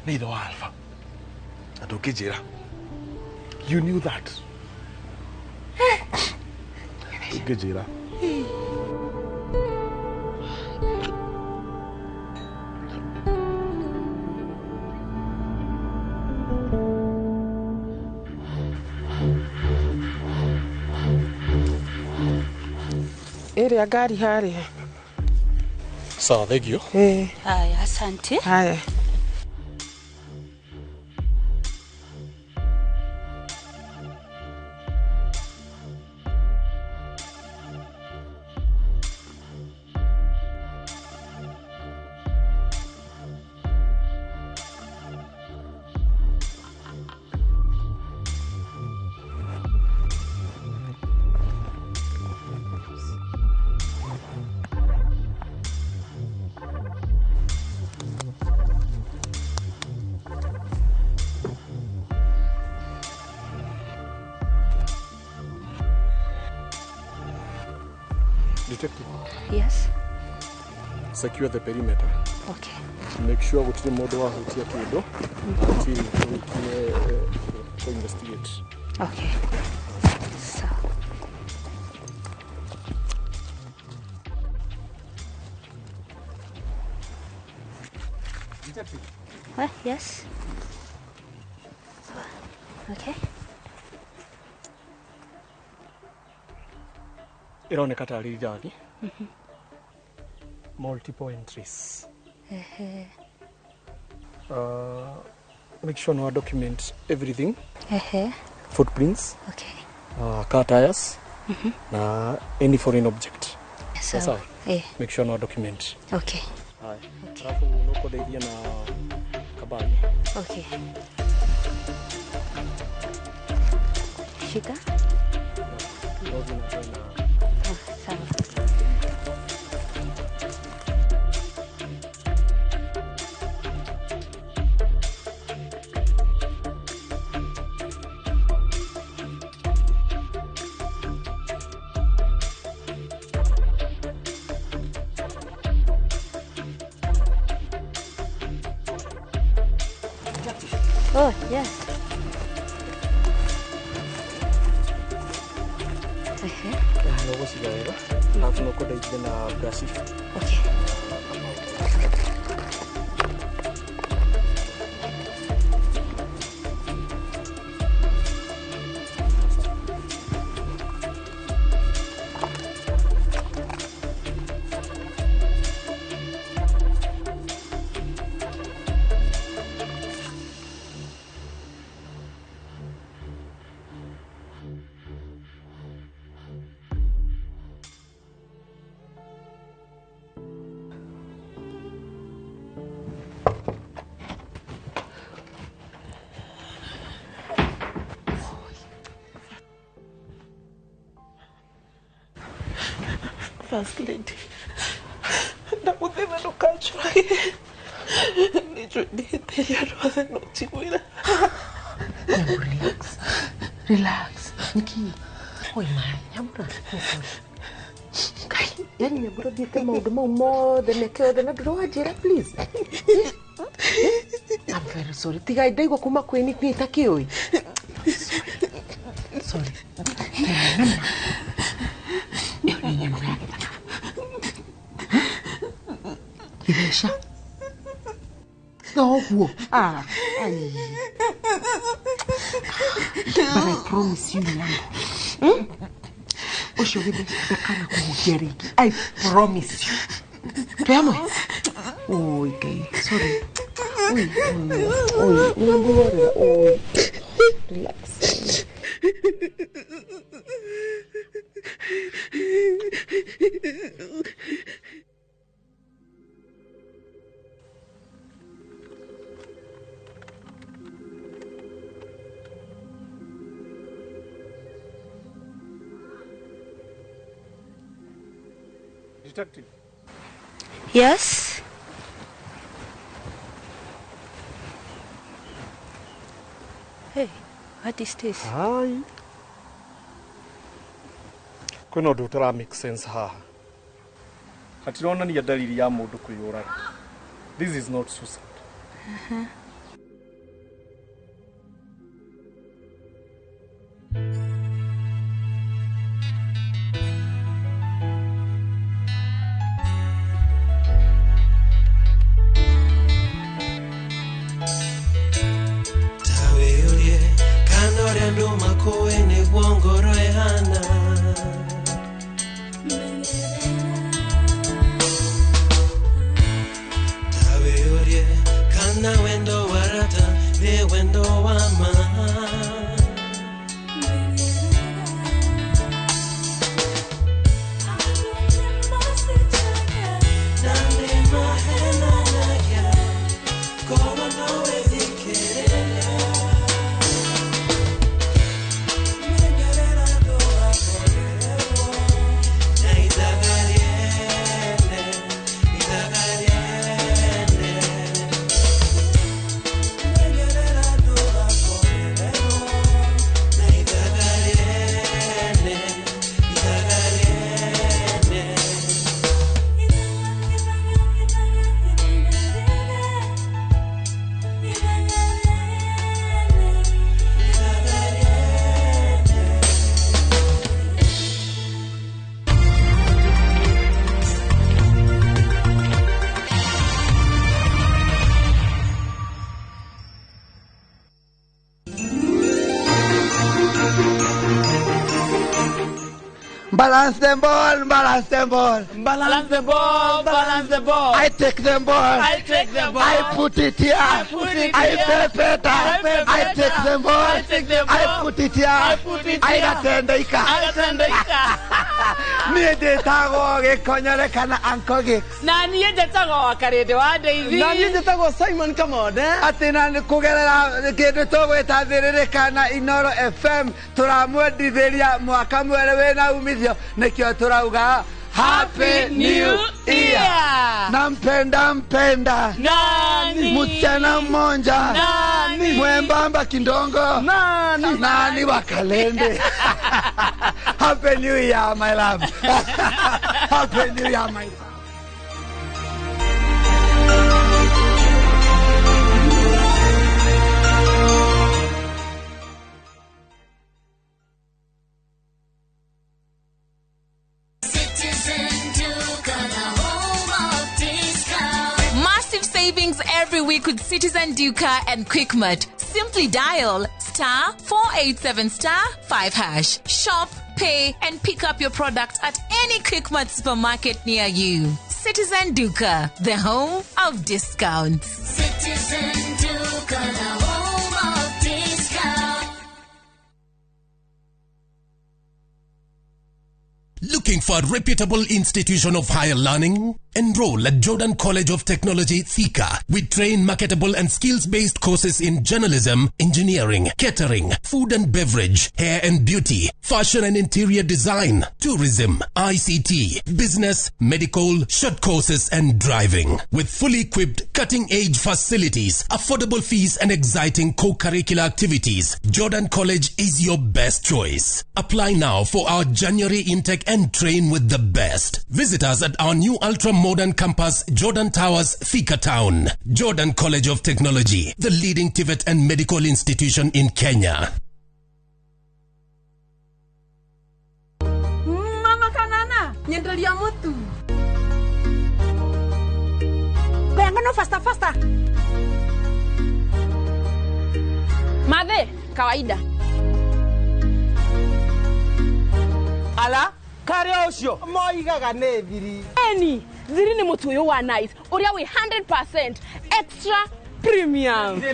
nĩ ithe wa Alpha. Na ndũngĩnjĩra. You knew that. Ndũngĩnjĩra. Ĩrĩa ngari harĩa. Sawa, thank you. Haya, asante. Haya. Detective. Yes. Secure the perimeter. Okay. Make sure gũtirĩ mũndũ wahutia kĩndũ until tũrĩkie investigate. Okay. Sawa. What? Yes. Okay. Ironeka tarĩ irathi. Multiple entries. Ehe. Make sure no document everything. Ehe. Footprints. Okay. Car tires. Na any foreign object. Sawa. Eh. Make sure no document. Okay. Haya. Alafu unokodeithia na kabani. Okay. Shika. Oh, sawa. Oh, yes. Ehe. Nogũciga wega. Alafu nũkũndeithia na brush. Okay. First lady, ndamũthĩna ndũkanjũrage nĩnjũĩ ndĩhĩtĩria andũ othe no njiguĩra. Nyambu, relax. Relax. Niki. Oi man, Nyambura. Kai, yani Nyambura thiĩte maũndũ mau mothe meke othe na ndũrĩ wanjĩra please. I'm very sorry. Tiga ndaigua kuma kwĩ niĩ itakĩũĩ. Sorry. Ĩyo nĩ nyamũ ya gĩthaka. Gĩtheca. No ũguo. Ah, ai. But I promise you, Nyambo. Ũcio gĩtheca ndakana kũhutia rĩngĩ. I promise you. Twĩ hamwe? Oi, Ngai. Sorry. Oi, oi, Nyambo, oi. Relax. Detective. Yes. Hey, what is this? Hi. Kwĩna ũndũ ũtara make sense haha. Hatironania dalili ya mũndũ kwĩyũraga. This is not suicide. Uh-huh. Balance the ball, balance the ball. Balance the ball, balance the ball. I take the ball. I take the ball. I put it here. I put it I here. pepeta. I I take the ball. I take the ball. I put it here. I put it I here. gatendeika. Agatendeika. Niĩ ndĩtagwo Gĩkonyore kana Uncle Gicks. Na niĩ njĩtagwo Wakarĩndĩ wa Ndeithi. Na niĩ njĩtagwo Simon Kamonde. Atĩ na nĩ kũgerera kĩndũ tũgwĩta Thĩrĩrĩka na Inoro FM tũramwendithĩria mwaka mwerũ wĩna umithio, nĩkĩo tũrauga Happy New Year. Nampenda mpenda nani, msichana mmoja nani, mwembamba kindongo nani, nani wa Kalende. Happy New Year my love. Happy New Year my love. Massive savings every week with Citizen Duka and Quickmart. Simply dial *487 *5#. Shop, pay, and pick up your product at any Quickmart supermarket near you. Citizen Duka, the home of discounts. Citizen Duka, the home of discount. Looking for a reputable institution of higher learning? Enroll at Jordan College of Technology, Thika. We train marketable and skills-based courses in journalism, engineering, catering, food and beverage, hair and beauty, fashion and interior design, tourism, ICT, business, medical, short courses and driving. With fully equipped, cutting-edge facilities, affordable fees and exciting co-curricular activities, Jordan College is your best choice. Apply now for our January intake and train with the best. Visit us at our new ultra-modern campus, Jordan Towers, Thika Town. Jordan College of Technology, the leading TVET and medical institution in Kenya. Mama kanana, nyenderia mutu. Kayangano faster faster. Madhe, kawaida. Ala, karia ucio moigaga nĩ thiri. Eni, thiri nĩ mũtu ũyũ wa Nice ũrĩa wĩ 100% extra premium. We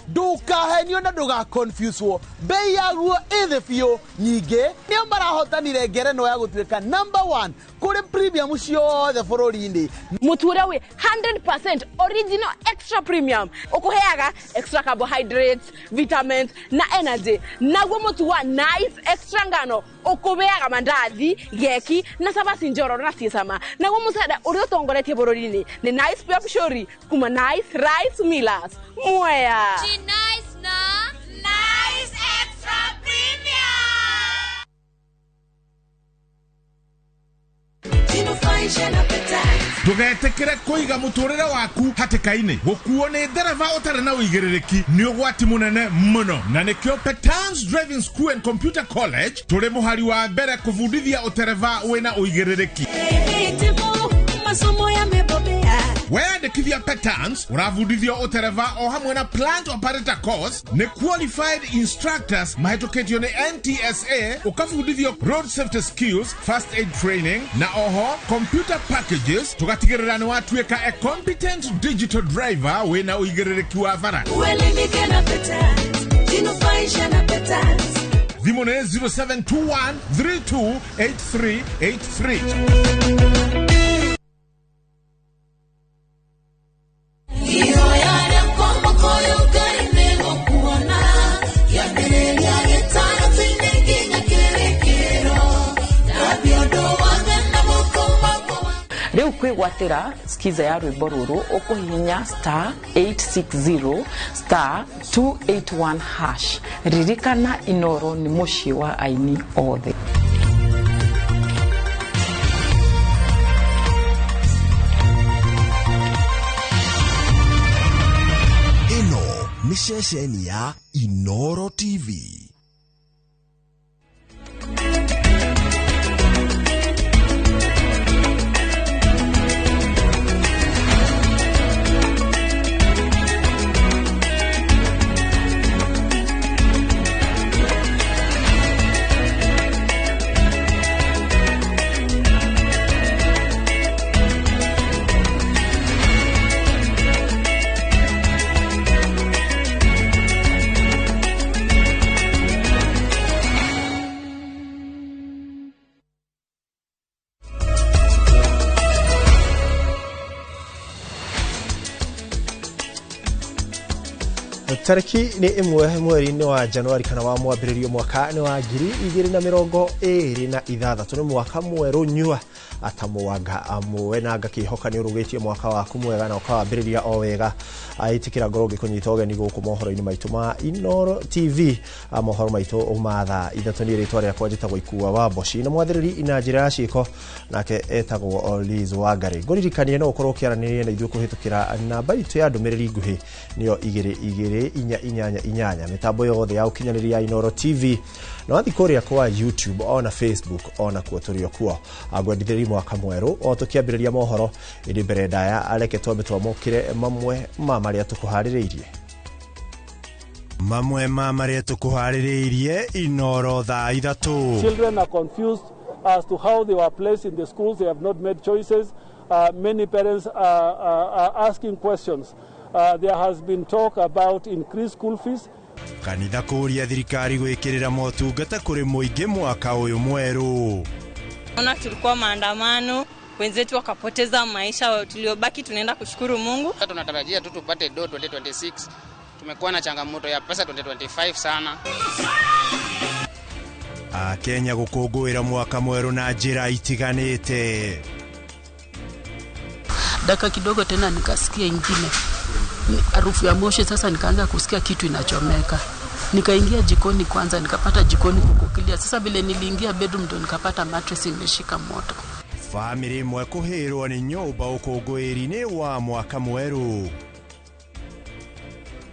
ndukahenio na ndugaconfuswo, bei yaguo ĩthĩ biũ. Nyingĩ nĩo marahotanire ngerenwa ya gũtuĩka number 1 kũrĩ premium ciothe bũrũri-inĩ. Mũtu ũrĩa wĩ 100% original extra premium ũkũheaga extra carbohydrates, vitamins na energy. Naguo mũtu wa Nice extra ngano ũkũheaga mandathi, geki na cabaci njororo na ciĩ cama. Naguo mũcere ũrĩa ũtongoretie bũrũri-inĩ nĩ Nice Pure Pishori kuma Nice Rice Millers. Mwea. Nice na Nice Extra Premium. Ndũgetĩkĩre kũiga mũtũrĩre waku hatĩka-inĩ. Gũkuo nĩ ndereba ũtarĩ na ũigĩrĩrĩki nĩ ũgwati mũnene mũno, na nĩkĩo Petans Driving School and Computer College tũrĩ mũhari wa mbere kũbundithia ũtereba wĩna ũigĩrĩrĩki. Masomo yamebobea. Weyandĩkithia Petans ũrabundithio ũtereba o hamwe na plant operator course nĩ qualified instructors mahĩtũkĩtio nĩ NTSA, ũkabundithio road safety skills, first aid training na oho computer packages, tũgatigĩrĩra nĩ watuĩka a competent digital driver wĩna ũigĩrĩrĩki wa bara. Uelimike na Petans, jinufaishe na Petans. Thimũ nĩ 0721 328383. Rĩu kwĩgwatĩra skiza ya rwĩmbo rũrũ ũkũhihinya *860 *281#. Ririkana Inoro nĩ mũciĩ wa aini othe. Ĩno nĩ ceceni ya Inoro TV. Tariki nĩ 1 mweri-inĩ wa Januari kana wa mwambĩrĩrio mwaka nĩ wa 2026 nĩ mwaka mwerũ nyua atamwanga amwe na ngakĩhoka nĩ ũrũgĩtie mwaka waku mwega na ũkawambĩrĩria o wega. Ĩtĩkĩra ngorwo ngĩkũnyita ũgeni gũkũ mohoro-inĩ maitũ ma Inooro TV, mohoro maitũ ma thaa 3 nĩ rĩtwa rĩakwa njĩtagwo Ikua wa Mboci na mwathĩrĩri na njĩra ya ciĩko nake etagwo Liz Wangari. Ngũririkanie no ũkorwo ũkĩaranĩria na ithuĩ kũhĩtũkĩra namba itũ ya ndũmĩrĩri nguhĩ nĩyo 2 2 4 8 8 mĩtambo yothe ya ũkinyanĩria ya Inooro TV na wathiĩ kũrĩa kwa YouTube ona Facebook ona kuo tũrĩ o kuo. Ngwendithĩrĩria mwaka mwerũ o tũkĩambĩrĩria mohoro, ĩndĩ mbere ndaya areke twambe twamũkĩre mamwe ma marĩa tũkũharĩrĩirie. Mamwe ma marĩa tũkũharĩrĩirie Inooro thaa 3. Children are confused as to how they were placed in the schools. They have not made choices. Many parents are asking questions. There has been talk about increased school fees. Kanitha kũũria thirikari gwĩkĩrĩra motungata kũrĩ mũingĩ mwaka ũyũ mwerũ. Ona tulikuwa maandamano, wenzetu wakapoteza maisha, tuliobaki tunaenda kushukuru Mungu. Tunatarajia tu tupate do 2026. Tumekuwa na changamoto ya pesa 2025 sana. Akenya gũkũngũĩra mwaka mwerũ na njĩra itiganĩte. Dakika kidogo tena nikasikia ingine harufu ya moshi. Sasa nikaanza kusikia kitu inachomeka. Nikaingia jikoni kwanza, nikapata jikoni kukukilia. Sasa vile niliingia bedroom ndo nikapata mattress imeshika moto. Family imwe kũhĩrwo nĩ nyũmba ũkũngũĩri-inĩ wa mwaka mwerũ.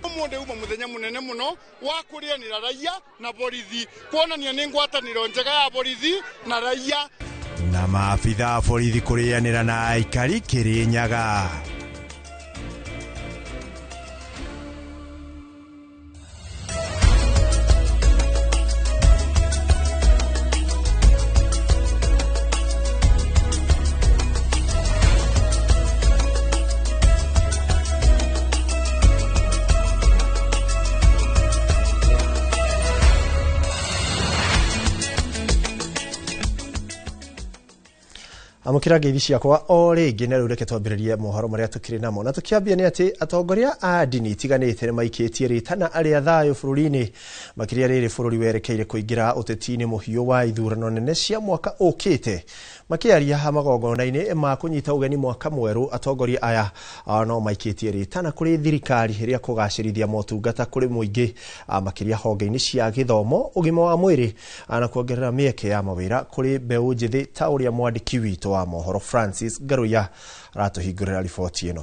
Ũmũthĩ uma mũthenya mũnene mũno wa kũrĩanĩra raia na borithi, kuonania nĩ ngwatanĩro njega ya borithi na raia. Na maabitha a borithi kũrĩanĩra na aikari Kĩrĩnyaga. Amũkĩra ngeithi ciakwa o rĩngĩ na rĩu reke twambĩrĩrie mohoro marĩa tũkĩrĩ namo. Na tũkĩambia nĩ atĩ atongoria a ndini itiganĩte nĩ maikĩtie rĩtana arĩa thayũ bũrũri-inĩ, makĩria rĩrĩ bũrũri werekeire kũingĩra ũteti-inĩ mũhiũ wa ithurano nene cia mwaka ũkĩte. Makĩaria magongona-inĩ ma kũnyita ũgeni mwaka mwerũ, atongoria aya no maikĩtie rĩtana kũrĩ thirikari rĩa kũgacĩrithia motungata kũrĩ mũingĩ, makĩria honge-inĩ cia gĩthomo, ũgima wa mwĩrĩ na kuongerera mĩeke ya mawĩra kũrĩ mbeũ njĩthĩ, ta ũrĩa mwandĩki witũ wa mohoro Francis Ngaruiya aratũhingũrĩra riboti ĩno.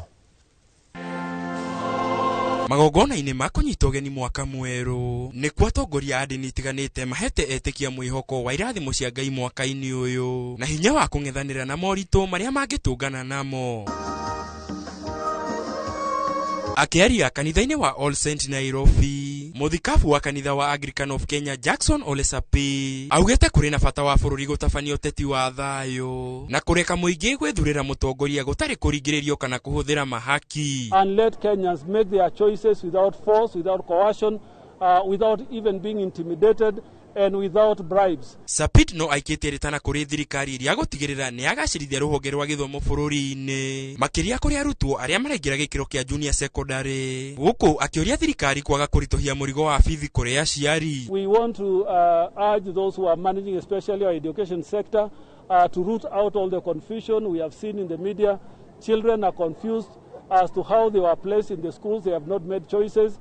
Magongona-inĩ ma kũnyita ũgeni mwaka mwerũ nĩkuo atongoria a ndini itiganĩte mahete etĩkia mwĩhoko wa irathimo cia Ngai mwaka-inĩ ũyũ na hinya wa kũng'ethanĩra na moritũ marĩa mangĩtũngana namo. Akĩaria kanitha-inĩ wa All Saint Nairobi, mũthikabu wa kanitha wa Anglican of Kenya Jackson Ole Sapii augĩte kũrĩ na bata wa bũrũri gũtabania ũteti wa thayũ na kũreka mũingĩ gwĩthurĩra mũtongoria gũtarĩ kũringĩrĩrio kana kũhũthĩra mahaki. And let Kenyans make their choices without force, without coercion, without even being intimidated and without bribes. Sapit no aikĩtie rĩtana kũrĩ thirikari rĩa gũtigĩrĩra nĩ yagacĩrithia rũhonge rwa gĩthomo bũrũri-inĩ, makĩria kũrĩ arutwo arĩa maraingĩra gĩkĩro kĩa junior secondary, gũkũ akĩũria thirikari kwaga kũritũhia mũrigo wa bithi kũrĩ aciari. We want to urge those who are managing especially our education sector to root out all the confusion we have seen in the media. Children are confused as to how they were placed in the schools. They have not made choices.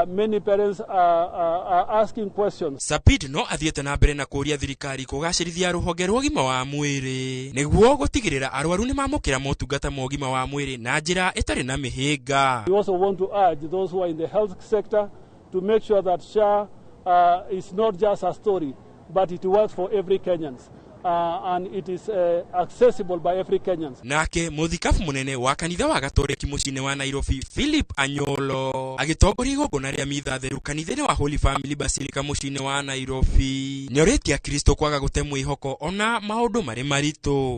Many parents are asking questions. Sapit no athiĩte na mbere na kũũria thirikari kũgacĩrithia rũhonge rwa ũgima wa mwĩrĩ nĩguo gũtigĩrĩra arwaru nĩ mamũkĩra motungata ma ũgima wa mwĩrĩ na njĩra ĩtarĩ na mĩhĩnga. We also want to urge those who are in the health sector to make sure that SHA is not just a story, but it works for every Kenyans. And it is accessible by every Kenyan. Nake mũthikabu mũnene wa kanitha wa Gatoreki mũciĩ-inĩ wa Nairobi Philip Anyolo agĩtongoria igongona rĩa mitha theru kanitha-inĩ wa Holy Family Basilica mũciĩ-inĩ wa Nairobi nĩorĩtie Akristo kwaga gũte mwĩhoko ona maũndũ marĩ maritũ.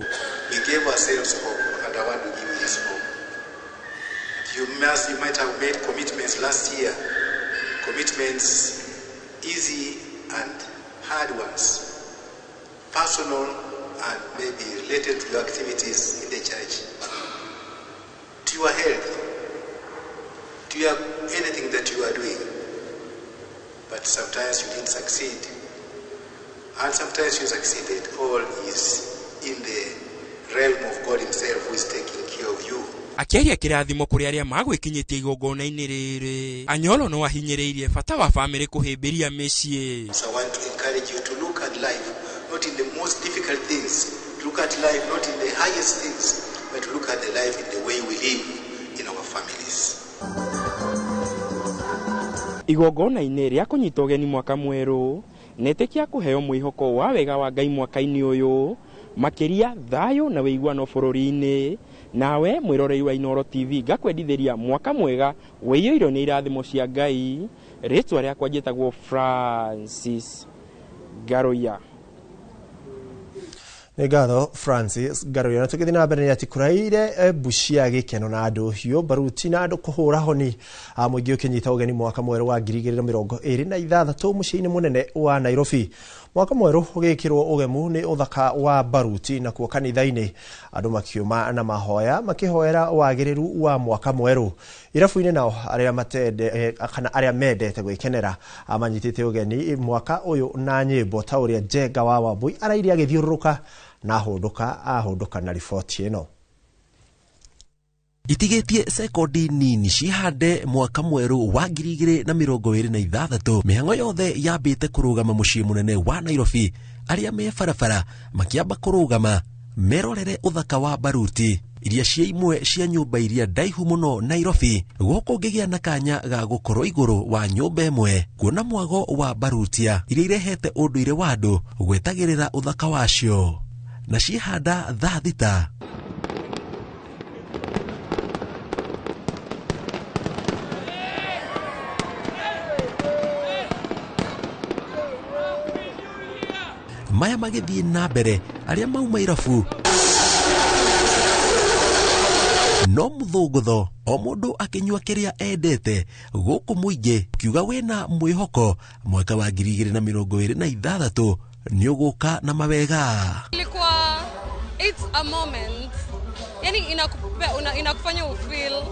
We gave ourselves hope, and I want to give this hope. You might have made commitments last year, commitments easy and hard ones, personal and maybe related to your activities in the church, to your health, to your, anything that you are doing. But sometimes you didn't succeed. And sometimes you succeeded. All is in the realm of God Himself who is taking care of you. Akĩaria kĩrathimo kũrĩ arĩa magwĩkinyĩtie igongona-inĩ rĩrĩ, Anyolo no ahinyĩrĩirie bata wa bamĩrĩ kũhĩmbĩria mĩciĩ. So I want to encourage you to look at life not in the most difficult things, look at life not in the highest things, but look at the life in the way we live in our families. Igongona-inĩ rĩa kũnyita ũgeni mwaka mwerũ netĩkia kũheo mwĩhoko wa wega wa Ngai mwaka-inĩ ũyũ, makĩria thayũ na wĩiguano bũrũri-inĩ. Nawe mwĩrorei wa Inooro TV ngakwendithĩria mwaka mwega wĩiyũirwo nĩ irathimo cia Ngai. Rĩtwa rĩakwa njĩtagwo Francis Ngaruiya. Nĩ ngatho Francis Ngaruiya. Na tũgĩthiĩ na mbere nĩ atĩ kũraire mbu cia gĩkeno na ndũhiũ, baruti na andũ kũhũra honi, mũingĩ ũkĩnyita ũgeni mwaka mwerũ wa 2026 mũciĩ-inĩ mũnene wa Nairobi. Mwaka mwerũ ũgĩkĩrwo ũgemu nĩ ũthaka wa baruti, nakuo kanitha-inĩ andũ makiuma na mahoya makĩhoera wagĩrĩru wa mwaka mwerũ. Irabu-inĩ nao arĩa matende kana arĩa mendete gwĩkenera manyitĩte ũgeni mwaka ũyũ na nyĩmbo ta ũrĩa Njenga wa Wambui araire agĩthiũrũrũka na ahũndũka ahũndũka na riboti ĩno. Itigĩtie sekondi nini cihande mwaka mwerũ wa 2026, mĩhang'o yothe yambĩte kũrũgama mũciĩ mũnene wa Nairobi. Arĩa me barabara makĩamba kũrũgama merorere ũthaka wa baruti iria cia imwe cia nyũmba iria ndaihu mũno Nairobi. Gũkũ ngĩgĩa na kanya ga gũkorwo igũrũ wa nyũmba ĩmwe kuona mwago wa barutia iria irehete ũndũire wa andũ gwetagĩrĩra ũthaka wacio na cihanda thaa 6. Maya magĩthiĩ na mbere arĩa mauma irabu no mũthũngũtho, o mũndũ akĩnyua kĩrĩa endete. Gũkũ mũingĩ kiuga wĩna mwĩhoko mwaka wa 2026 nĩ ũgũka na mawega. Ilikuwa it's a moment, yani inakufanya ufeel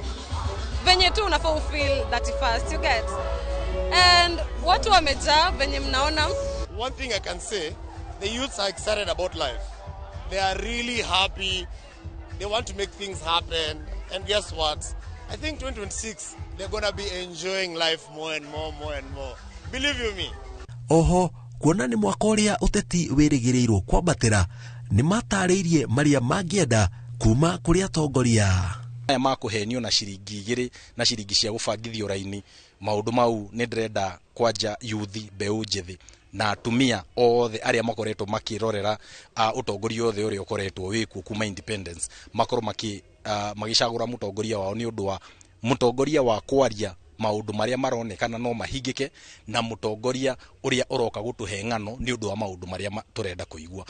venye tu unafaa ufeel 31st, you get, and watu wamejaa venye mnaona. One thing I can say, the youths are excited about life. They are really happy. They want to make things happen. And guess what? I think 2026, they're going to be enjoying life more and more, more and more. Believe you me. Oho, kuona nĩ mwaka ũrĩa ũteti wĩrĩgĩrĩirwo kwambatĩra, nĩ matarĩirie marĩa mangĩenda kuma kũrĩ atongoria. Aya makũhenio na ciringi 2 na ciringi cia gũbangithio raini, maũndũ mau nĩ ndĩrenda kwanja yuthi, mbeũ njĩthĩ na atumia othe arĩa makoretwo makĩrorera ũtongoria othe ũrĩa ũkoretwo wĩkuo kuma independence, makorwo magĩcagũra mũtongoria wao nĩ ũndũ wa mũtongoria wa kwaria maũndũ marĩa maronekana no mahingĩke, na mũtongoria ũrĩa ũroka gũtũhe ng'ano nĩ ũndũ wa maũndũ marĩa tũrenda kũigua.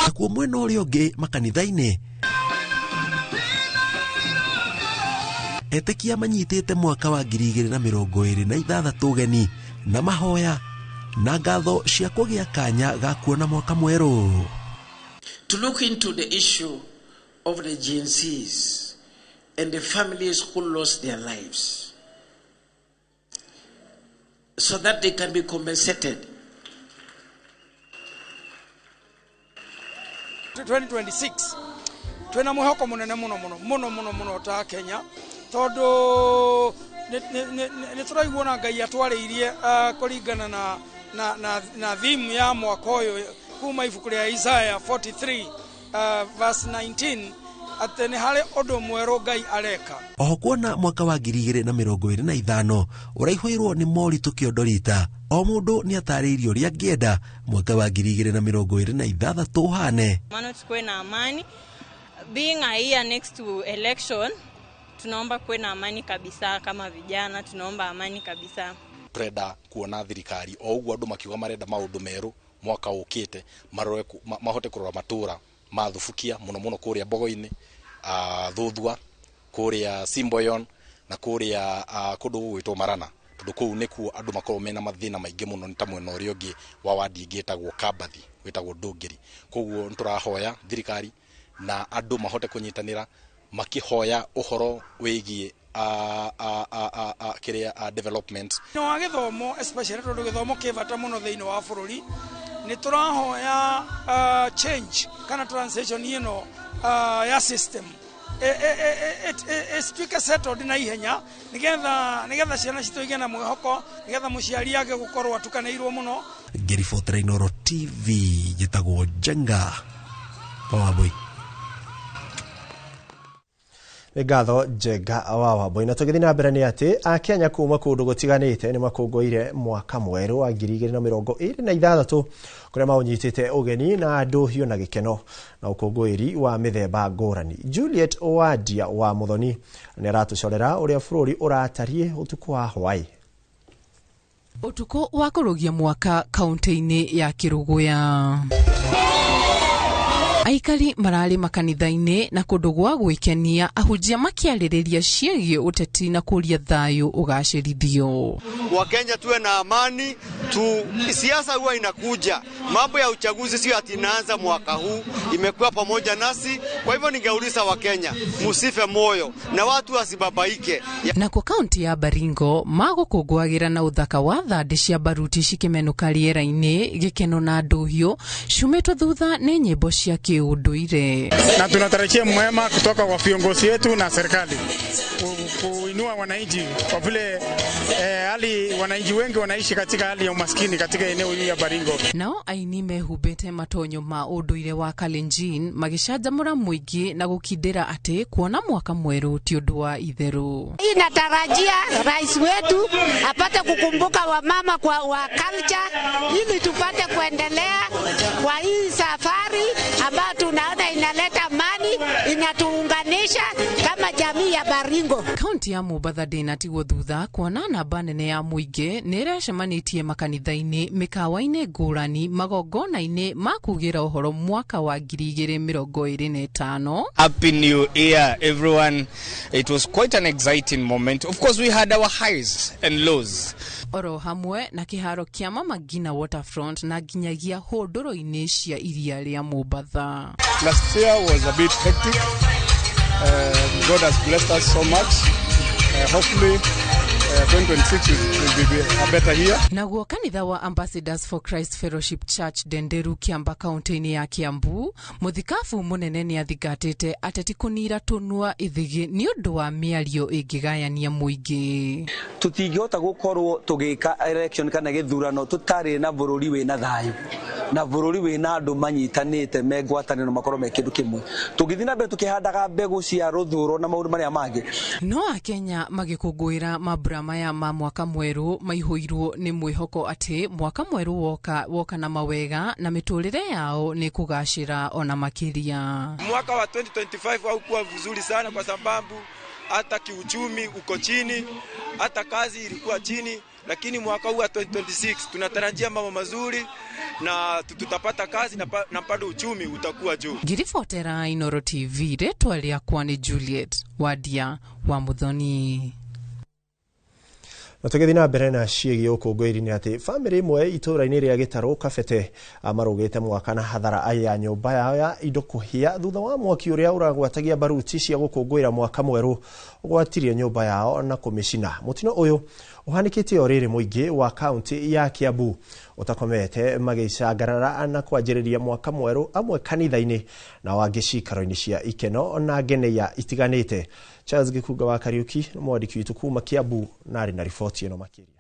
Nakuo mwena ũrĩa ũngĩ makanitha-inĩ etĩkia manyitĩte mwaka wa 2026 ũgeni na mahoya na ngatho cia kũgĩa kanya ga kuona mwaka mwerũ. To look into the issue of the Gen Zs and the families who lost their lives so that they can be compensated. 2026 twina mwĩhoko mũnene mũno mũno mũno mũno mũno ta Kenya, tondũ nĩ tũraigua na Ngai atwarĩirie kũringana na theme ya mwaka ũyũ kuma ibuku rĩa Isaiah 43 verse 19 atĩ nĩ harĩ ũndũ mwerũ Ngai areka. Oho kuona mwaka wa 2025 ũraihũirwo nĩ moritũ kĩondo rita, o mũndũ nĩ atarĩirio ũrĩa angĩenda mwaka wa 2026 ũhane. Maana tukuwe na amani. Being a year next to election, tunaomba kuwe na amani kabisa. Kama vijana tunaomba amani kabisa. Turenda kuona thirikari o ũguo andũ makiuga marenda maũndũ merũ mwaka ũkĩte, marore mahote kũrora matũra mathubukia mũno mũno kũrĩa Mbogo-inĩ, Thuthua, kũrĩa Simboyon na kũrĩa kũndũ gũgwĩtwo Marana, tondũ kũu nĩkuo andũ makoragwo mena mathĩna maingĩ mũno, nĩ ta mwena ũrĩa ũngĩ wa wadi ĩngĩ ĩtagwo Kambathi, wĩtagwo Ndũngĩri. Koguo nĩtũrahoya thirikari na andũ mahote kũnyitanĩra Makĩhoya ũhoro wĩgiĩ kĩrĩa development. No wa gĩthomo, especially tondũ gĩthomo kĩ bata mũno thĩinĩ wa bũrũri, nĩ tũrahoya change kana transition ĩno ya system ĩtuĩke settled na ihenya, nĩgetha ciana citũ igĩe na mwĩhoko, nĩgetha mũciari age gũkorwo atukanĩirwo mũno. Ngĩribotera Inooro TV, njĩtagwo Njenga Wambui. Nĩ ngatho Njenga wa Wambui. Na tũgĩthiĩ na mbere nĩ atĩ Akenya kuma kũndũ gũtiganĩte nĩ makũngũĩire mwaka mwerũ wa 2026, kũrĩa maũnyitĩte ũgeni na ndũhio na gĩkeno na ũkũngũĩri wa mĩthemba ngũrani. Juliet Owadia wa Muthoni nĩ aratũcorera ũrĩa bũrũri ũratariĩ ũtukũ wa hwaĩ. Ũtukũ wa kũrũgia mwaka kaunti-inĩ ya Kĩrũgũya, aikari mararĩ makanitha-inĩ na kũndũ gwa gwĩkenia, ahunjia makĩarĩrĩria ciĩgiĩ ũteti na kũria thayũ ũgacĩrithio. Wakenya tuwe na amani tu. Siasa huwa inakuja, mambo ya uchaguzi sio ati inaanza mwaka huu, imekuwa pamoja nasi. Kwa hivyo ningeuliza Wakenya, musife moyo na watu wasibabaike. Nakuo kaunti ya Baringo magũkũngũagĩra na ũthaka wa thandĩ cia baruti cikĩmenũka rĩera-inĩ, gĩkeno na ndũhiũ ciumĩtwo thutha nĩ nyĩmbo cia kĩũndũire. Na tunatarajia mwema kutoka kwa viongozi wetu na serikali kuinua wananchi, kwa vile hali wananchi wengi wanaishi katika hali ya umaskini katika eneo hili ya Baringo. Nao aini mehumbĩte matonyo ma ũndũire wa Kalenjin magĩcanjamũra mũingĩ na gũkindĩra atĩ kuona mwaka mwerũ ti ũndũ wa itherũ. Inatarajia rais wetu apate kukumbuka wamama kwa wa culture ili tupate kuendelea kwa hii safari ambayo tunaona inaleta amani, inatuunganisha kama jamii ya Baringo. Kaunti ya Mombatha ndĩnatigwo thutha, kuona namba nene ya mũingĩ nĩ ĩracemanĩtie makanitha-inĩ, mĩkawa-inĩ ngũrani, magongona-inĩ ma kugĩra ũhoro mwaka wa 2025. Happy New Year, everyone. It was quite an exciting moment. Of course, we had our highs and lows. Oro hamwe na kĩharo kĩa Mama Ngina Waterfront na nginyagia hũndũrũ-inĩ cia iria rĩa Mombatha. Last year was a bit hectic. God has blessed us so much. Hopefully, 2026 will be a better year. Naguo kanitha wa Ambassadors for Christ Fellowship Church Ndenderu Kiamba kaunti-inĩ ya Kiambu, mũthikabu mũnene nĩ athingatĩte ateti kũnira tũnua ithigi nĩ ũndũ wa mĩario ĩngĩgayania mũingĩ. Tũtingĩhota gũkorwo tũgĩka election kana gĩthurano tũtarĩ na bũrũri wĩna thayũ na bũrũri wĩna andũ manyitanĩte me ngwatanĩro, makorwo me kĩndũ kĩmwe. Tũngĩthiĩ na mbere tũkĩhandaga mbegũ cia rũthũro na maũndũ marĩa mangĩ. No Akenya magĩkũngũĩra mambura maya ma mwaka mwerũ maihũirwo nĩ mwĩhoko atĩ mwaka mwerũ woka na mawega na mĩtũrĩre yao nĩ kũgacĩra ona makĩria. Mwaka wa 2025 haukuwa vizuri sana kwa sababu hata kiuchumi uko chini, hata kazi ilikuwa chini, lakini mwaka huu wa 2026 tunatarajia mambo mazuri na tutapata kazi na bado uchumi utakuwa juu. Ngiribotera Inooro TV, rĩtwa rĩakwa nĩ Juliet Wadia wa Muthoni. Na tũgĩthiĩ na mbere na ciĩgiĩ ũkũngũĩri nĩ atĩ bamĩrĩ ĩmwe itũũra-inĩ rĩa Gĩtarũ Kabete marũgĩte mwaka na hathara ya nyũmba yao ya indo kũhĩa thutha wa mwaki ũrĩa ũragwatagia baruti cia gũkũngũĩra mwaka mwerũ ũgwatirie nyũmba yao na kũmĩcina. Mũtino ũyũ ũhanĩkĩte o rĩrĩ mũingĩ wa kaunti ya Kiambu ũtakomete magĩcangarara na kwanjĩrĩria mwaka mwerũ, amwe kanitha-inĩ na angĩ ciikaro-inĩ cia ikeno na ngeneia itiganĩte. Charles Gĩkunga wa Kariuki nĩ mwandĩki witũ kuma Kiambu na arĩ na riboti ĩno makĩria.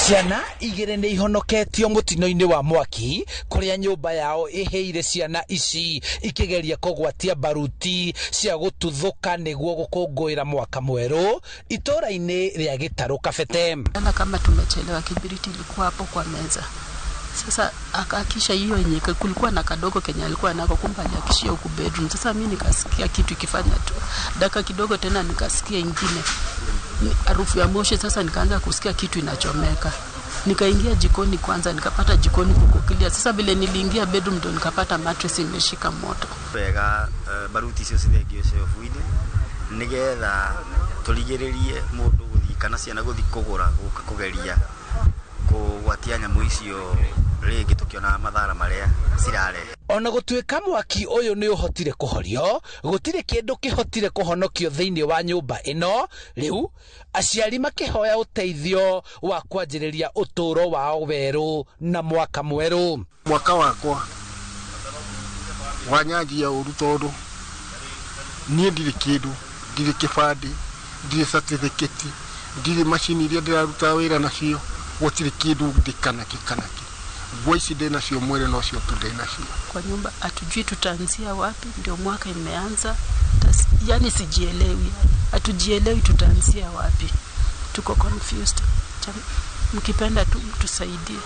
Ciana igĩrĩ nĩ ihonoketio mũtino-inĩ wa mwaki kũrĩa nyũmba yao ĩhĩire, ciana ici ikĩgeria kũgwatia baruti cia gũtuthũka nĩguo gũkũngũĩra mwaka mwerũ itũũra-inĩ rĩa Gĩtarũ Kabete. Na kama tumechelewa, kibiriti ilikuwa hapo kwa meza. Sasa akakisha hiyo yenye kulikuwa na kadogo kenye alikuwa nako, kumbe aliakishia huku bedroom. Sasa mimi nikasikia kitu ikifanya tu dakika kidogo, tena nikasikia ingine harufu ya moshi. Sasa nikaanza kusikia kitu inachomeka. Nikaingia jikoni kwanza, nikapata jikoni kuko clear. Sasa vile niliingia bedroom ndo nikapata mattress imeshika moto. Wega baruti icio cithengio cebu-inĩ nĩgetha tũrigĩrĩrie mũndũ gũthiĩ kana ciana gũthiĩ kũgũra gũka kũgeria kũgwatia nyamũ icio Rĩngĩ tũkĩonaga mathara marĩa cirarehe. Ona gũtuĩka mwaki ũyũ nĩ ũhotire kũhorio, gũtirĩ kĩndũ kĩhotire kũhonokio thĩinĩ wa nyũmba ĩno. Rĩu aciari makĩhoya ũteithio wa kwanjĩrĩria ũtũũro wao werũ na mwaka mwerũ. Mwaka wakwa wanyanjia ũru tondũ niĩ ndirĩ kĩndũ, ndirĩ kĩbandĩ, ndirĩ certificate, ndirĩ macini iria ndĩraruta wĩra nacio, gũtirĩ kĩndũ ndĩ kana kĩ kana kĩ. Nguo ici ndĩ nacio mwĩrĩ nocio tu ndĩ nacio. Kwa nyumba hatujui tutaanzia wapi, ndio mwaka imeanza. Yani sijielewi, hatujielewi tutaanzia wapi, tuko confused. Mkipenda tu mtusaidie.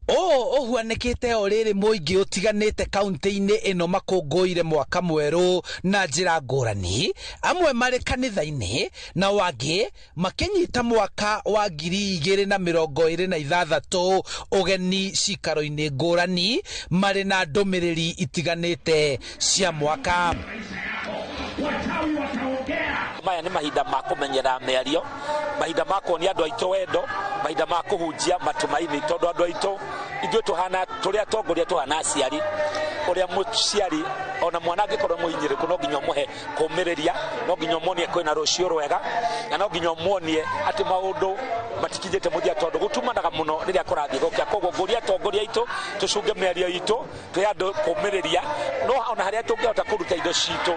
Ũũ ũhuanĩkĩte o rĩrĩ mũingĩ ũtiganĩte kaunti-inĩ ĩno makũngũĩire mwaka mwerũ na njĩra ngũrani, amwe marĩ kanitha-inĩ na wangĩ makĩnyita mwaka wa 2026 ũgeni cikaro-inĩ ngũrani marĩ na ndũmĩrĩri itiganĩte cia mwaka. Maya nĩ mahinda ma kũmenyera mĩario, mahinda ma kuonia andũ aitũ wendo, mahinda ma kũhunjia matumaini, tondũ andũ aitũ ithuĩ tũhana tũrĩ atongoria tũhana aciari, ũrĩa mũciari ona mwana angĩkorwo mũhinyĩrĩku no nginya ũmũhe kũmĩrĩria, no nginya ũmuonie kwĩna rũciũ rwega, na no nginya ũmuonie atĩ maũndũ matikinyĩte mũthia, tondũ gũtumanaga mũno rĩrĩa kũrathiĩ gũkĩa. Koguo ngũria atongoria aitũ tũcunge mĩario itũ, twĩ andũ kũmĩrĩria, no ona harĩa tũngĩhota kũruta indo citũ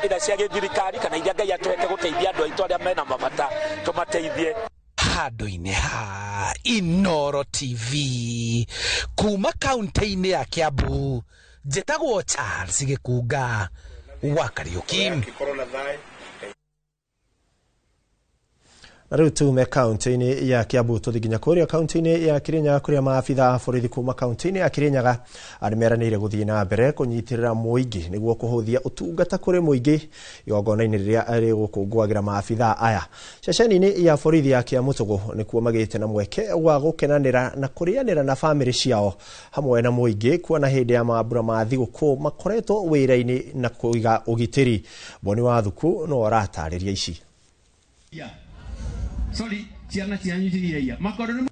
ira cia gĩthirikari kana iria Ngai atũhete gũteithia andũ aitũ arĩa mena mabata tũmateithie. Handũ-inĩ ha Inooro TV kuma kaunti-inĩ ya Kiambu, njĩtagwo Charles Gĩkunga wa Kariuki. Na rĩu tume kaunti-inĩ ya Kiambu tũthiĩ nginya kũrĩa kaunti-inĩ ya Kirinyaga kũrĩa maabitha a borithi kuma kaunti-inĩ ya Kirinyaga nĩmeranĩire gũthiĩ na mbere kũnyitĩrĩra mũingĩ nĩguo kũhũthia ũtungata kũrĩ mũingĩ igongona-inĩ rĩrĩa rĩgũkũngũagĩra maabitha aya. Ceceni-inĩ ya borithi ya Kĩamũtũgũ nĩkuo magĩte na mweke wa gũkenanĩra na kũrĩanĩra na bamĩrĩ ciao hamwe na mũingĩ, kuona hĩndĩ ya mambura ma thigũkũ makoretwo wĩra-inĩ na kũiga ũgitĩri. Boni wa Thuku no aratarĩria ici.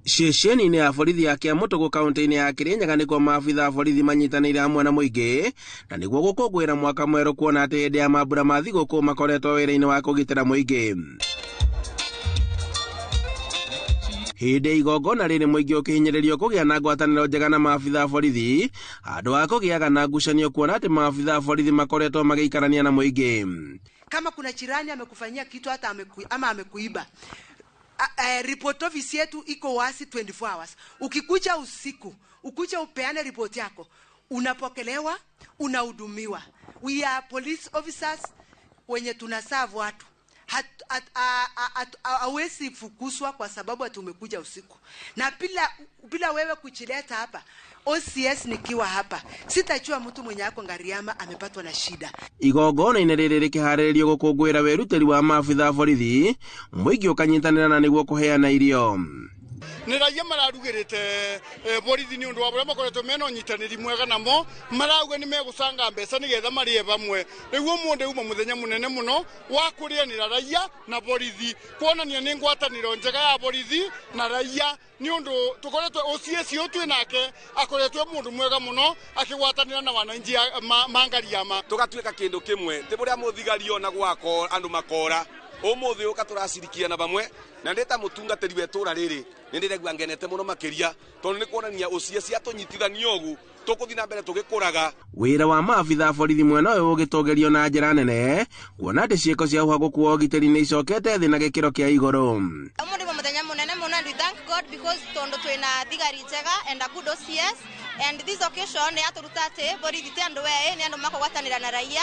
Ceceni-inĩ ya borithi ya Kĩamũtũgũ kaunti-inĩ ya Kirinyaga nĩkuo maabitha a borithi manyitanĩire hamwe na mũingĩ na nĩguo gũkũngũĩra mwaka mwerũ, kuona atĩ hĩndĩ ya mambura ma thigũkũ makoretwo wĩra-inĩ wa kũgitĩra mũingĩ. Hĩndĩ igongona rĩrĩ mũingĩ ũkĩhinyĩrĩrio kũgĩa na ngwatanĩro njega na maabitha a borithi handũ ha kũgĩaga na ngucanio, kuona atĩ maabitha a borithi makoretwo magĩikarania na mũingĩ. Kama kuna jirani amekufanyia kitu hata ama amekuiba, report office yetu iko wazi 24 hours. Ukikuja usiku, ukuja upeane report yako, unapokelewa, unahudumiwa. We are police officers wenye tunaserve watu. Hawezi fukuzwa kwa sababu tumekuja usiku. Na bila wewe kuchileta hapa, OCS nikiwa hapa, sitajua mtu mwenye ako Ngariama amepatwa na shida. Igongona-inĩ rĩrĩ rĩkĩharĩrĩrio gũkũngũĩra wĩrutĩri wa maabitha a borithi, mũingĩ ũkanyitanĩra na nĩguo kũheana irio. Nĩ raia mararugĩrĩte borithi nĩ ũndũ wa ũrĩa makoretwo mena ũnyitanĩri mwega namo, marauga nĩ megũcanga mbeca nĩgetha marĩe bamwe. Rĩu ũmũthĩ uma mũthenya mũnene mũno wa kũrĩanĩra raia na borithi, kuonania nĩ ngwatanĩro njega ya borithi na raia, nĩ ũndũ tũkoretwo OCS ũyũ twĩ nake akoretwo mũndũ mwega mũno akĩgwatanĩra na wananchi ma Ngariama. Tũgatuĩka kĩndũ kĩmwe, ti bũrĩa mũthigari ona gwako andũ makora ũmũthĩ ũka tũracirikiana bamwe, na ndĩ ta mũtungatĩri wa itũũra rĩrĩ nĩ ndĩraigua ngenete mũno makĩria, tondũ nĩ kuonania OCS atũnyitithania ũguo tũkũthiĩ na mbere tũgĩkũraga. Wĩra wa maabitha a borithi mwena ũyũ ũgĩtũgĩrio na njĩra nene, kuona atĩ ciĩko cia ũhagũku wa ũgitĩri nĩ icokete thĩ na gĩkĩro kĩa igũrũ. Ũmũthĩ nĩ mũthenya mũnene mũno, and we thank God because tondũ twĩna thigari njega and a good OCS, and this occasion nĩ yatũruta atĩ borithi ti andũ eĩ, nĩ andũ makũgwatanĩra na raia,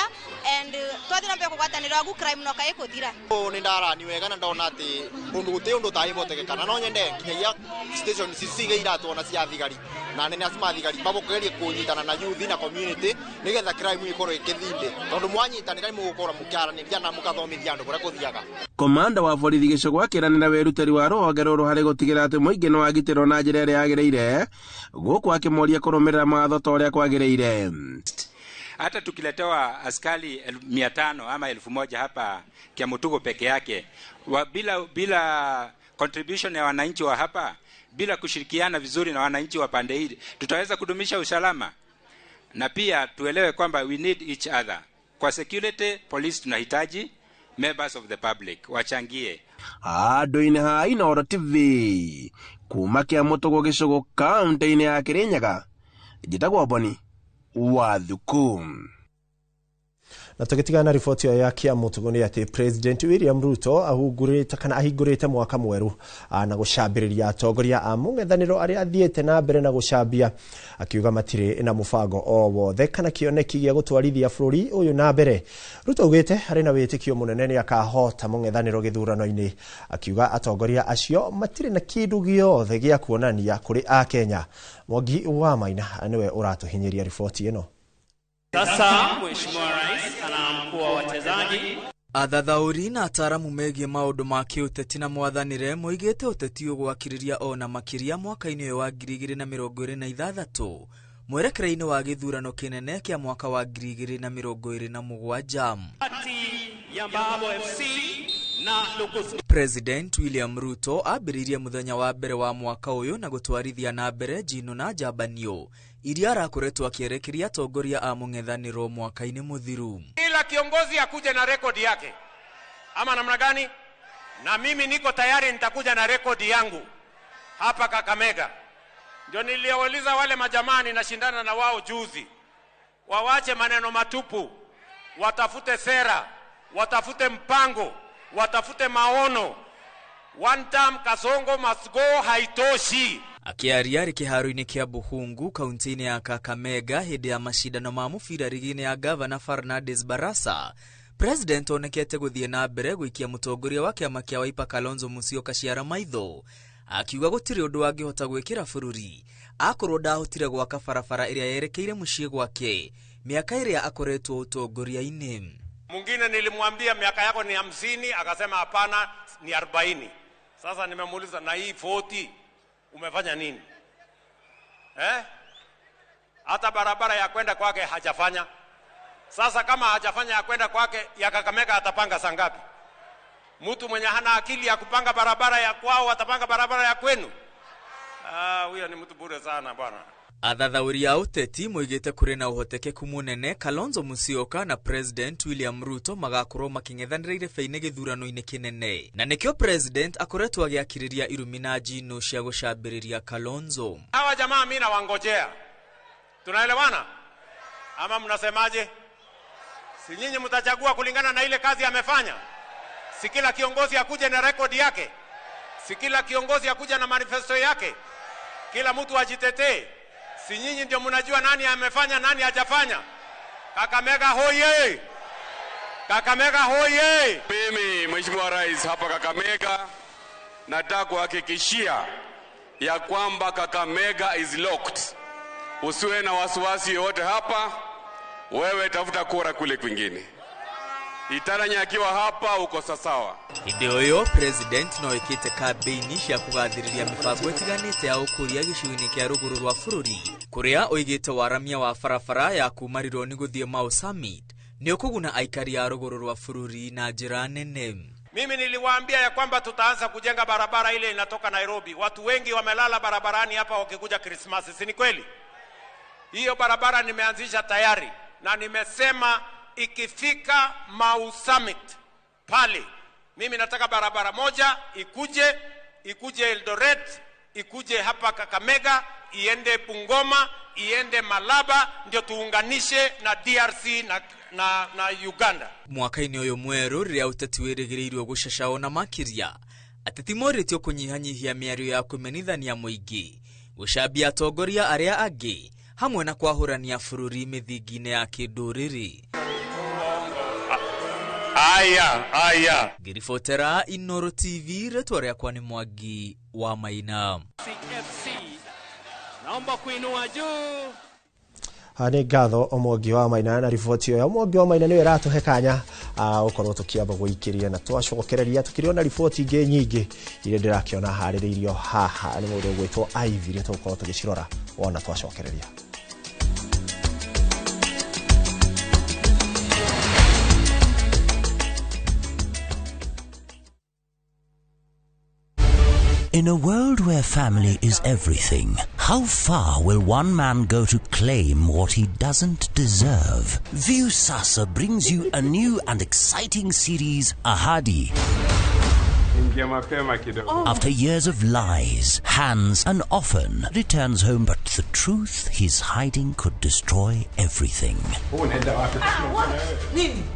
and twathiĩ na mbere kũgwatanĩra ũguo crime no ĩkũthira. Nĩ ndarani wega na ndona atĩ ũndũ gũtirĩ ũndũ ũtangĩhotekeka, no nyende nginyagia station ici cige iratũ ona cia thigari na anene acio ma thigari mabũkĩgerie kũnyitana na youth na community nĩgetha crime ĩkorwo ĩkĩthinde, tondũ mwanyitanĩra nĩ mũgũkorwo mũkĩaranĩria na mũkathomithia andũ kũrĩa kũthiaga. Komanda wa borithi Gĩcũgũ akĩranĩra wĩrutĩri wa rũhonge rũrũ harĩ gũtigĩrĩra atĩ mũingĩ nĩ wagitĩrwo na njĩra ĩrĩa yagĩrĩire, gũkũ akĩmoria kũrũmĩrĩra mawatho ta ũrĩa kwagĩrĩire. Hata tukiletewa askari 500 ama 1000 hapa Kiamutugu peke yake, bila contribution ya wananchi wa hapa, Bila kushirikiana vizuri na wananchi wa pande hili, tutaweza kudumisha usalama? Na pia tuelewe kwamba we need each other. Kwa security police tunahitaji members of the public wachangie. Handũ-inĩ ha Inooro TV kuma Kĩamũtũgũ gĩcũgũ kaũntĩ-inĩ ya Kĩrĩnyaga, njĩtagwo Boni wa Thuku. Na tũgĩtigana na riboti ĩyo ya Kĩamũtũgũ nĩ atĩ President William Ruto ahungurĩte kana ahingũrĩte mwaka mwerũ na gũcambĩrĩria atongoria a mũng'ethanĩro arĩa athiĩte na mbere na gũcambia, akiuga matirĩ na mũbango o wothe kana kĩoneki gĩa gũtwarithia bũrũri ũyũ na mbere. Ruto augĩte arĩ na wĩtĩkio mũnene nĩ akahota mũng'ethanĩro gĩthurano-inĩ, akiuga atongoria acio matirĩ na kĩndũ gĩothe gĩa kuonania kũrĩ Akenya. Mwangi wa Maina nĩwe ũratũhinyĩria riboti ĩno. Sasa Mheshimiwa Rais anaamkua wachezaji. Athathaũri na ataaramu megiĩ maũndũ ma kĩũteti na mwathanĩre moigĩte ũteti ũgwakĩrĩria ona makĩria mwaka-inĩ ũyũ wa 2026 mwerekera-inĩ wa gĩthurano kĩnene kĩa mwaka wa 2027. Kati ya Mbabo FC na Lukusu. President William Ruto ambĩrĩirie mũthenya wa mbere wa mwaka ũyũ na gũtwarithia na mbere njino na njambanio iria arakoretwo akĩerekeria atongoria a mũng'ethanĩro mwaka-inĩ mũthiru. Kila kiongozi akuje na rekodi yake, ama namna gani? Na mimi niko tayari, nitakuja na rekodi yangu hapa Kakamega. Ndio niliwauliza wale majamani nashindana na wao juzi, wawache maneno matupu, watafute sera, watafute mpango, watafute maono. One term Kasongo must go haitoshi. Akĩaria arĩ kĩharo-inĩ kĩa Buhungu kaunti-inĩ ya Kakamega hĩndĩ ya macindano ma mũbira rigi-inĩ ya Gavana Fernandes Barasa, President onekete gũthiĩ na mbere gũikia mũtongoria wa kĩama kĩa Wiper Kalonzo Musyoka ciara maitho, akiuga gũtirĩ ũndũ angĩhota gwĩkĩra bũrũri akorwo ndahotire gwaka barabara ĩrĩa yerekeire mũciĩ gwake mĩaka ĩrĩa akoretwo ũtongoria-inĩ. Mwingine nilimwambia miaka yako ni 50, akasema hapana ni 40. Sasa nimemuuliza na hii 40 umefanya nini? Hata barabara ya kwenda kwake hajafanya. Sasa kama hajafanya ya kwenda kwake, ya Kakamega atapanga saa ngapi? Mtu mwenye hana akili ya kupanga barabara ya kwao atapanga barabara ya kwenu? Huyo ni mtu bure sana bwana. Athathaũri a ũteti moigĩte kũrĩ na ũhotekeku mũnene Kalonzo Musyoka na President William Ruto magakorwo makĩng'ethanĩra irebe-inĩ gĩthurano-inĩ kĩnene, na nĩkĩo President akoretwo agĩakĩrĩria irumi na njino cia gũcambĩrĩria Kalonzo. Hawa jamaa mimi nawangojea. Tunaelewana? Ama mnasemaje? Si nyinyi mtachagua kulingana na ile kazi amefanya? Si kila kiongozi akuje na rekodi yake? Si kila kiongozi akuje na manifesto yake? Kila mtu ajitetee. Si nyinyi ndio mnajua nani amefanya nani hajafanya? Kakamega hoye! Kakamega hoye! Mimi Mheshimiwa Rais hapa Kakamega nataka kuhakikishia ya kwamba Kakamega is locked. Usiwe na wasiwasi yoyote hapa, wewe tafuta kura kule kwingine. Itaranya akiwa hapa uko sawa. Hĩndĩ ĩyo President no ĩkĩte kambĩini cia kũgathĩrĩria mĩbango ĩtiganĩte ya ũkũria gĩcigo-inĩ kĩa rũgũrũ rwa bũrũri, kũrĩa oigĩte waramia wa barabara ya kuma Rironi gũthiĩ Mau Summit nĩ ũkũguna aikari a rũgũrũ rwa bũrũri na njĩra nene. Mimi niliwaambia ya kwamba tutaanza kujenga barabara ile inatoka Nairobi. Watu wengi wamelala barabarani hapa wakikuja Krismasi, si ni kweli? Hiyo barabara nimeanzisha tayari na nimesema ikifika Mau Summit pale, mimi nataka barabara moja ikuje Eldoret, ikuje hapa Kakamega, iende Bungoma, iende Malaba, ndio tuunganishe na DRC na Uganda. Mwaka-inĩ ũyũ mwerũ rĩrĩa ũteti wĩrĩgĩrĩirwo gũcacao na makĩria, ateti morĩtio kũnyihanyihia mĩario ya kũmenithania mũingĩ, gũcambia atongoria arĩa angĩ hamwe na kwahũrania bũrũri mĩthingi-inĩ ya kĩndũrĩrĩ. Aya, aya. Ngĩribotera Inooro TV, rĩtwa rĩakwa nĩ Mwangi wa Maina. CFC. Naomba kuinua juu. Nĩ ngatho Mwangi wa Maina na riboti ĩyo. Mwangi wa Maina nĩwe ĩratũhe kanya ũkorwo tũkĩamba gũikĩria na twacokereria tũkĩrĩ riboti ingĩ nyingĩ iria ndĩrakĩona harĩrĩirio haha nĩ mũndũ ũgwĩtwo Ivy, iria tũgũkorwo tũgĩcirora wona twacokereria. In a world where family is everything, how far will one man go to claim what he doesn't deserve? Viusasa brings you a new and exciting series, Ahadi. Ingia mapema kidogo. After years of lies, Hans and often returns home, but the truth he's hiding could destroy everything. Unaenda wapi?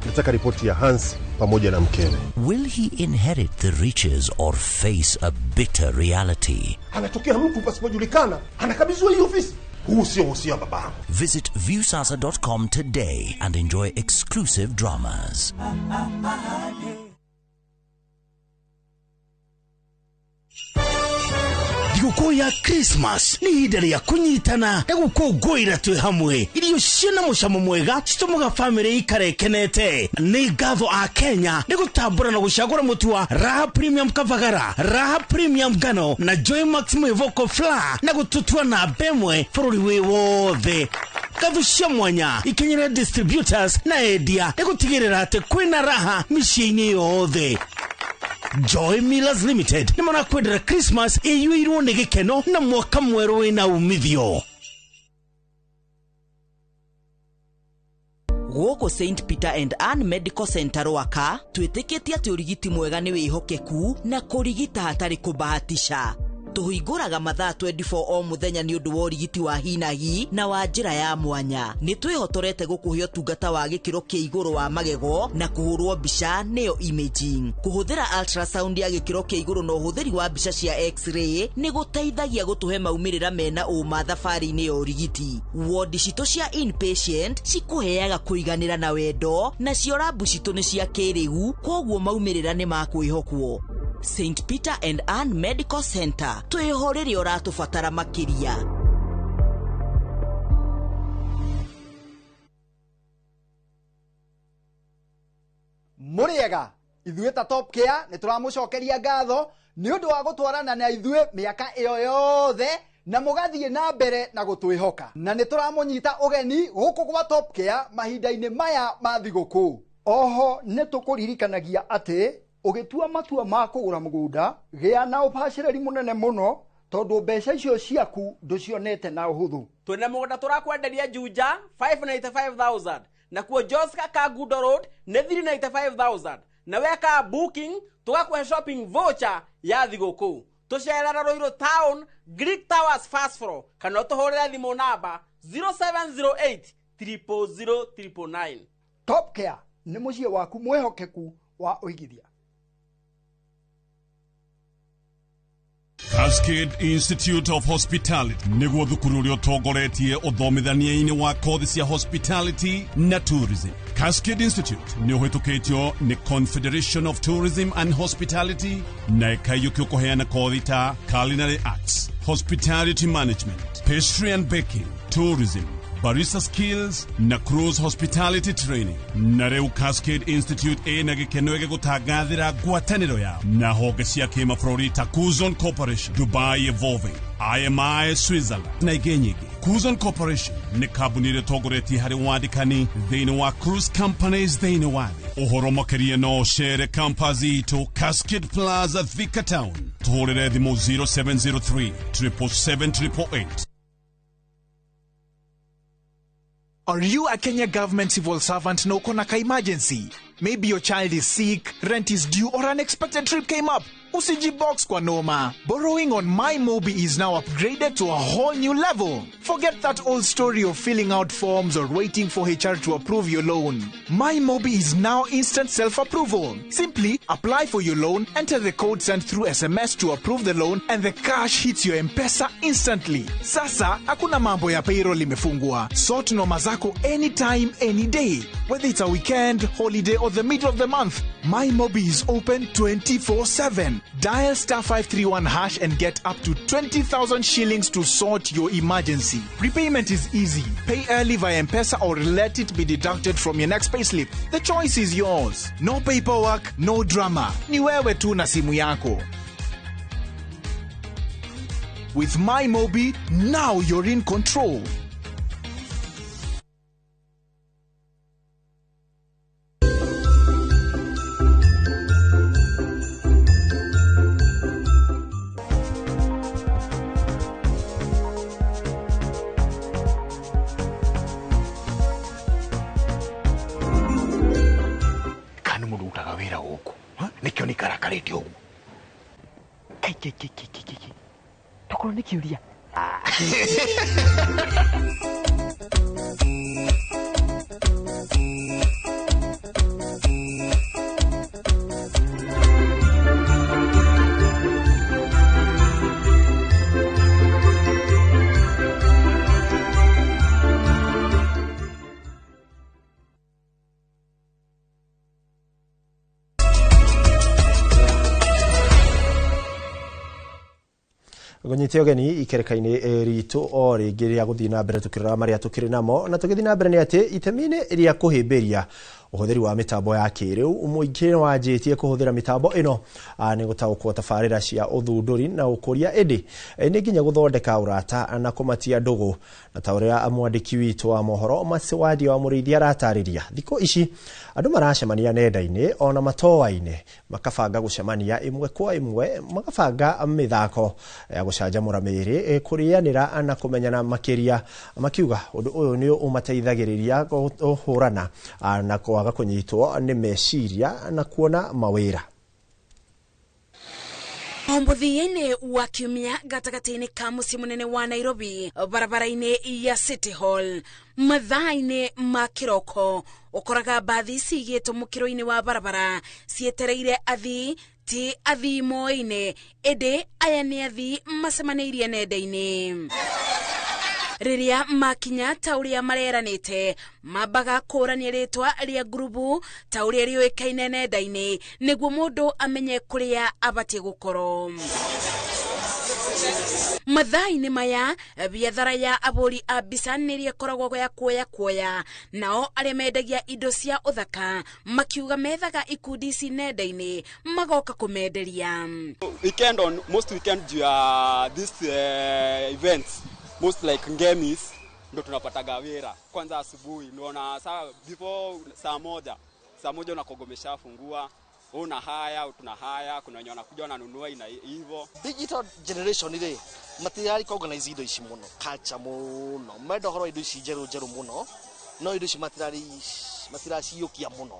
Nataka ripoti ya Hans pamoja na mkewe. Will he inherit the riches or face a bitter reality? Anatokea mtu pasipojulikana, anakabidhiwa hii ofisi. Huu sio uhusia wa babangu. Visit viewsasa.com today and enjoy exclusive dramas. Thigũkũ ya Christmas nĩ ihinda rĩa kũnyitana na gũkũngũĩra twĩ hamwe. Irio ciĩna mũcamo mwega citũmaga bamĩrĩ ikare ĩkenete. Nĩ ngatho a Kenya nĩ gũtambũra na gũcagũra mũtu wa Raha Premium Kavagara, Raha Premium Ngano na Joy Max Mwĩvoko Flour na gũtũtua namba ĩmwe bũrũri wĩ wothe. Ngatho cia mwanya ikinyĩre distributors na endia nĩ gũtigĩrĩra atĩ kwĩna raha mĩciĩ-inĩ yothe. Joy Millers Limited nĩ marakwendera Christmas ĩiyũirwo nĩ gĩkeno na mwaka mwerũ wĩna umithio. Gũkũ St Peter and Ann Medical Center Rwaka twĩtĩkĩtie atĩ ũrigiti mwega nĩ wĩhokeku na kũrigita hatarĩ kũbahatisha. Tũhingũraga mathaa 24 o mũthenya nĩ ũndũ wa ũrigiti wa hinahi na wa njĩra ya mwanya. Nĩ twĩhotorete gũkũhe ũtungata wa gĩkĩro kĩa igũrũ wa magego na kũhũrwo mbica nĩyo imaging. Kũhũthĩra ultrasound ya gĩkĩro kĩa igũrũ na ũhũthĩri wa mbica cia x-ray nĩ gũteithagia gũtũhe maumĩrĩra mena ũma thabarĩ-inĩ ya ũrigiti. Wodi citũ cia inpatient cikũheaga kũiganĩra na wendo, nacio rabu citũ nĩ cia kĩrĩu, kwoguo maumĩrĩra nĩ ma kwĩhokwo. St Peter and Ann Medical Center, twĩho rĩrĩa ũratũbatara makĩria. Mũrĩega ithuĩ ta Top Care nĩ tũramũcokeria ngatho nĩ ũndũ wa gũtwarana na ithuĩ mĩaka ĩyo yothe na mũgathiĩ na mbere na gũtwĩhoka, na nĩ tũramũnyita ũgeni gũkũ gwa Top Care mahinda-inĩ maya ma thigũkũ. Oho nĩ tũkũririkanagia atĩ ũgĩtua matua ma kũgũra mũgũnda gĩa na ũbacĩrĩri mũnene mũno tondũ mbeca icio ciaku ndũcionete na ũhũthũ. Twĩna mũgũnda tũrakwenderia Juja 595,000 nakuo Joska Kangundo Road nĩ 395,000 na weka booking tũgakũhe shopping voucher ya thigũkũ. Tũcerera Ruiru Town Greek Towers first floor kana ũtũhũrĩre thimũ namba 0708 000 999. Top Care nĩ mũciĩ waku mwĩhokeku wa ũigithia. Cascade Institute of Hospitality nĩguo thukuru ũrĩa ũtongoretie ũthomithania-inĩ wa kothi cia hospitality na tourism. Cascade Institute nĩ ũhĩtũkĩtio nĩ Confederation of Tourism and Hospitality na ĩkaiyũkio kũheana kothi ta culinary arts, hospitality management, pastry and baking, tourism, barista skills na cruise hospitality training. Na rĩu Cascade Institute ĩna gĩkeno gĩgũtangathĩra ngwatanĩro yao na honge cia kĩmabũrũri ta Kuzon Corporation, Dubai Evolving, IMI Switzerland na ingĩ nyingĩ. Kuzon Corporation nĩ kambuni ĩrĩa ĩtongoretie harĩ wandĩkani thĩinĩ wa cruise companies thĩinĩ wa thĩ. Ũhoro makĩria no ũcere campus itũ Cascade Plaza, Thika Town. Tũhũrĩre thimũ 0703 777 888. Are you a Kenya government civil servant na uko na ka emergency? Maybe your child is sick, rent is due, or an unexpected trip came up. Usijibox kwa noma. Borrowing on MyMobi is now upgraded to a whole new level. Forget that old story of filling out forms or waiting for HR to approve your loan. MyMobi is now instant self-approval. Simply apply for your loan, enter the code sent through SMS to approve the loan, and the cash hits your M-Pesa instantly. Sasa, hakuna mambo ya payroll imefungwa. Sort noma zako anytime, any day. Whether it's a weekend, holiday, or the middle of the month, MyMobi is open 24/7. Dial star 531 hash and get up to 20,000 shillings to sort your emergency. Repayment is easy. Pay early via M-Pesa or let it be deducted from your next payslip. The choice is yours. No paperwork, no drama. Ni wewe tu na simu yako. With MyMobi, now you're in control. Karakarĩte ũguo. Kai kai kai kai kai kai. Tokorwo nĩ kĩũria. Ngũnyite ũgeni ikereka-inĩ ritũ o rĩngĩ rĩa gũthiĩ na mbere tũkĩrora marĩa tũkĩrĩ namo, na tũgĩthiĩ na mbere nĩ atĩ itemi-inĩ rĩa kũhĩmbĩria ũhũthĩri wa mĩtambo ya kĩrĩu, mũingĩ nĩwanjĩtie kũhũthĩra mĩtambo ĩno nĩ gũtaũkwo tabarĩra cia ũthundũri na ũkũria, ĩndĩ nĩ nginya gũthondeka ũrata na kũmatia ndũgũ. Na ta ũrĩa mwandĩki witũ wa mohoro Masiwadi wa Mũrĩithi aratarĩria, thikũ ici andũ maracemania nenda-inĩ ona matoa-inĩ, makabanga gũcemania ĩmwe kwa ĩmwe, makabanga mĩthako ya gũcanjamũra mĩĩrĩ, kũrĩanĩra na kũmenyana makĩria, makiuga ũndũ ũyũ nĩ ũmateithagĩrĩria kũhũrana na kwaga kũnyitwo nĩ meciria na kuona mawĩra. Mũthia-inĩ wa kiumia gatagatĩ-inĩ ka mũciĩ mũnene wa Nairobi, barabara-inĩ ya City Hall, mathaa-inĩ ma kĩroko, ũkoraga mbathi cigĩtwo mũkĩro-inĩ wa barabara cietereire athii, ti athii moĩ-inĩ, ĩndĩ aya nĩ athii macemanĩirie nenda-inĩ. Rĩrĩa makinya ta ũrĩa mareranĩte, mambaga kũrania rĩtwa rĩa ngurubu ta ũrĩa rĩũĩkaine nenda-inĩ nĩguo mũndũ amenye kũrĩa abatiĩ gũkorwo. Mathaa-inĩ maya biathara ya abũri a mbica nĩrĩa ĩkoragwo ya kuoya kuoya, nao arĩa mendagia indo cia ũthaka makiuga methaga ikundi ici nenda-inĩ magoka kũmenderia. Weekend on most weekend juu ya this events most like ngemis ndo tunapataga wira. Kwanza asubuhi unaona saa before saa moja unakogomesha fungua, una haya tuna haya, kuna wenye wanakuja wananunua ina hivyo. Digital generation ile matirari organize indo ici muno, culture muno, menda horo indo ici njeru njeru muno, no indo ici matirari matiraciyukia muno.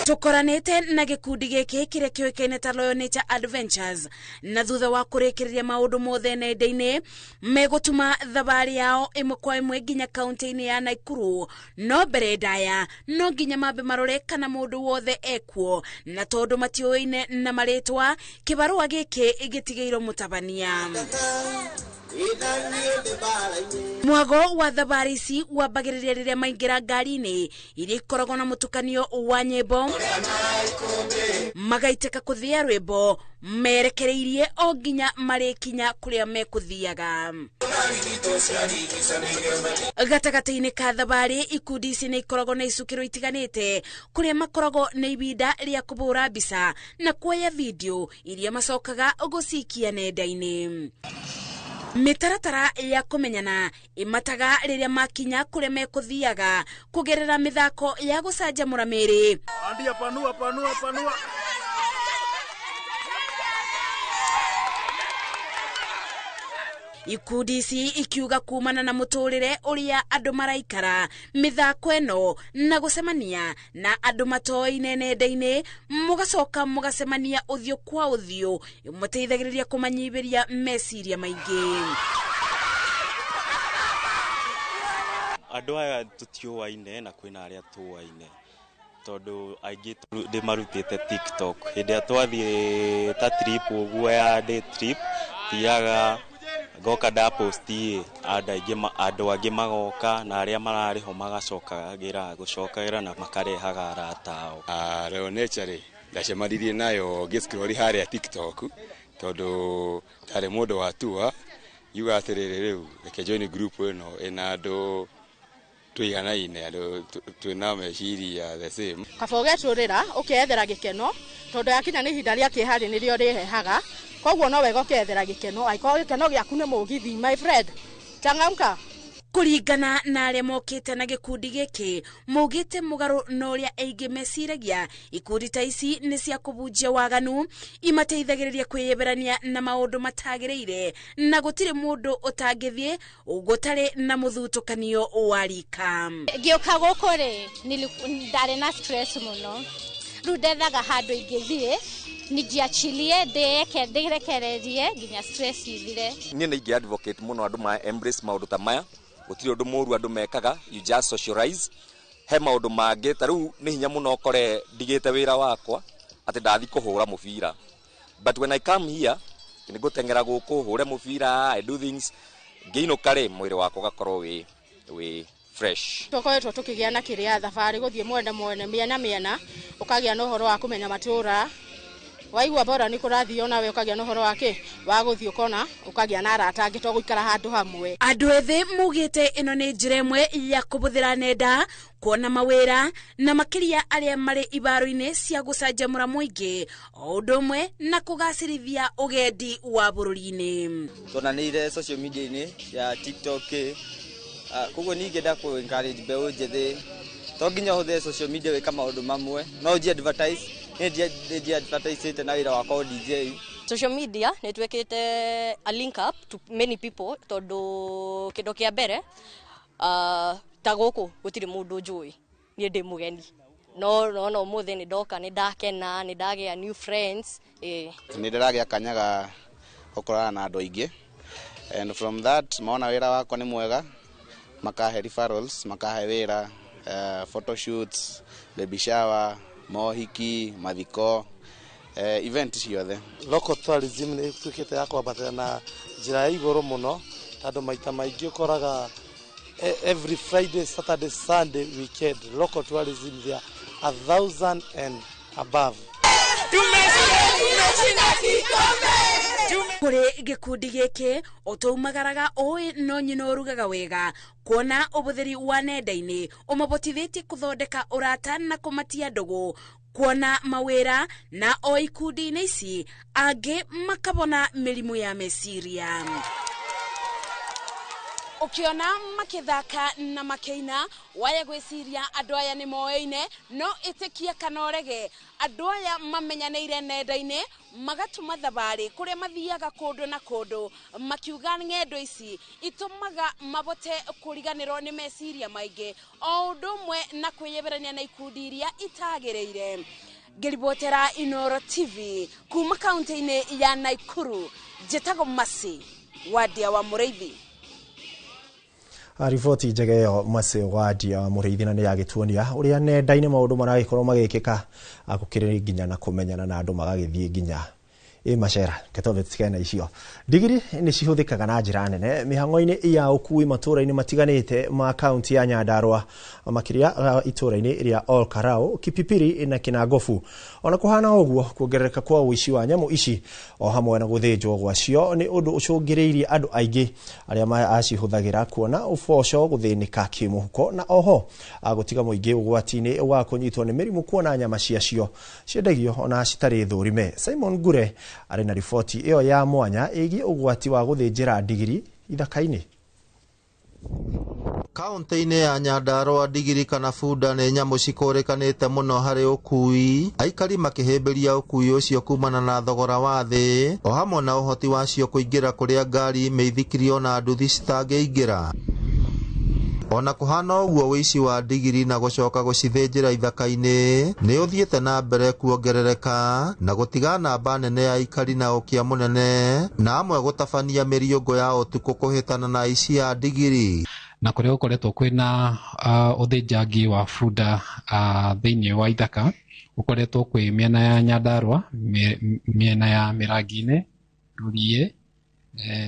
Tukoranĩte na gĩkundi gĩkĩ kĩrĩa kĩũĩkaine ta Loyal Nature Adventures, na thutha wa kũrĩkĩrĩria maũndũ mothe nenda-inĩ megũtuma thabarĩ yao ĩmwe kwa ĩmwe nginya kaunti-inĩ ya Nakuru. No mbere ndaya no nginya mambe marore kana mũndũ wothe ekuo, na tondũ matiũĩine na marĩtwa, kĩbarũa gĩkĩ gĩtigĩirwo mũtabania. Mwago wa thabarĩ ici wambagĩrĩria rĩrĩa maingĩra ngari-inĩ iria ikoragwo na mũtukanio wa nyĩmbo, magaitĩka kũthĩa rwĩmbo merekereirie o nginya marĩkinya kũrĩa mekũthiaga. Gatagatĩ-inĩ ka thabarĩ ikundi ici nĩ ikoragwo na icukĩro itiganĩte kũrĩa makoragwo na ibinda rĩa kũbũra mbica na kuoya video iria macokaga gũcikia nenda-inĩ. Mĩtaratara ya kũmenyana ĩmataga rĩrĩa makinya kũrĩa mekũthiaga kũgerera mĩthako ya gũcanjamũra mĩĩrĩ. Andia panua panua panua. Ikundi ici ikiuga kumana na mũtũrĩre ũrĩa andũ maraikara, mĩthako ĩno na gũcemania na andũ matoaine nenda-inĩ, mũgacoka mũgacemania ũthiũ kwa ũthiũ, mũteithagĩrĩria kũmanyihĩria meciria maingĩ. Andũ aya tũtiũaine na kwĩna arĩa tũaine, tondũ aingĩ ndĩmarutĩte TikTok. Hĩndĩ ĩrĩa twathiĩ ta trip ũguo ya day trip, thiaga ngoka ndaposti, andũ angĩ magoka na arĩa mararĩ ho magacokagĩra gũcokagĩra na makarehaga arata ao. Leo Nature ndacemanirie nayo ngĩscroll harĩa TikTok, tondũ ndarĩ mũndũ wa tua ngiuga atĩrĩrĩ, rĩu reke join group ĩno ĩna andũ tũiganaine, andũ twĩna meciria the same. Kaba ũgetũrĩra ũkeyethera gĩkeno, tondũ yakinya nĩ ihinda rĩa kĩeha rĩ nĩrĩo rĩhehaga, koguo no wega ũkeyethera gĩkeno, angĩkorwo gĩkeno gĩaku nĩ mũgithi, my friend, changamka. Kũringana na arĩa mokĩte na gĩkundi gĩkĩ, maugĩte mũgarũ na ũrĩa aingĩ meciragia, ikundi ta ici nĩ cia kũbunjia waganu, imateithagĩrĩria kwĩyeberania na maũndũ matagĩrĩire, na gũtirĩ mũndũ ũtangĩthiĩ gũtarĩ na mũthutũkanio wa rika. Ngĩũka gũkũ rĩ, ndarĩ na stress mũno, Rĩu ndethaga handũ ingĩthiĩ nijiachilie, ndĩeke, ndĩrekererie nginya stress ithire. Niĩ nĩ ingĩ advocate mũno andũ ma embrace maũndũ ta maya. Gũtirĩ ũndũ mũru andũ mekaga, you just socialize. He maũndũ mangĩ ta rĩu nĩ hinya mũno ũkore ndigĩte wĩra wakwa atĩ ndathi kũhũra mũbira, but when I come here nĩ ngũteng'era gũkũ, hũre mũbira, I do things, ngĩinũka rĩ, mwĩrĩ wakwa ũgakorwo wĩ fresh. Tũkoretwo tũkĩgĩa na kĩrĩa thabarĩ gũthiĩ mwena mwena, mĩena mĩena, ũkagĩa na ũhoro wa kũmenya matũra, waigua bora nĩ kũrathiĩ, onawe ũkagĩa na ũhoro wa kĩ wa gũthiĩ ũkona, ũkagĩa na arata angĩ, to gũikara handũ hamwe. Andũ ethĩ maugĩte ĩno nĩ njĩra ĩmwe ya kũhũthĩra nenda kuona mawĩra, na makĩria arĩa marĩ ibaro-inĩ cia gũcanjamũra mũingĩ, o ũndũ ũmwe na kũgacĩrithia ũgendi wa bũrũri-inĩ. Tuonanĩire social media-inĩ ya TikTok kĩ. Koguo niĩ ingĩenda kũ encourage mbeũ njĩthĩ, to nginya ũhũthĩre social media gwĩka maũndũ mamwe, no ũnji advertise. Niĩ ndĩ advertisĩte na wĩra wakwa wa DJ. Social media nĩ ĩtuĩkĩte a link up to many people, tondũ kĩndũ kĩa mbere, ta gũkũ gũtirĩ mũndũ njũĩ, niĩ ndĩ mũgeni, no nona ũmũthĩ nĩ ndoka, nĩ ndakena, nĩ ndagĩa new friends. Nĩ ndĩragĩa kanya ga gũkorana na andũ aingĩ, and from that maona wĩra wakwa nĩ mwega, makahe referrals, makahe wĩra, photo shoots, baby shower, mohiki, mathiko, event ciothe. Local tourism nĩ ĩtuĩkĩte ya kwambatĩra na njĩra ya igũrũ mũno, tondũ maita maingĩ ũkoraga every Friday, Saturday, Sunday weekend local tourism there 1,000 and above. Kũrĩ gĩkundi gĩkĩ ũtũumagaraga ũĩ no nyina ũrugaga wega, kuona ũhũthĩri wa nenda-inĩ ũmabotithĩtie kũthondeka ũrata na kũmatia ndũgũ, kuona mawĩra, na o ikundi-inĩ ici angĩ makabona mĩrimũ ya meciria. Ũkĩona makĩthaka na makĩina, waya gwĩciria andũ aya nĩ moyaine, no ĩtĩkia kana ũrege, andũ aya mamenyanĩire nenda-inĩ magatuma thabarĩ kũrĩa mathiaga kũndũ na kũndũ, makiuga ng'endo ici itũmaga mabote kũriganĩrwo nĩ meciria maingĩ, o ũndũ ũmwe na kwĩyeberania na ikundi iria itagĩrĩire. Ngĩribotera Inooro TV kuma kaunti-inĩ ya Nakuru, njĩtagwo Mercy Wandia wa Mũrĩithi. Riboti njega ĩyo, Mercy Wandia wa Mũrĩithi, na nĩ yagĩtuonia ũrĩa nenda-inĩ maũndũ maragĩkorwo magĩkĩka, gũkĩrĩ nginya na kũmenyana na andũ magagĩthiĩ nginya ĩ macera ketove tutikane na icio. Ndigiri nĩ cihũthĩkaga na njĩra nene mĩhang'o-inĩ ya ũkui matũũra-inĩ matiganĩte ma kaunti ya Nyandarua, makĩria itũũra-inĩ rĩa Ol Kalou, Kipipiri na Kinangofu. Ona kũhana ũguo, kuongerereka kwa ũici wa nyamũ ici o hamwe na gũthĩnjwo gwacio nĩ ũndũ ũcũngĩrĩirie andũ aingĩ arĩa macihũthagĩra kuona ũboco gũthĩnĩka kĩmũhuko, na oho gũtiga mũingĩ ũgwati-inĩ wa kũnyitwo nĩ mĩrimũ kuona nyama ciacio ciendagio ona citarĩ thũrime. Simon Ngure arĩ na riboti ĩyo ya mwanya ĩgiĩ ũgwati wa gũthĩnjĩra ndigiri ithaka-inĩ. Kaunti-inĩ ya Nyandarua, ndigiri kana bunda nĩ nyamũ cikũrĩkanĩte mũno harĩ ũkui, aikari makĩhĩmbĩria ũkui ũcio kumana na thogora wa thĩ o hamwe na ũhoti wacio kũingĩra kũrĩa ngari, mĩithikiri ona nduthi citangĩingĩra. Ona kũhana ũguo, ũici wa ndigiri na gũcoka gũcithĩnjĩra ithaka-inĩ nĩ ũthiĩte na mbere kuongerereka na gũtiga namba nene ya aikari na ũkĩa mũnene, na amwe gũtabania mĩriũngũ ya ũtukũ kũhĩtana na aici a ndigiri. Na kũrĩa gũkoretwo kwĩna ũthĩnjangi wa bunda thĩinĩ wa ithaka gũkoretwo kwĩ mĩena ya Nyandarua, mĩena ya Mĩrangi-inĩ, Rũriĩ,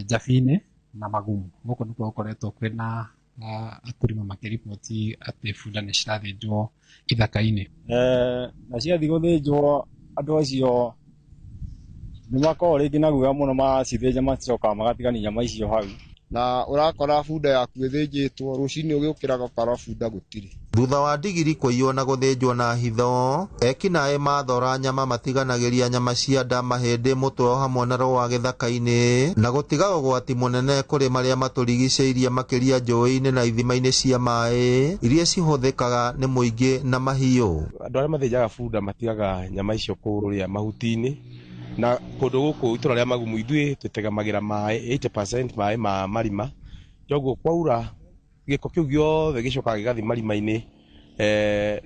Njabi-inĩ na Magumu. Gũkũ nĩkuo gũkoretwo kwĩna akulima makĩriboti atĩ bunda nĩ cirathĩnjwo ithaka-inĩ. Na ciathiĩ gũthĩnjwo, andũ acio nĩ makoragwo rĩngĩ na guoya mũno, macithĩnja macokaga magatigania nyama icio hau. Na ũrakora bunda yaku ĩthĩnjĩtwo, rũcinĩ ũgĩũkĩra ũgakora bunda gũtirĩ. Thutha wa ndigiri kũiywo na gũthĩnjwo na hitho, ekinaĩ mathora nyama matiganagĩria nyama cia nda, mahĩndĩ, mũtwe o hamwe na rũa gĩthaka-inĩ, na gũtiga ũgwati mũnene kũrĩ marĩa matũrigicĩirie, makĩria njũĩ-inĩ na ithima-inĩ cia maĩ iria cihũthĩkaga nĩ mũingĩ na mahiũ. Andũ arĩa mathĩnjaga bunda matigaga nyama icio kũrĩa mahuti-inĩ, na kũndũ gũkũ itũra rĩa Magumu ithuĩ tũtegamagĩra maĩ 80% maĩ ma marima, koguo kwaura gĩko kĩu gĩothe gĩcokaga gĩgathiĩ marima-inĩ,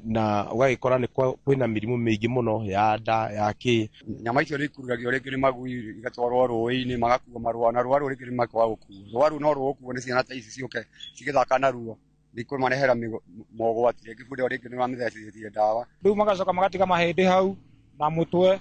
Na ũgagĩkora nĩ kwĩna mĩrimũ mĩingĩ mũno ya nda ya kĩ. Nyama icio nĩ ikururagio rĩngĩ nĩ magui igatwarwo rũĩ-inĩ, magakua marũa, na rũa rũu rĩngĩ nĩ makwaga gũkuo. Rũa rũu no rũgũkuo nĩ ciana ta ici ciũke cigĩthaka naruo, nĩ ikũmarehera mogwati, rĩngĩ bunda ĩyo rĩngĩ nĩ mamĩthecithĩtie ndawa. Rĩu magacoka magatiga mahĩndĩ hau na mũtwe,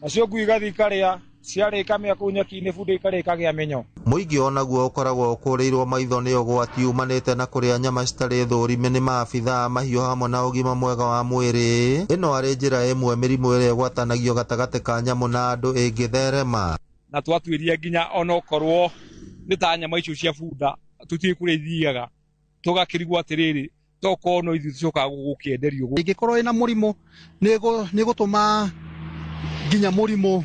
nacio ngui igathiĩ ikarĩa, ciarĩka mĩa kũu nyeki-inĩ, bunda ikarĩa ikagĩa mĩnyo. Mũingĩ onaguo ũkoragwo ũkũrĩirwo maitho nĩ ũgwati umanĩte na kũrĩa nyama citarĩ thũrime nĩ maabithaa mahiũ hamwe na ũgima mwega wa mwĩrĩ. Ĩno arĩ njĩra ĩmwe mĩrimũ ĩrĩa ĩgwatanagio gatagatĩ ka nyamũ na andũ ĩngĩtherema. Na twatuĩria nginya onokorwo nĩ ta nyama icio cia bunda tũtiũĩ kũrĩa ithiaga, tũgakĩrigwo atĩrĩrĩ, tokorwo no ithuĩ tũcokaga gũkĩenderio. Ĩngĩkorwo ĩna mũrimũ nĩ ĩgũtũma nginya mũrimũ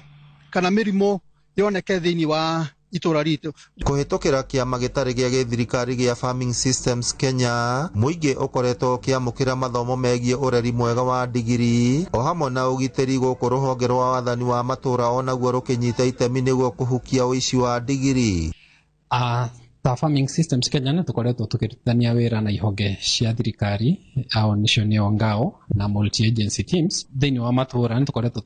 kana mĩrimũ yoneke thĩinĩ wa itũra ritũ. Kũhĩtũkĩra kĩama gĩtarĩ gĩa gĩthirikari gĩa Farming Systems Kenya, mũingĩ ũkoretwo ũkĩamũkĩra mathomo megiĩ ũreri mwega wa ndigiri o hamwe na ũgitĩri gũkũ rũhonge rwa wathani wa matũra onaguo rũkĩnyita itemi nĩguo kũhukia ũici wa ndigiri. Ta Farming Systems Kenya nĩ tũkoretwo tũkĩrutithania wĩra na ihonge cia thirikari, ao nĩcio nĩo ngao na multi agency teams thĩinĩ wa matũra. Nĩ tũkoretwo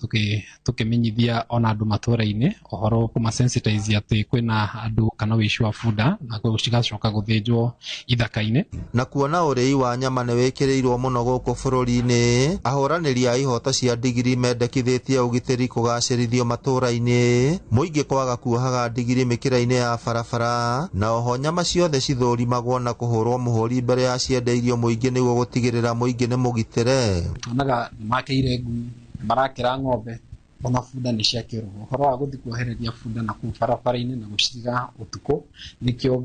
tũkĩmenyithia ona andũ matũra-inĩ ũhoro kũmasensitize atĩ kwĩna andũ kana ũici wa bunda na cigacoka gũthĩnjwo ithaka-inĩ. Na kuona ũrĩi wa nyama nĩ wĩkĩrĩirwo mũno gũkũ bũrũri-inĩ, ahũranĩri a ihoto cia ndigiri mendekithĩtie ũgitĩri kũgacĩrithio matũra-inĩ, mũingĩ kwaga kuohaga ndigiri mĩkĩra-inĩ ya barabara, na oho nyama ciothe cithũrimagwo na kũhũrwo mũhũri mbere ya ciendeirio mũingĩ nĩguo gũtigĩrĩra mũingĩ nĩ mũgitĩre. Tuonaga nĩmakĩire ngui, nĩmarakĩra ng'ombe, ona bunda nĩ ciakĩrwo. Ũhoro wa gũthiĩ kuohereria bunda na kũu barabara-inĩ na gũcitiga ũtukũ nĩkĩo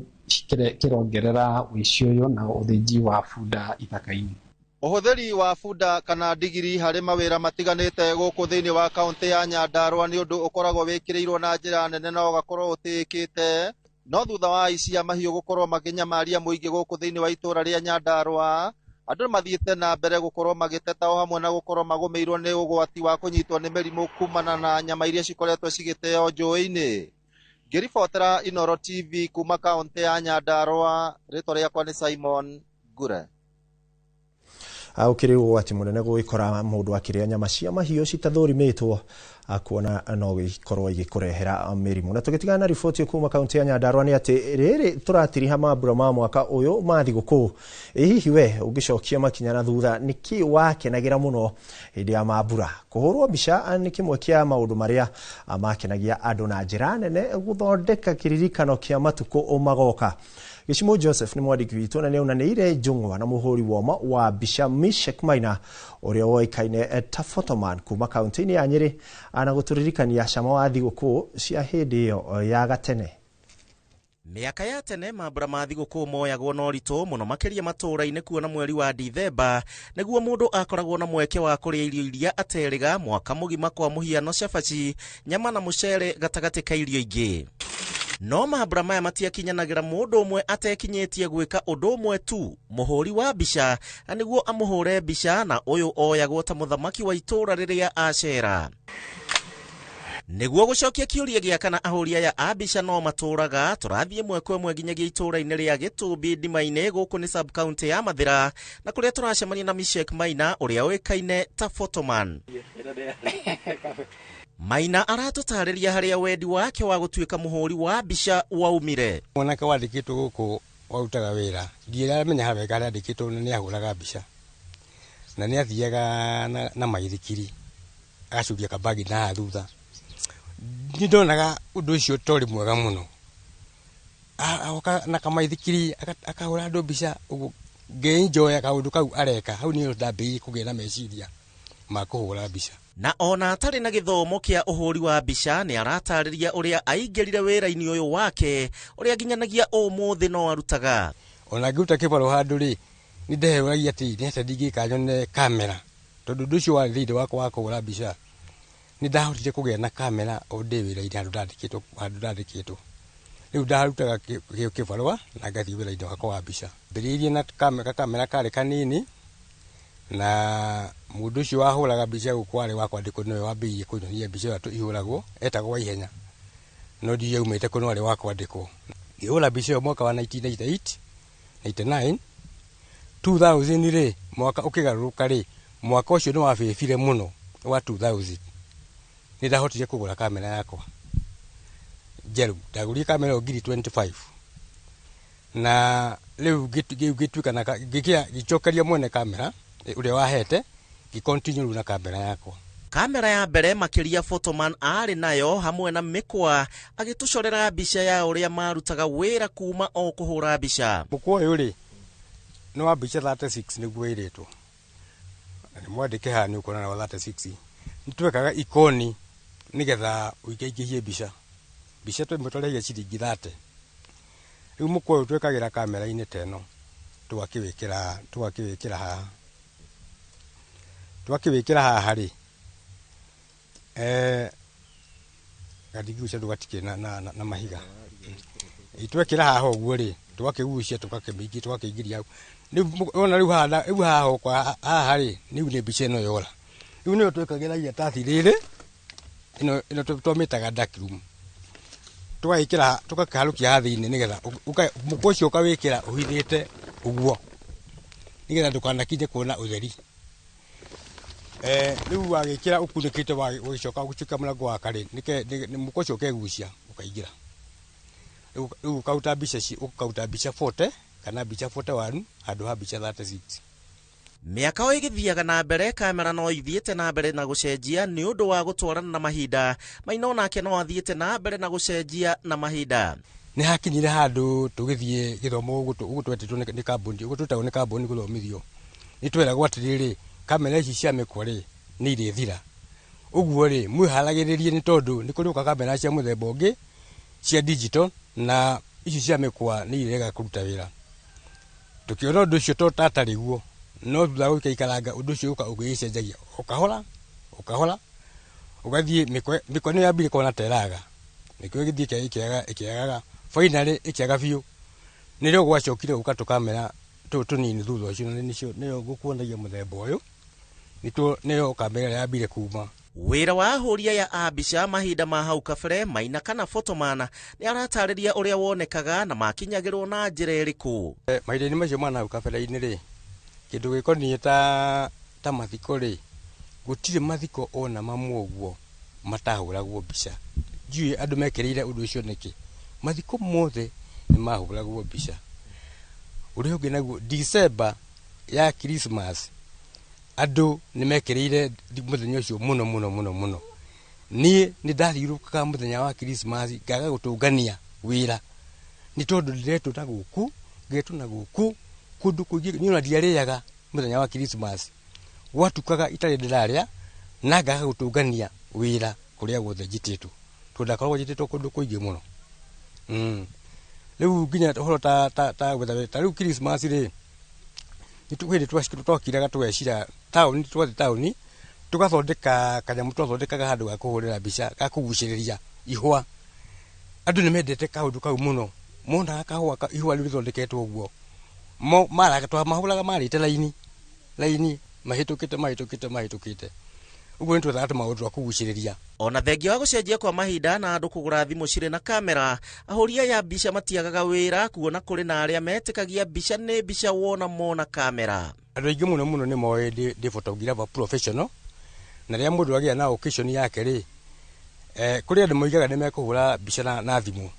kĩrongerera ũici ũyũ na ũthĩnji wa bunda ithaka-inĩ. Ũhũthĩri wa bunda kana ndigiri harĩ mawĩra matiganĩte gũkũ thĩinĩ wa kaũntĩ ya Nyandarua nĩ ũndũ ũkoragwo wĩkĩrĩirwo na njĩra nene na ũgakorwo ũtĩĩkĩte. No thutha wa aici a mahiũ gũkorwo makĩnyamaria mũingĩ gũkũ thĩinĩ wa itũra rĩa Nyandarua, andũ mathiĩte na mbere gũkorwo magĩteta o hamwe na gũkorwo magũmĩirwo nĩ ũgwati wa kũnyitwo nĩ mĩrimũ kumana na nyama iria cikoretwo cigĩteo njũĩ-inĩ. Ngĩribotera Inooro TV kuma kaũntĩ ya Nyandarua, rĩtwa rĩakwa nĩ Simon Ngure. Ũkĩrĩ ũgwati mũnene gũgĩkora mũndũ akĩrĩa nyama cia mahiũ citathũrimĩtwo, kuona no gĩkorwo igĩkũrehera mĩrimũ. Na tũgĩtigana na riboti kuma kaũntĩ ya Nyandarua nĩ atĩ rĩrĩ tũratiriha mambura ma mwaka ũyũ ma thigũkũ, ĩ hihi we ũngĩcokia makinya na thutha nĩkĩ wakenagĩra mũno hĩndĩ ya mambura? Kũhũrwo mbica nĩ kĩmwe kĩa maũndũ marĩa makenagia andũ na njĩra nene gũthondeka kĩririkano kĩa matukũ magoka. Gĩcimo Joseph nĩ mwandĩki witũ na nĩaunanĩire njũng'wa na mũhũri woma wa mbica Mishek Maina ũrĩa woĩkaine ta Photoman kuma kaũntĩ-inĩ ya Nyĩrĩ, na gũtũririkania cama wa thigũkũ cia hĩndĩ ĩyo ya gatene. Mĩaka ya tene mambura ma thigũkũ moyagwo na ũritũ mũno makĩria matũũra-inĩ, kuona mweri wa Dithemba nĩguo mũndũ akoragwo na mweke wa kũrĩa irio iria aterĩga mwaka mũgima, kwa mũhiano cabaci, nyama na mũcere gatagatĩ ka irio ingĩ. No mambura maya matiakinyanagĩra mũndũ ũmwe atekinyĩtie gwĩka ũndũ ũmwe tu, mũhũri wa mbica, na nĩguo amũhũre mbica, na ũyũ oyagwo ta mũthamaki wa itũũra rĩrĩa acera. Nĩguo gũcokia kĩũria gĩa kana ahũri aya a mbica no matũraga, tũrathiĩ ĩmwe kwa ĩmwe nginyagia itũũra-inĩ rĩa Gĩtũmbi Ndima-inĩ, gũkũ nĩ sub county ya Mathĩra, na kũrĩa tũracemania na Mishek Maina ũrĩa ũĩkaine ta Photoman. Maina aratũtarĩria harĩa wendi wake wa gũtuĩka mũhũri wa mbica waumire. Mwanake wandĩkĩtwo gũkũ warutaga wĩra, ndiramenya harĩa wega harĩa andĩkĩtwo, na nĩahũraga mbica na nĩathiaga na maithikiri agacuria kabagi na haha thutha. Nĩ ndonaga ũndũ ũcio torĩ mwega mũno, agoka na kamaithikiri akahũra andũ mbica ũguo, ngĩenjoya kaũndũ kau areka. Hau nĩho ndambĩrĩirie kũgĩa na meciria ma kũhũra mbica. Na ona atarĩ na gĩthomo kĩa ũhũri wa mbica, nĩ aratarĩria ũrĩa aingĩrire wĩra-inĩ ũyũ wake, ũrĩa nginyanagia ũmũthĩ no arutaga. Ona ngĩruta kĩbarũa handũ rĩ, nĩ ndeheragia atĩ nĩ atĩa ndingĩka nyone kamera, tondũ ũndũ ũcio warĩ thĩinĩ wakwa wa kũhũra mbica. Nĩ ndahotire kũgĩa na kamera o ndĩ wĩra-inĩ handũ ndandĩkĩtwo. Rĩu ndarutaga kĩbarũa na ngathiĩ wĩra-inĩ wakwa wa mbica. Mbĩrĩirie na kamera karĩ kanini, na mũndũ ũcio wahũraga mbica gũkũ warĩ wa kwandĩkwo nĩwe wambĩrĩirie kũnyonia mbica ĩyo ihũragwo, etagwo Waihenya, no ndiũĩ aumĩte kũ, no arĩ wa kwandĩkwo. Ngĩhũra mbica ĩyo mwaka wa 1998, 99, 2000 rĩ, mwaka ũkĩgarũrũka rĩ, mwaka ũcio nĩ wabĩbire mũno wa 2000. Nĩ ndahotire kũgũra kamera yakwa njerũ. Ndagũrire kamera ĩyo ngiri 25 na rĩu ngĩtuĩka na ngĩcokeria mwene kamera ũrĩa wahete, ngĩ-continue rĩu na kamera yakwa. Kamera ya mbere makĩria Photoman arĩ nayo hamwe na mĩkwa, agĩtũcorera mbica ya ũrĩa marutaga wĩra kuma o kũhũra mbica. Mũkwa ũyũ rĩ, nĩ wa mbica 36 nĩguo ĩrĩtwo, na nĩ mwandĩke haha nĩ ũkuona wa 36. Nĩ twekaga ikoni nĩgetha ũingaingĩhie mbica. Mbica twĩmwe twarĩhagia ciringi 30. Rĩu mũkwa ũyũ twekagĩra kamera-inĩ ta ĩno, tũgakĩwĩkĩra haha. Twakĩwĩkĩra haha rĩ, gatingĩgucia gatikĩrĩ na mahiga. Twekĩra haha ũguo rĩ, tũgakĩgucia, tũgakĩmĩingĩ, tũgakĩingĩria hau. Rĩu wona rĩu haha, rĩu haha ũkwa haha rĩ, rĩu nĩ mbica ĩno yora. Rĩu nĩyo twĩkagĩra iratathi rĩrĩ, ĩno twamĩtaga dark room. Tũgagĩkĩra, tũgakĩharũkia haha thĩinĩ nĩgetha mũkwa ũcio ũkawĩkĩra ũhithĩte ũguo, nĩgetha ndũkanakinye kuona ũtheri. Rĩu wagĩkĩra ũkunĩkĩte, ũgĩcoka gũcuka mũrango wa karĩ, mũkwa ũcio ũkegucia ũkaingĩra. Rĩu ũkaruta mbica, ũkaruta mbica 40 kana mbica 41 handũ ha mbica 36. Mĩaka o ĩgĩthiaga na mbere, kamera no ithiĩte na mbere na gũcenjia nĩ ũndũ wa gũtwarana na mahinda. Maina onake no athiĩte na mbere na gũcenjia na mahinda. Nĩ hakinyire handũ tũgĩthiĩ gĩthomo gũkũ twetĩtwo nĩ kambuni, gũkũ twetagwo nĩ kambuni gũthomithio. Nĩ tweragwo atĩrĩrĩ, kamera ici cia mĩkwa rĩ, nĩ irĩthira. Ũguo rĩ, mwĩharagĩrĩrie nĩ tondũ nĩ kũrĩ gũka kamera cia mũthemba ũngĩ cia digital, na ici cia mĩkwa nĩ irega kũruta wĩra. Tũkĩona ũndũ ũcio to tatarĩ guo, no thutha wa gũikaranga ũndũ ũcio ũka ũgĩcenjagia o kahora o kahora, ũgathiĩ mĩkwa nĩyo yambire kuona ta ĩraga, mĩkwa ĩgĩthiĩ ĩkĩagaga, finally ĩkĩaga biũ. Nĩrĩo gwacokire gũka tũkamera tũtũ tũnini thutha ũcio, na nĩyo ngũkuonagia mũthemba ũyũ, nĩyo kamera ĩrĩa yambire kuma. Wĩra wa ahũri aya a mbica mahinda ma hau kabere, Maina kana Photoman nĩ aratarĩria ũrĩa wonekaga na makinyagĩrwo na njĩra ĩrĩkũ. Mahinda-inĩ macio ma hau kabere-inĩ rĩ, kĩndũ gĩkoniĩ ta mathiko rĩ, gũtirĩ mathiko ona mamwe ũguo matahũragwo mbica. Ndiũĩ andũ mekĩrĩire ũndũ ũcio nĩkĩ. Mathiko mothe nĩ mahũragwo mbica. Ũrĩa ũngĩ naguo, December ya Christmas, andũ nĩ mekĩrĩire mũthenya ũcio mũno mũno mũno mũno. Niĩ nĩ ndathiũrũrũkaga mũthenya wa Christmas ngaga gũtũngania wĩra, nĩ tondũ ndĩretwo na gũkũ, ngetwo na gũkũ, kũndũ kũingĩ. Niĩ ona ndiarĩaga mũthenya wa Christmas, gwatukaga itarĩ ndĩrarĩa, na ngaga gũtũngania wĩra kũrĩa guothe njĩtĩtwo, tondũ ndakoragwo njĩtĩtwo kũndũ kũingĩ mũno. Rĩu nginya ũhoro ta gwetha wĩra, ta rĩu Christmas rĩ, nĩ hĩndĩ twakiraga tũgecira taũni, twathiĩ taũni tũgathondeka kanyamũ twathondekaga handũ ga kũhũrĩra mbica ga kũgucĩrĩria ihũa. Andũ nĩ mendete kaũndũ kau mũno, monaga kahũa ihũa rĩu rĩthondeketwo ũguo, twamahũraga marĩte laini laini, mahĩtũkĩte mahĩtũkĩte mahĩtũkĩte ũguo. Nĩ twethaga tũmaũndũ twa kũgucĩrĩria. Ona thengia wa gũcenjia kwa mahinda na andũ kũgũra thimũ cirĩ na kamera, ahũri aya mbica matiagaga wĩra, kuona kũrĩ na arĩa metĩkagia mbica nĩ mbica wona mona kamera. Andũ aingĩ mũno mũno nĩ moĩ ndĩ photographer professional, na rĩrĩa mũndũ agĩa na occasion yake rĩ, kũrĩ andũ moigaga nĩ mekũhũra mbica na thimũ,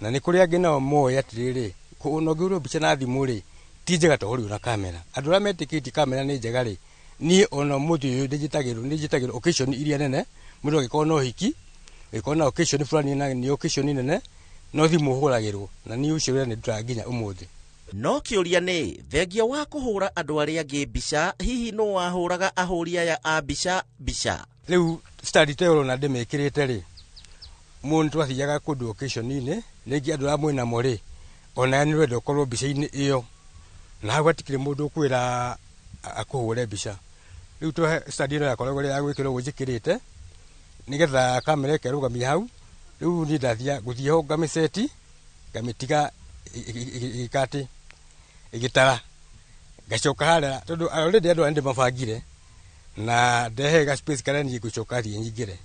na nĩ kũrĩ angĩ nao moĩ atĩrĩrĩ, ona ũngĩhũrwo mbica na thimũ rĩ, ti njega ta ũhũrirwo na kamera. Andũ arĩa metĩkĩtie kamera nĩ njega rĩ, niĩ ona ũmũthĩ ũyũ nĩ njĩtagĩrwo occasion iria nene. Mũndũ angĩkorwo na ũhiki, angĩkorwo na occasion fulani na nĩ occasion nene, no thimũ ũhũragĩrwo, na niĩ ũcio wĩra nĩ ndutaga nginya ũmũthĩ. No kĩũria nĩ thengia wa kũhũra andũ arĩa angĩ mbica, hihi nũ wahũraga ahũri aya a mbica mbica? Rĩu stand ta ĩyo ũrona ndĩmĩkĩrĩte rĩ, mũndũ twathiaga kũndũ occasion-inĩ, rĩngĩ andũ arĩa mwĩnamo rĩ, ona nĩ ũrenda ũkorwo mbica-inĩ ĩyo, na hau hatikĩrĩ mũndũ ũkwĩra akũhũre mbica. Rĩu stand ĩno yakoragwo ĩrĩ ya gwĩkĩrwo ũguo njĩkĩrĩte, nĩgetha kamera ĩkerũgamia hau. Rĩu niĩ ndathia gũthiĩ ho ngamĩceti, ngamĩtiga ĩgĩka atĩ ĩgĩtara, ngacoka harĩa, tondũ already andũ aya nĩndĩmabangire na ndehe ga space karĩa niĩ ngũcoka thiĩ nyingĩre.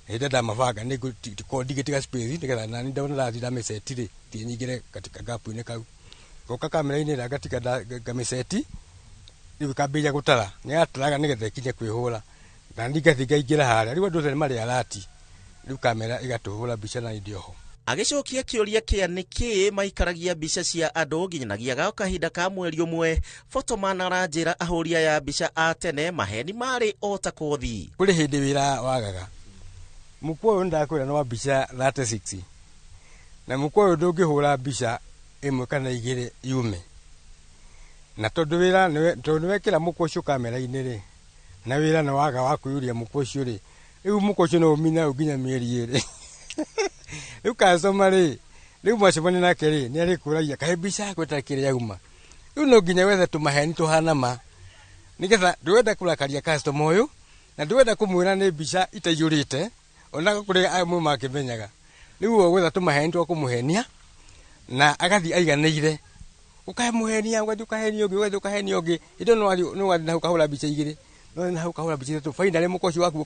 Hĩndĩ ndamabanga nĩ ndingĩtiga space, nĩgetha nani ndona ndathiĩ ndamĩceti rĩ, thiĩ nyingĩre katika gap-inĩ kau. Ngoka kamera-inĩ ĩrĩa ngatiga ngamĩceti, rĩu ĩkambĩrĩria gũtara. Nĩ yataraga nĩgetha ĩkinye kwĩhũra. Na niĩ ngathiĩ ngaingĩra harĩa. Rĩu andũ othe nĩ marĩ alert. Rĩu kamera ĩgatũhũra mbica na ndĩ oho. Agĩcokia kĩũria kĩa nĩkĩ maikaragia mbica cia andũ nginyanagia ga kahinda ka mweri ũmwe, Photoman aranjĩra ahũri aya mbica a tene maheni marĩ o ta kothi. Kũrĩ hĩndĩ wĩra wagaga. Mũkwa ũyũ nĩndakwĩra nĩ wa mbica 36. Na mũkwa ũyũ ndũngĩhũra mbica ĩmwe kana igĩrĩ yume. Na tondũ wĩra tondũ nĩwekĩra mũkwa ũcio kamera-inĩ rĩ, na wĩra nĩ waga wa kũiyũria mũkwa ũcio rĩ, rĩu mũkwa ũcio no ũmine hau nginya mĩeri ĩrĩ. Rĩu customer rĩ, rĩu mwacemania nake rĩ, nĩ arĩkũragia kaĩ mbica yaku ĩtarĩ kĩrĩa yauma. Rĩu no nginya wethe tũmaheni tũhana ma, nĩgetha ndũrenda kũrakaria customer ũyũ, na ndũrenda kũmwĩra nĩ mbica itaiyũrĩte, ona kũrĩ amwe makĩmenyaga. Rĩu ũgwetha tũmaheni twa kũmũhenia, na agathiĩ aiganĩire. Ũkamũhenia, ũgathiĩ ũkahenia ũngĩ, ũgathiĩ ũkahenia ũngĩ. Hĩndĩ ĩyo no wathiĩ na hau ũkahũra mbica igĩrĩ, no wathiĩ na hau ũkahũra mbica ithatũ. Finally mũkwa ũcio waku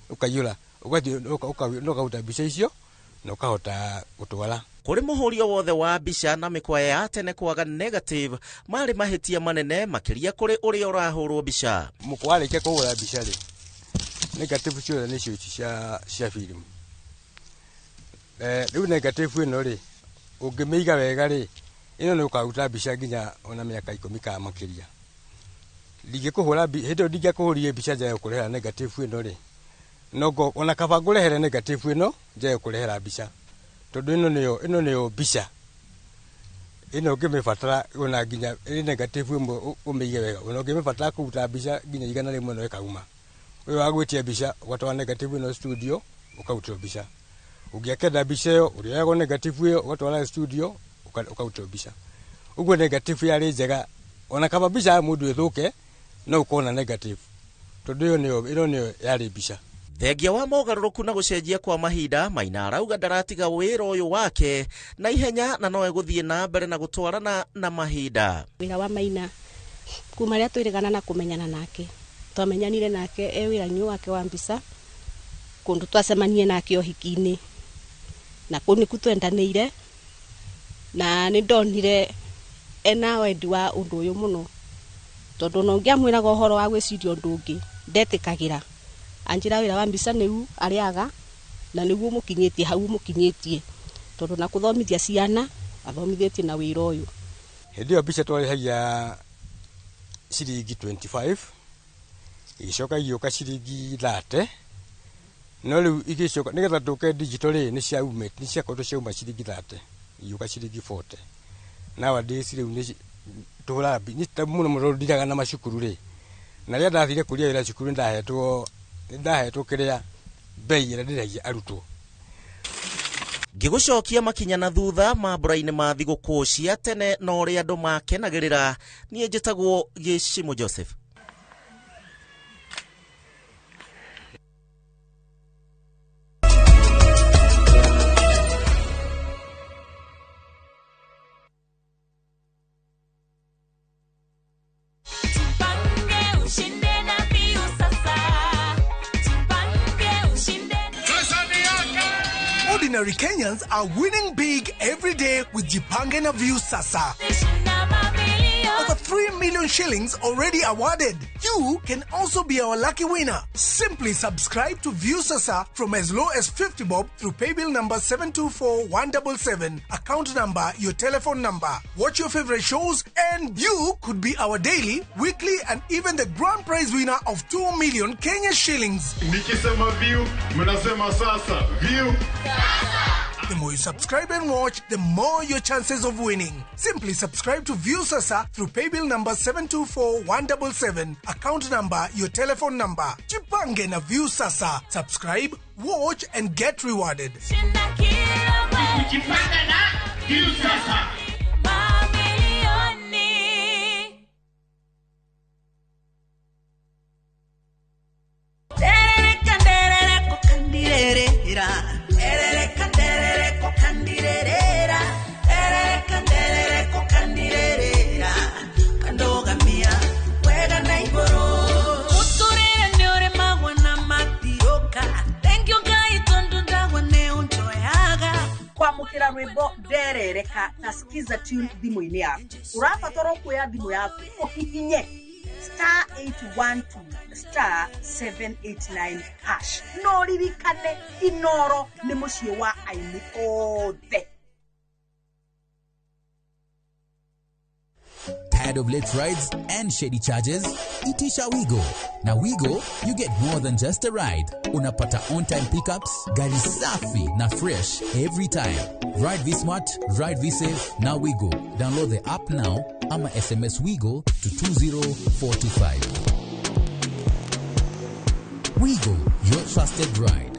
ũkaiyũra. Ũgathiĩ na ũkaruta mbica icio na ũkahota gũtwara. Kũrĩ mũhũri o wothe wa mbica na mĩkwa ya tene kwaga negative marĩ mahĩtia manene makĩria kũrĩ ũrĩa ũrahũrwo mbica. Mũkwa warĩkia kũhũra mbica rĩ, negative ciothe nĩcio ici cia film. Rĩu negative ĩno rĩ, ũngĩmĩiga wega rĩ, ĩno nĩ ũkaruta mbica nginya ona mĩaka 10 kana makĩria. Ndingĩkũhũra hĩndĩ ĩyo ndingĩakũhũrire mbica njage gũkũrehera negative ĩno rĩ, no ona kaba ngũrehere negative ĩno njage gũkũrehera mbica. Tondũ ĩno nĩyo mbica. Ĩno ũngĩmĩbatara ona nginya ĩrĩ negative ĩmwe ũmĩige wega. Ona ũngĩmĩbatara kũruta mbica nginya 100 no ĩkauma. Ũyũ wa gwĩtia mbica, ũgatwara negative ĩno studio, ũkarutĩrwo mbica. Ũngĩakenda mbica ĩyo, ũrĩoyagwo negative ĩyo, ũgatwara studio, ũkarutĩrwo mbica. Ũguo negative yarĩ njega, ona kaba mbica ya mũndũ ĩthũke, no ũkona negative. Tondũ ĩyo nĩyo yarĩ mbica. Thengia wa mogarũrũku na gũcenjia kwa mahinda, Maina arauga ndaratiga wĩra ũyũ wake na ihenya na no egũthiĩ na mbere na gũtwarana na mahinda. Wĩra wa Maina kuma rĩrĩa twĩrĩgana na kũmenyana nake, twamenyanire nake e wĩra-inĩ wake wa mbica, kũndũ twacemanie nake ũhiki-inĩ, na kũu nĩkuo twendanĩire, na nĩ ndonire ena wendi wa ũndũ ũyũ mũno, tondũ ona ũngĩamwĩraga ũhoro wa gwĩciria ũndũ ũngĩ ndetĩkagĩra. Anjĩra wĩra wa mbica nĩu arĩaga na nĩguo mũkinyĩtie hau mũkinyĩtie, tondũ na kũthomithia ciana athomithĩtie na wĩra ũyũ. Hĩndĩ ĩyo mbica twarĩhagia ciringi 25, igĩcoka igĩũka ciringi 30, no rĩu igĩcoka nĩgetha tũke digital rĩ, nĩ ciaumĩte, nĩ ciakoretwo ciauma ciringi 30, igĩũka ciringi 40. Nowadays rĩu nĩ tũhũraga nĩ ta mũno mũno ndiraga na macukuru rĩ. Na rĩrĩa ndathire kũria wĩra cukuru nĩndahetwo kĩrĩa bei ĩrĩa ndĩragia arutwo. Ngĩgũcokia makinya na thutha mambũra-inĩ ma thigũkũ cia tene na ũrĩa andũ makenagĩrĩra, niĩ njĩtagwo Gĩcimũ Joseph. Ordinary Kenyans are winning big every day with Jipange na Viusasa. Over 3 million shillings already awarded. You can also be our lucky winner. Simply subscribe to Viusasa from as low as 50 bob through paybill number 724177, account number, your telephone number. Watch your favorite shows and you could be our daily, weekly and even the grand prize winner of 2 million Kenya shillings. Nikisema view, mnasema sasa. View. The more you subscribe and watch, the more your chances of winning. Simply subscribe to Viusasa through paybill number 724177, account number, your telephone number. Jipange na Viusasa. Subscribe, watch and get rewarded. Jipange na Viusasa. Kwamukira Rwĩmbo nderereka na Skiza tune thimũ-inĩ yaku. Ũrabatara kuoya thimũ yaku ũhihinye star 812 star 789 hash. No ririkane Inoro nĩ mũciĩ wa aini othe. Tired of late rides and shady charges? Itisha Wigo. Now Wigo, you get more than just a ride. Unapata on-time pickups, gari safi na fresh every time. Ride V Smart, ride V Safe, now Wigo. Download the app now ama SMS Wigo to 20425. Wigo, your trusted ride.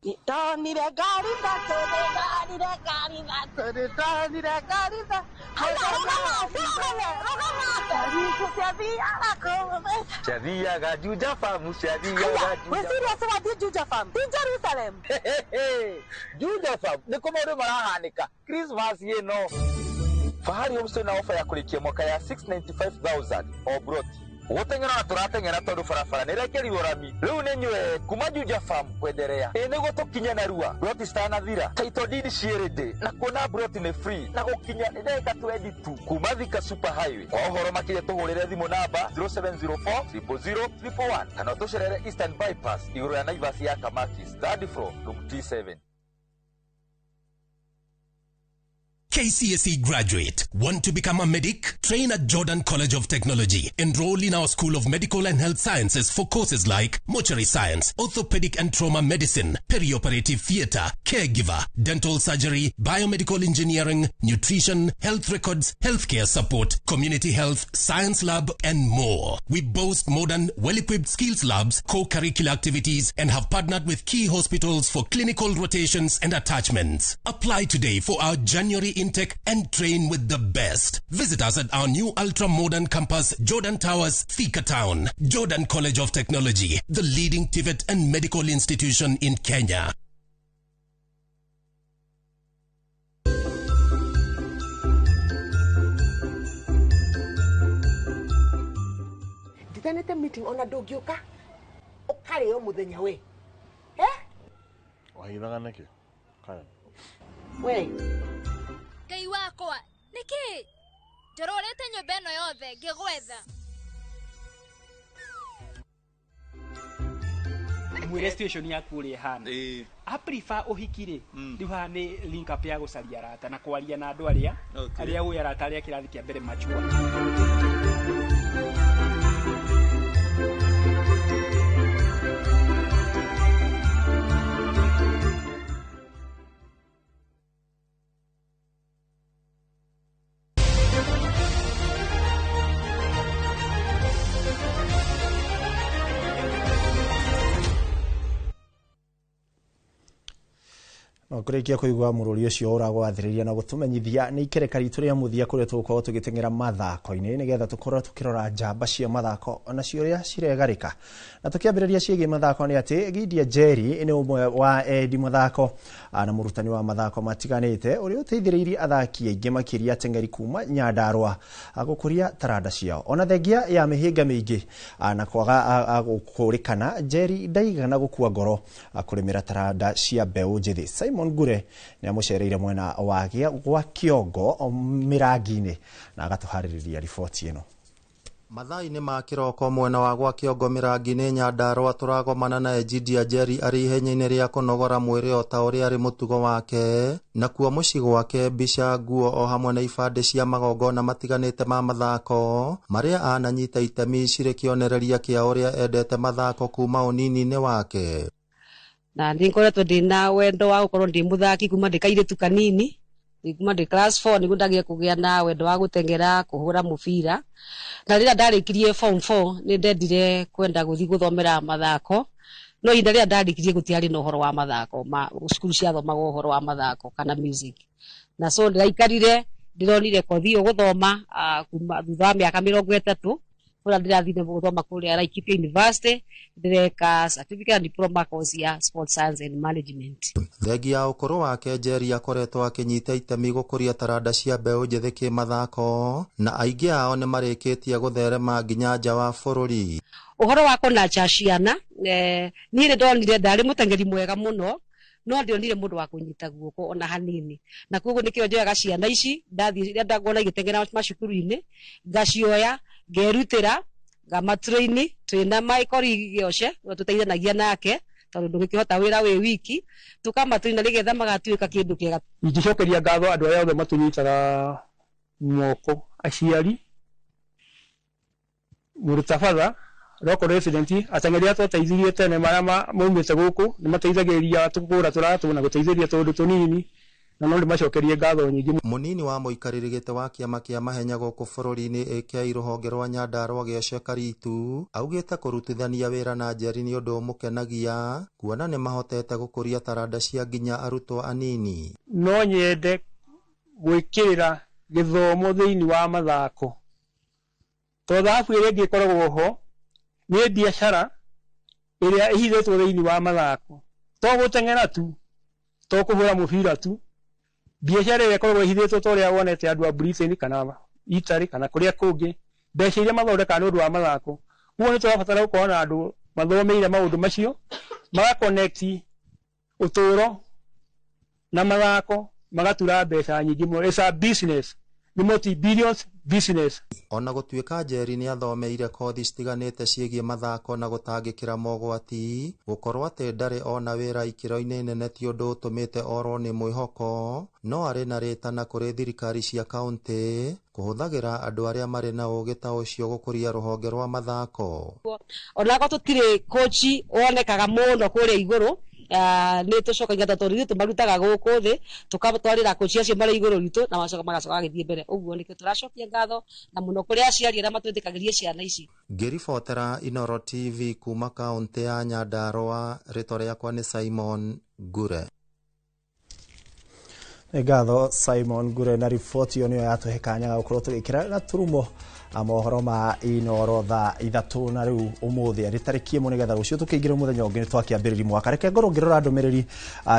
Ndonire ngari thatũ, ndonire ngari thatũ, ndonire ngari thatũ. Rũgama, rũgama, rũgama. Ciathiaga kũu. Ciathiaga Juja Farm, ciathiaga Juja. Wĩ serious wathiĩ Juja Farm? Ti Jerusalem. Juja Farm nĩkuo maũndũ marahanĩka Christmas ĩno. Fahari Homestay na ofa ya kũrĩkia mwaka ya 695,000 o broti. Gũteng'era na tũrateng'era tondũ barabara nĩ ĩrekerirwo rami. Rĩu nĩ nyue kuma Juja Farm kwenderea. Ĩ nĩguo tũkinye narua. Broti citanathira. Title deed ciĩ ready. Na kuona broti nĩ free. Na gũkinya nĩ ndagĩka 22 kuma Thika Super Highway. Kwa ũhoro makĩria tũhũrĩre thimũ namba 0704 000 111 kana ũtũcerere Eastern Bypass igũrũ ya Naivas ya Kamakis, third floor, room T7. KCSE graduate. Want to become a medic? Train at Jordan College of Technology. Enroll in our School of Medical and Health Sciences for courses like mortuary science, orthopedic and trauma medicine, perioperative theater, caregiver, dental surgery, biomedical engineering, nutrition, health records, healthcare support, community health, science lab, and more. We boast modern, well-equipped skills labs, co-curricular activities, and have partnered with key hospitals for clinical rotations and attachments. Apply today for our January intake and train with the best. Visit us at our new ultra-modern campus, Jordan Towers, Thika Town. Jordan College of Technology, the leading TVET and medical institution in Kenya. Nditanĩte meeting ona ndũngĩũka ũkarĩo mũthenya we. Eh? Wahithaga nĩkĩ? Karen. We. Ngai wakwa, nĩkĩ? Njororete nyũmba ĩno yothe ngĩgwetha. Mwĩre situation yaku ũrĩa ĩhana. A prefer ũhiki rĩ, rĩu haha nĩ link up ya gũcaria arata na kwaria na andũ arĩa arĩa ũĩ arata arĩa kĩrathi kĩa mbere machua. No kũrĩkia kũigua mũrũri ũcio ũragwathĩrĩria na gũtũmenyithia nĩ ikereka ritũ rĩa mũthia kũrĩa tũgũkorwo tũgĩteng'era mathako-inĩ nĩgetha tũkorwo tũkĩrora njamba cia mathako onacio ũrĩa ciregarĩka. Na tũkĩambĩrĩria ciĩgiĩ mathako nĩ atĩ Gideon Njeri nĩ ũmwe wa endi mathako na mũrutani wa mathako matiganĩte ũrĩa ũteithĩrĩirie athaki aingĩ makĩria ateng'eri kuma Nyandarua gũkũria taranda ciao. Ona thengia ya mĩhĩnga mĩingĩ na kwaga gũkũrĩkana, Njeri ndaigana gũkua ngoro kũrĩmĩra taranda cia mbeũ njĩthĩ. Simon Ngure nĩ amũcereire mwena wa gwa Kĩongo Mĩrangi-inĩ na agatũharĩrĩria riboti ĩno. Mathaa-inĩ ma kĩroko mwena wa gwa Kĩongo Mĩrangi-inĩ Nyandarua tũragomana na Egidia Njeri arĩ ihenya-inĩ rĩa kũnogora mwĩrĩ o ta ũrĩa arĩ mũtugo wake, nakuo mũciĩ gwake mbica, nguo o hamwe na ibandĩ cia magongona matiganĩte ma mathako marĩa ananyita itemi cirĩ kĩonereria kĩa ũrĩa endete mathako kuma ũnini-inĩ wake. Na nĩ ngoretwo ndĩna wendo wa gũkorwo ndĩ mũthaki kuma ndĩ kairĩtu kanini, kuma ndĩ class 4 nĩguo ndagĩe kũgĩa na wendo wa gũteng'era, kũhũra mũbira. Na rĩrĩa ndarĩkirie form 4 nĩ ndendire kwenda gũthiĩ gũthomera mathako, no ihinda rĩrĩa ndarĩkirie gũtiarĩ na ũhoro wa mathako, ma cukuru ciathomaga ũhoro wa mathako kana music. Na so ndĩraikarire ndĩronire kothi ũyũ gũthoma kuma thutha wa mĩaka 30 Kũrĩa ndĩrathire gũthoma kũrĩa Laikipia University, ndĩreka certificate and diploma course ya sports science and management. Thengia ya ũkũrũ wake, Njeri akoretwo akĩnyita itemi gũkũria taranda cia mbeũ njĩthĩ kĩmathako, na aingĩ ao nĩ marĩkĩtie gũtherema nginya nja wa bũrũri. Ũhoro wa kũnacha ciana, niĩ nĩ ndonire ndarĩ mũteng'eri mwega mũno, no ndionire mũndũ wa kũnyita guoko ona hanini, na koguo nĩkĩo njoyaga ciana ici ndathiĩ ngona igĩteng'era macukuru-inĩ, ngacioya ngerutĩra ngamatrain. Twĩna Michael Gĩoce ũrĩa tũteithanagia nake, tondũ ndũngĩkĩhota wĩra wĩ wiki, tũkamatrain nĩgetha magatuĩka kĩndũ kĩega. Ingĩcokeria ngatho andũ arĩa othe matũnyitaga moko, aciari, mũrũ ta batha, local resident, ateng'eri arĩa twateithirie tene marĩa maumĩte gũkũ nĩ mateithagĩrĩria kũgũra tũratũ na gũteithĩrĩria tũũndũ tũnini, na no ndĩmacokerie ngatho nyingĩ. Mũnini wa mũikarĩri gĩtĩ wa kĩama kĩa mahenya gũkũ bũrũri-inĩ AK rũhonge rwa Nyandarua Gĩoce Karitu augĩte kũrutithania wĩra na Njeri nĩ ũndũ ũmũkenagia, kuona nĩ mahotete gũkũria taranda cia nginya arutwo anini. No nyende gwĩkĩrĩra gĩthomo thĩinĩ wa mathako, tondũ thahabu ĩrĩa ĩngĩ ĩkoragwo ho nĩ biacara ĩrĩa ĩhithĩtwo thĩinĩ wa mathako, to gũteng'era tu, to kũhũra mũbira tu, biacara ĩrĩa ĩkoragwo ĩhithĩtwo ta ũrĩa wonete andũ a Britain kana Italy kana kũrĩa kũngĩ, mbeca iria mathondekaga nĩ ũndũ wa mathako. Koguo nĩ tũrabatara gũkorwo na andũ mathomeire maũndũ macio, magaconnect ũtũũro na mathako, magatura mbeca nyingĩ mũno. It's a business, nĩ multi billions business. Ona gũtuĩka Njeri nĩ athomeire kothi citiganĩte ciĩgiĩ mathako na gũtangĩkĩra mogwati, gũkorwo atĩ ndarĩ ona wĩra ikĩro-inĩ nene ti ũndũ ũtũmĩte orwo nĩ mwĩhoko, no arĩ na rĩtana kũrĩ thirikari cia kaũntĩ kũhũthagĩra andũ arĩa marĩ na ũũgĩ ta ũcio gũkũria rũhonge rwa mathako. Onakorwo tũtirĩ coach wonekaga mũno kũrĩa igũrũ, nĩ tũcokagia tondũ ithuĩ tũmarutaga gũkũ thĩ, tũkamatwarĩra coach acio marĩ igũrũ ritũ, na magacoka magĩthiĩ mbere. Ũguo nĩkĩo tũracokia ngatho na mũno kũrĩ aciari arĩa matwĩtĩkagĩria ciana ici. Ngĩribotera Inooro TV kuma kaũntĩ ya Nyandarua, rĩtwa rĩakwa nĩ Simon Ngure. Nĩ ngatho Simon Ngure na riboti ĩyo nĩyo yatũhe kanya ga gũkorwo tũgĩkĩra gaturumo mohoro ma Inooro thaa 3 na rĩu ũmũthĩ arĩ tarĩki 1, nĩgetha rũciũ tũkĩingĩra mũthenya ũngĩ nĩ twakĩambĩrĩria mwaka. Reke ngorwo ngĩrora ndũmĩrĩri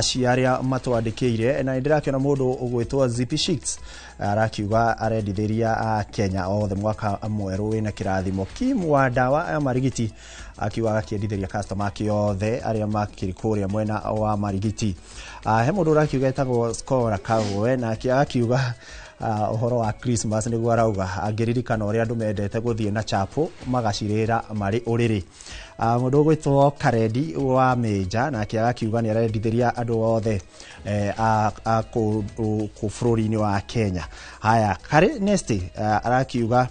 cia arĩa matwandĩkĩire, na nĩndĩrakĩona mũndũ ũgwĩtwo Zippy Shicks arakiuga arendithĩria Kenya othe mwaka mwerũ wĩna kĩrathimo. Kim wa ndawa ya Marigiti akiuga agakĩendithĩria customer ake othe arĩa makĩrĩ kũrĩa mwena wa Marigiti. He mũndũ ũrakiuga etagwo Scora Kagwe, nake akiuga ũhoro wa Christmas nĩguo arauga angĩririkana ũrĩa andũ mendete gũthiĩ na chapo magacirĩra marĩ ũrĩrĩ. Mũndũ ũgwĩtwo Karendi wa Mĩnja nake agakiuga nĩ arendithĩria andũ othe a kũ bũrũri-inĩ wa Kenya. Haya, Karĩ Nesti arakiuga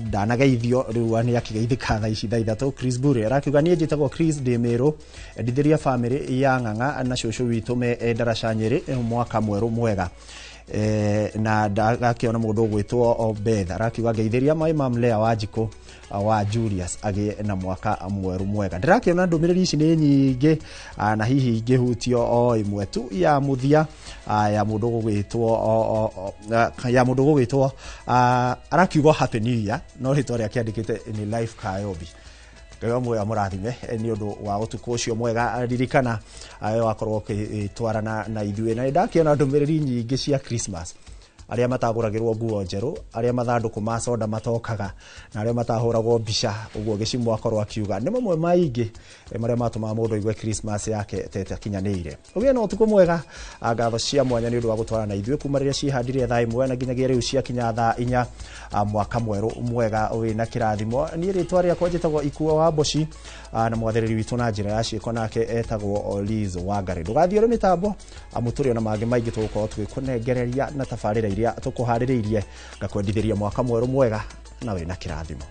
ndanageithio rĩu nĩ akĩgeithĩka thaa ici thaa 3. Chris Bure arakiuga niĩ njĩtagwo Chris ndĩ Mĩrũ, endithĩria famĩlĩ ya Ng'ang'a na cũcũ witũ me Ndaraca Nyĩrĩ mwaka mwerũ mwega. Na ndakĩona mũndũ ũgwĩtwo Beth arakiuga ngeithĩria my mom Lea Wanjikũ wa Julius agĩe na mwaka mwerũ mwega. Ndĩrakĩona ndũmĩrĩri ici nĩ nyingĩ, na hihi ingĩhutio o ĩmwe tu ya mũthia ya mũndũ ũgwĩtwo arakiuga happy new year, no rĩtwa rĩake andĩkĩte nĩ Life Kayobi. Ngai wa muoyo amũrathime nĩ ũndũ wa ũtukũ ũcio mwega. Ririkana wakorwo ũgĩtwarana na ithuĩ, na nĩndakĩona ndũmĩrĩri nyingĩ cia Christmas, arĩa matagũragĩrwo nguo njerũ, arĩa mathandũkũ ma soda matokaga, na arĩa matahũragwo mbica, ũguo Gĩcimũ akorwo akiuga nĩ mamwe maingĩ marĩa matũmaga mũndũ aigue Christmas yake tetakinyanĩire. Ũgĩe na ũtukũ mwega, ngatho cia mwanya nĩ ũndũ wa gũtwarana na ithuĩ kuma rĩrĩa cihandire thaa 1 na nginyagia rĩu ciakinya thaa 4. Mwaka mwerũ mwega wĩna kĩrathimo. Niĩ rĩtwa rĩakwa njĩtagwo Ikua wa Mboci, na mwathĩrĩri witũ na njĩra ya ciĩko nake etagwo Liz Wangari. Ndũgathiĩ ũrĩ mĩtambo, amu tũrĩ ona mangĩ maingĩ tũgũkorwo tũgĩkũnengereria na tabarĩra iria tũkũharĩrĩirie. Ngakwendithĩria mwaka mwerũ mwega na wĩna kĩrathimo.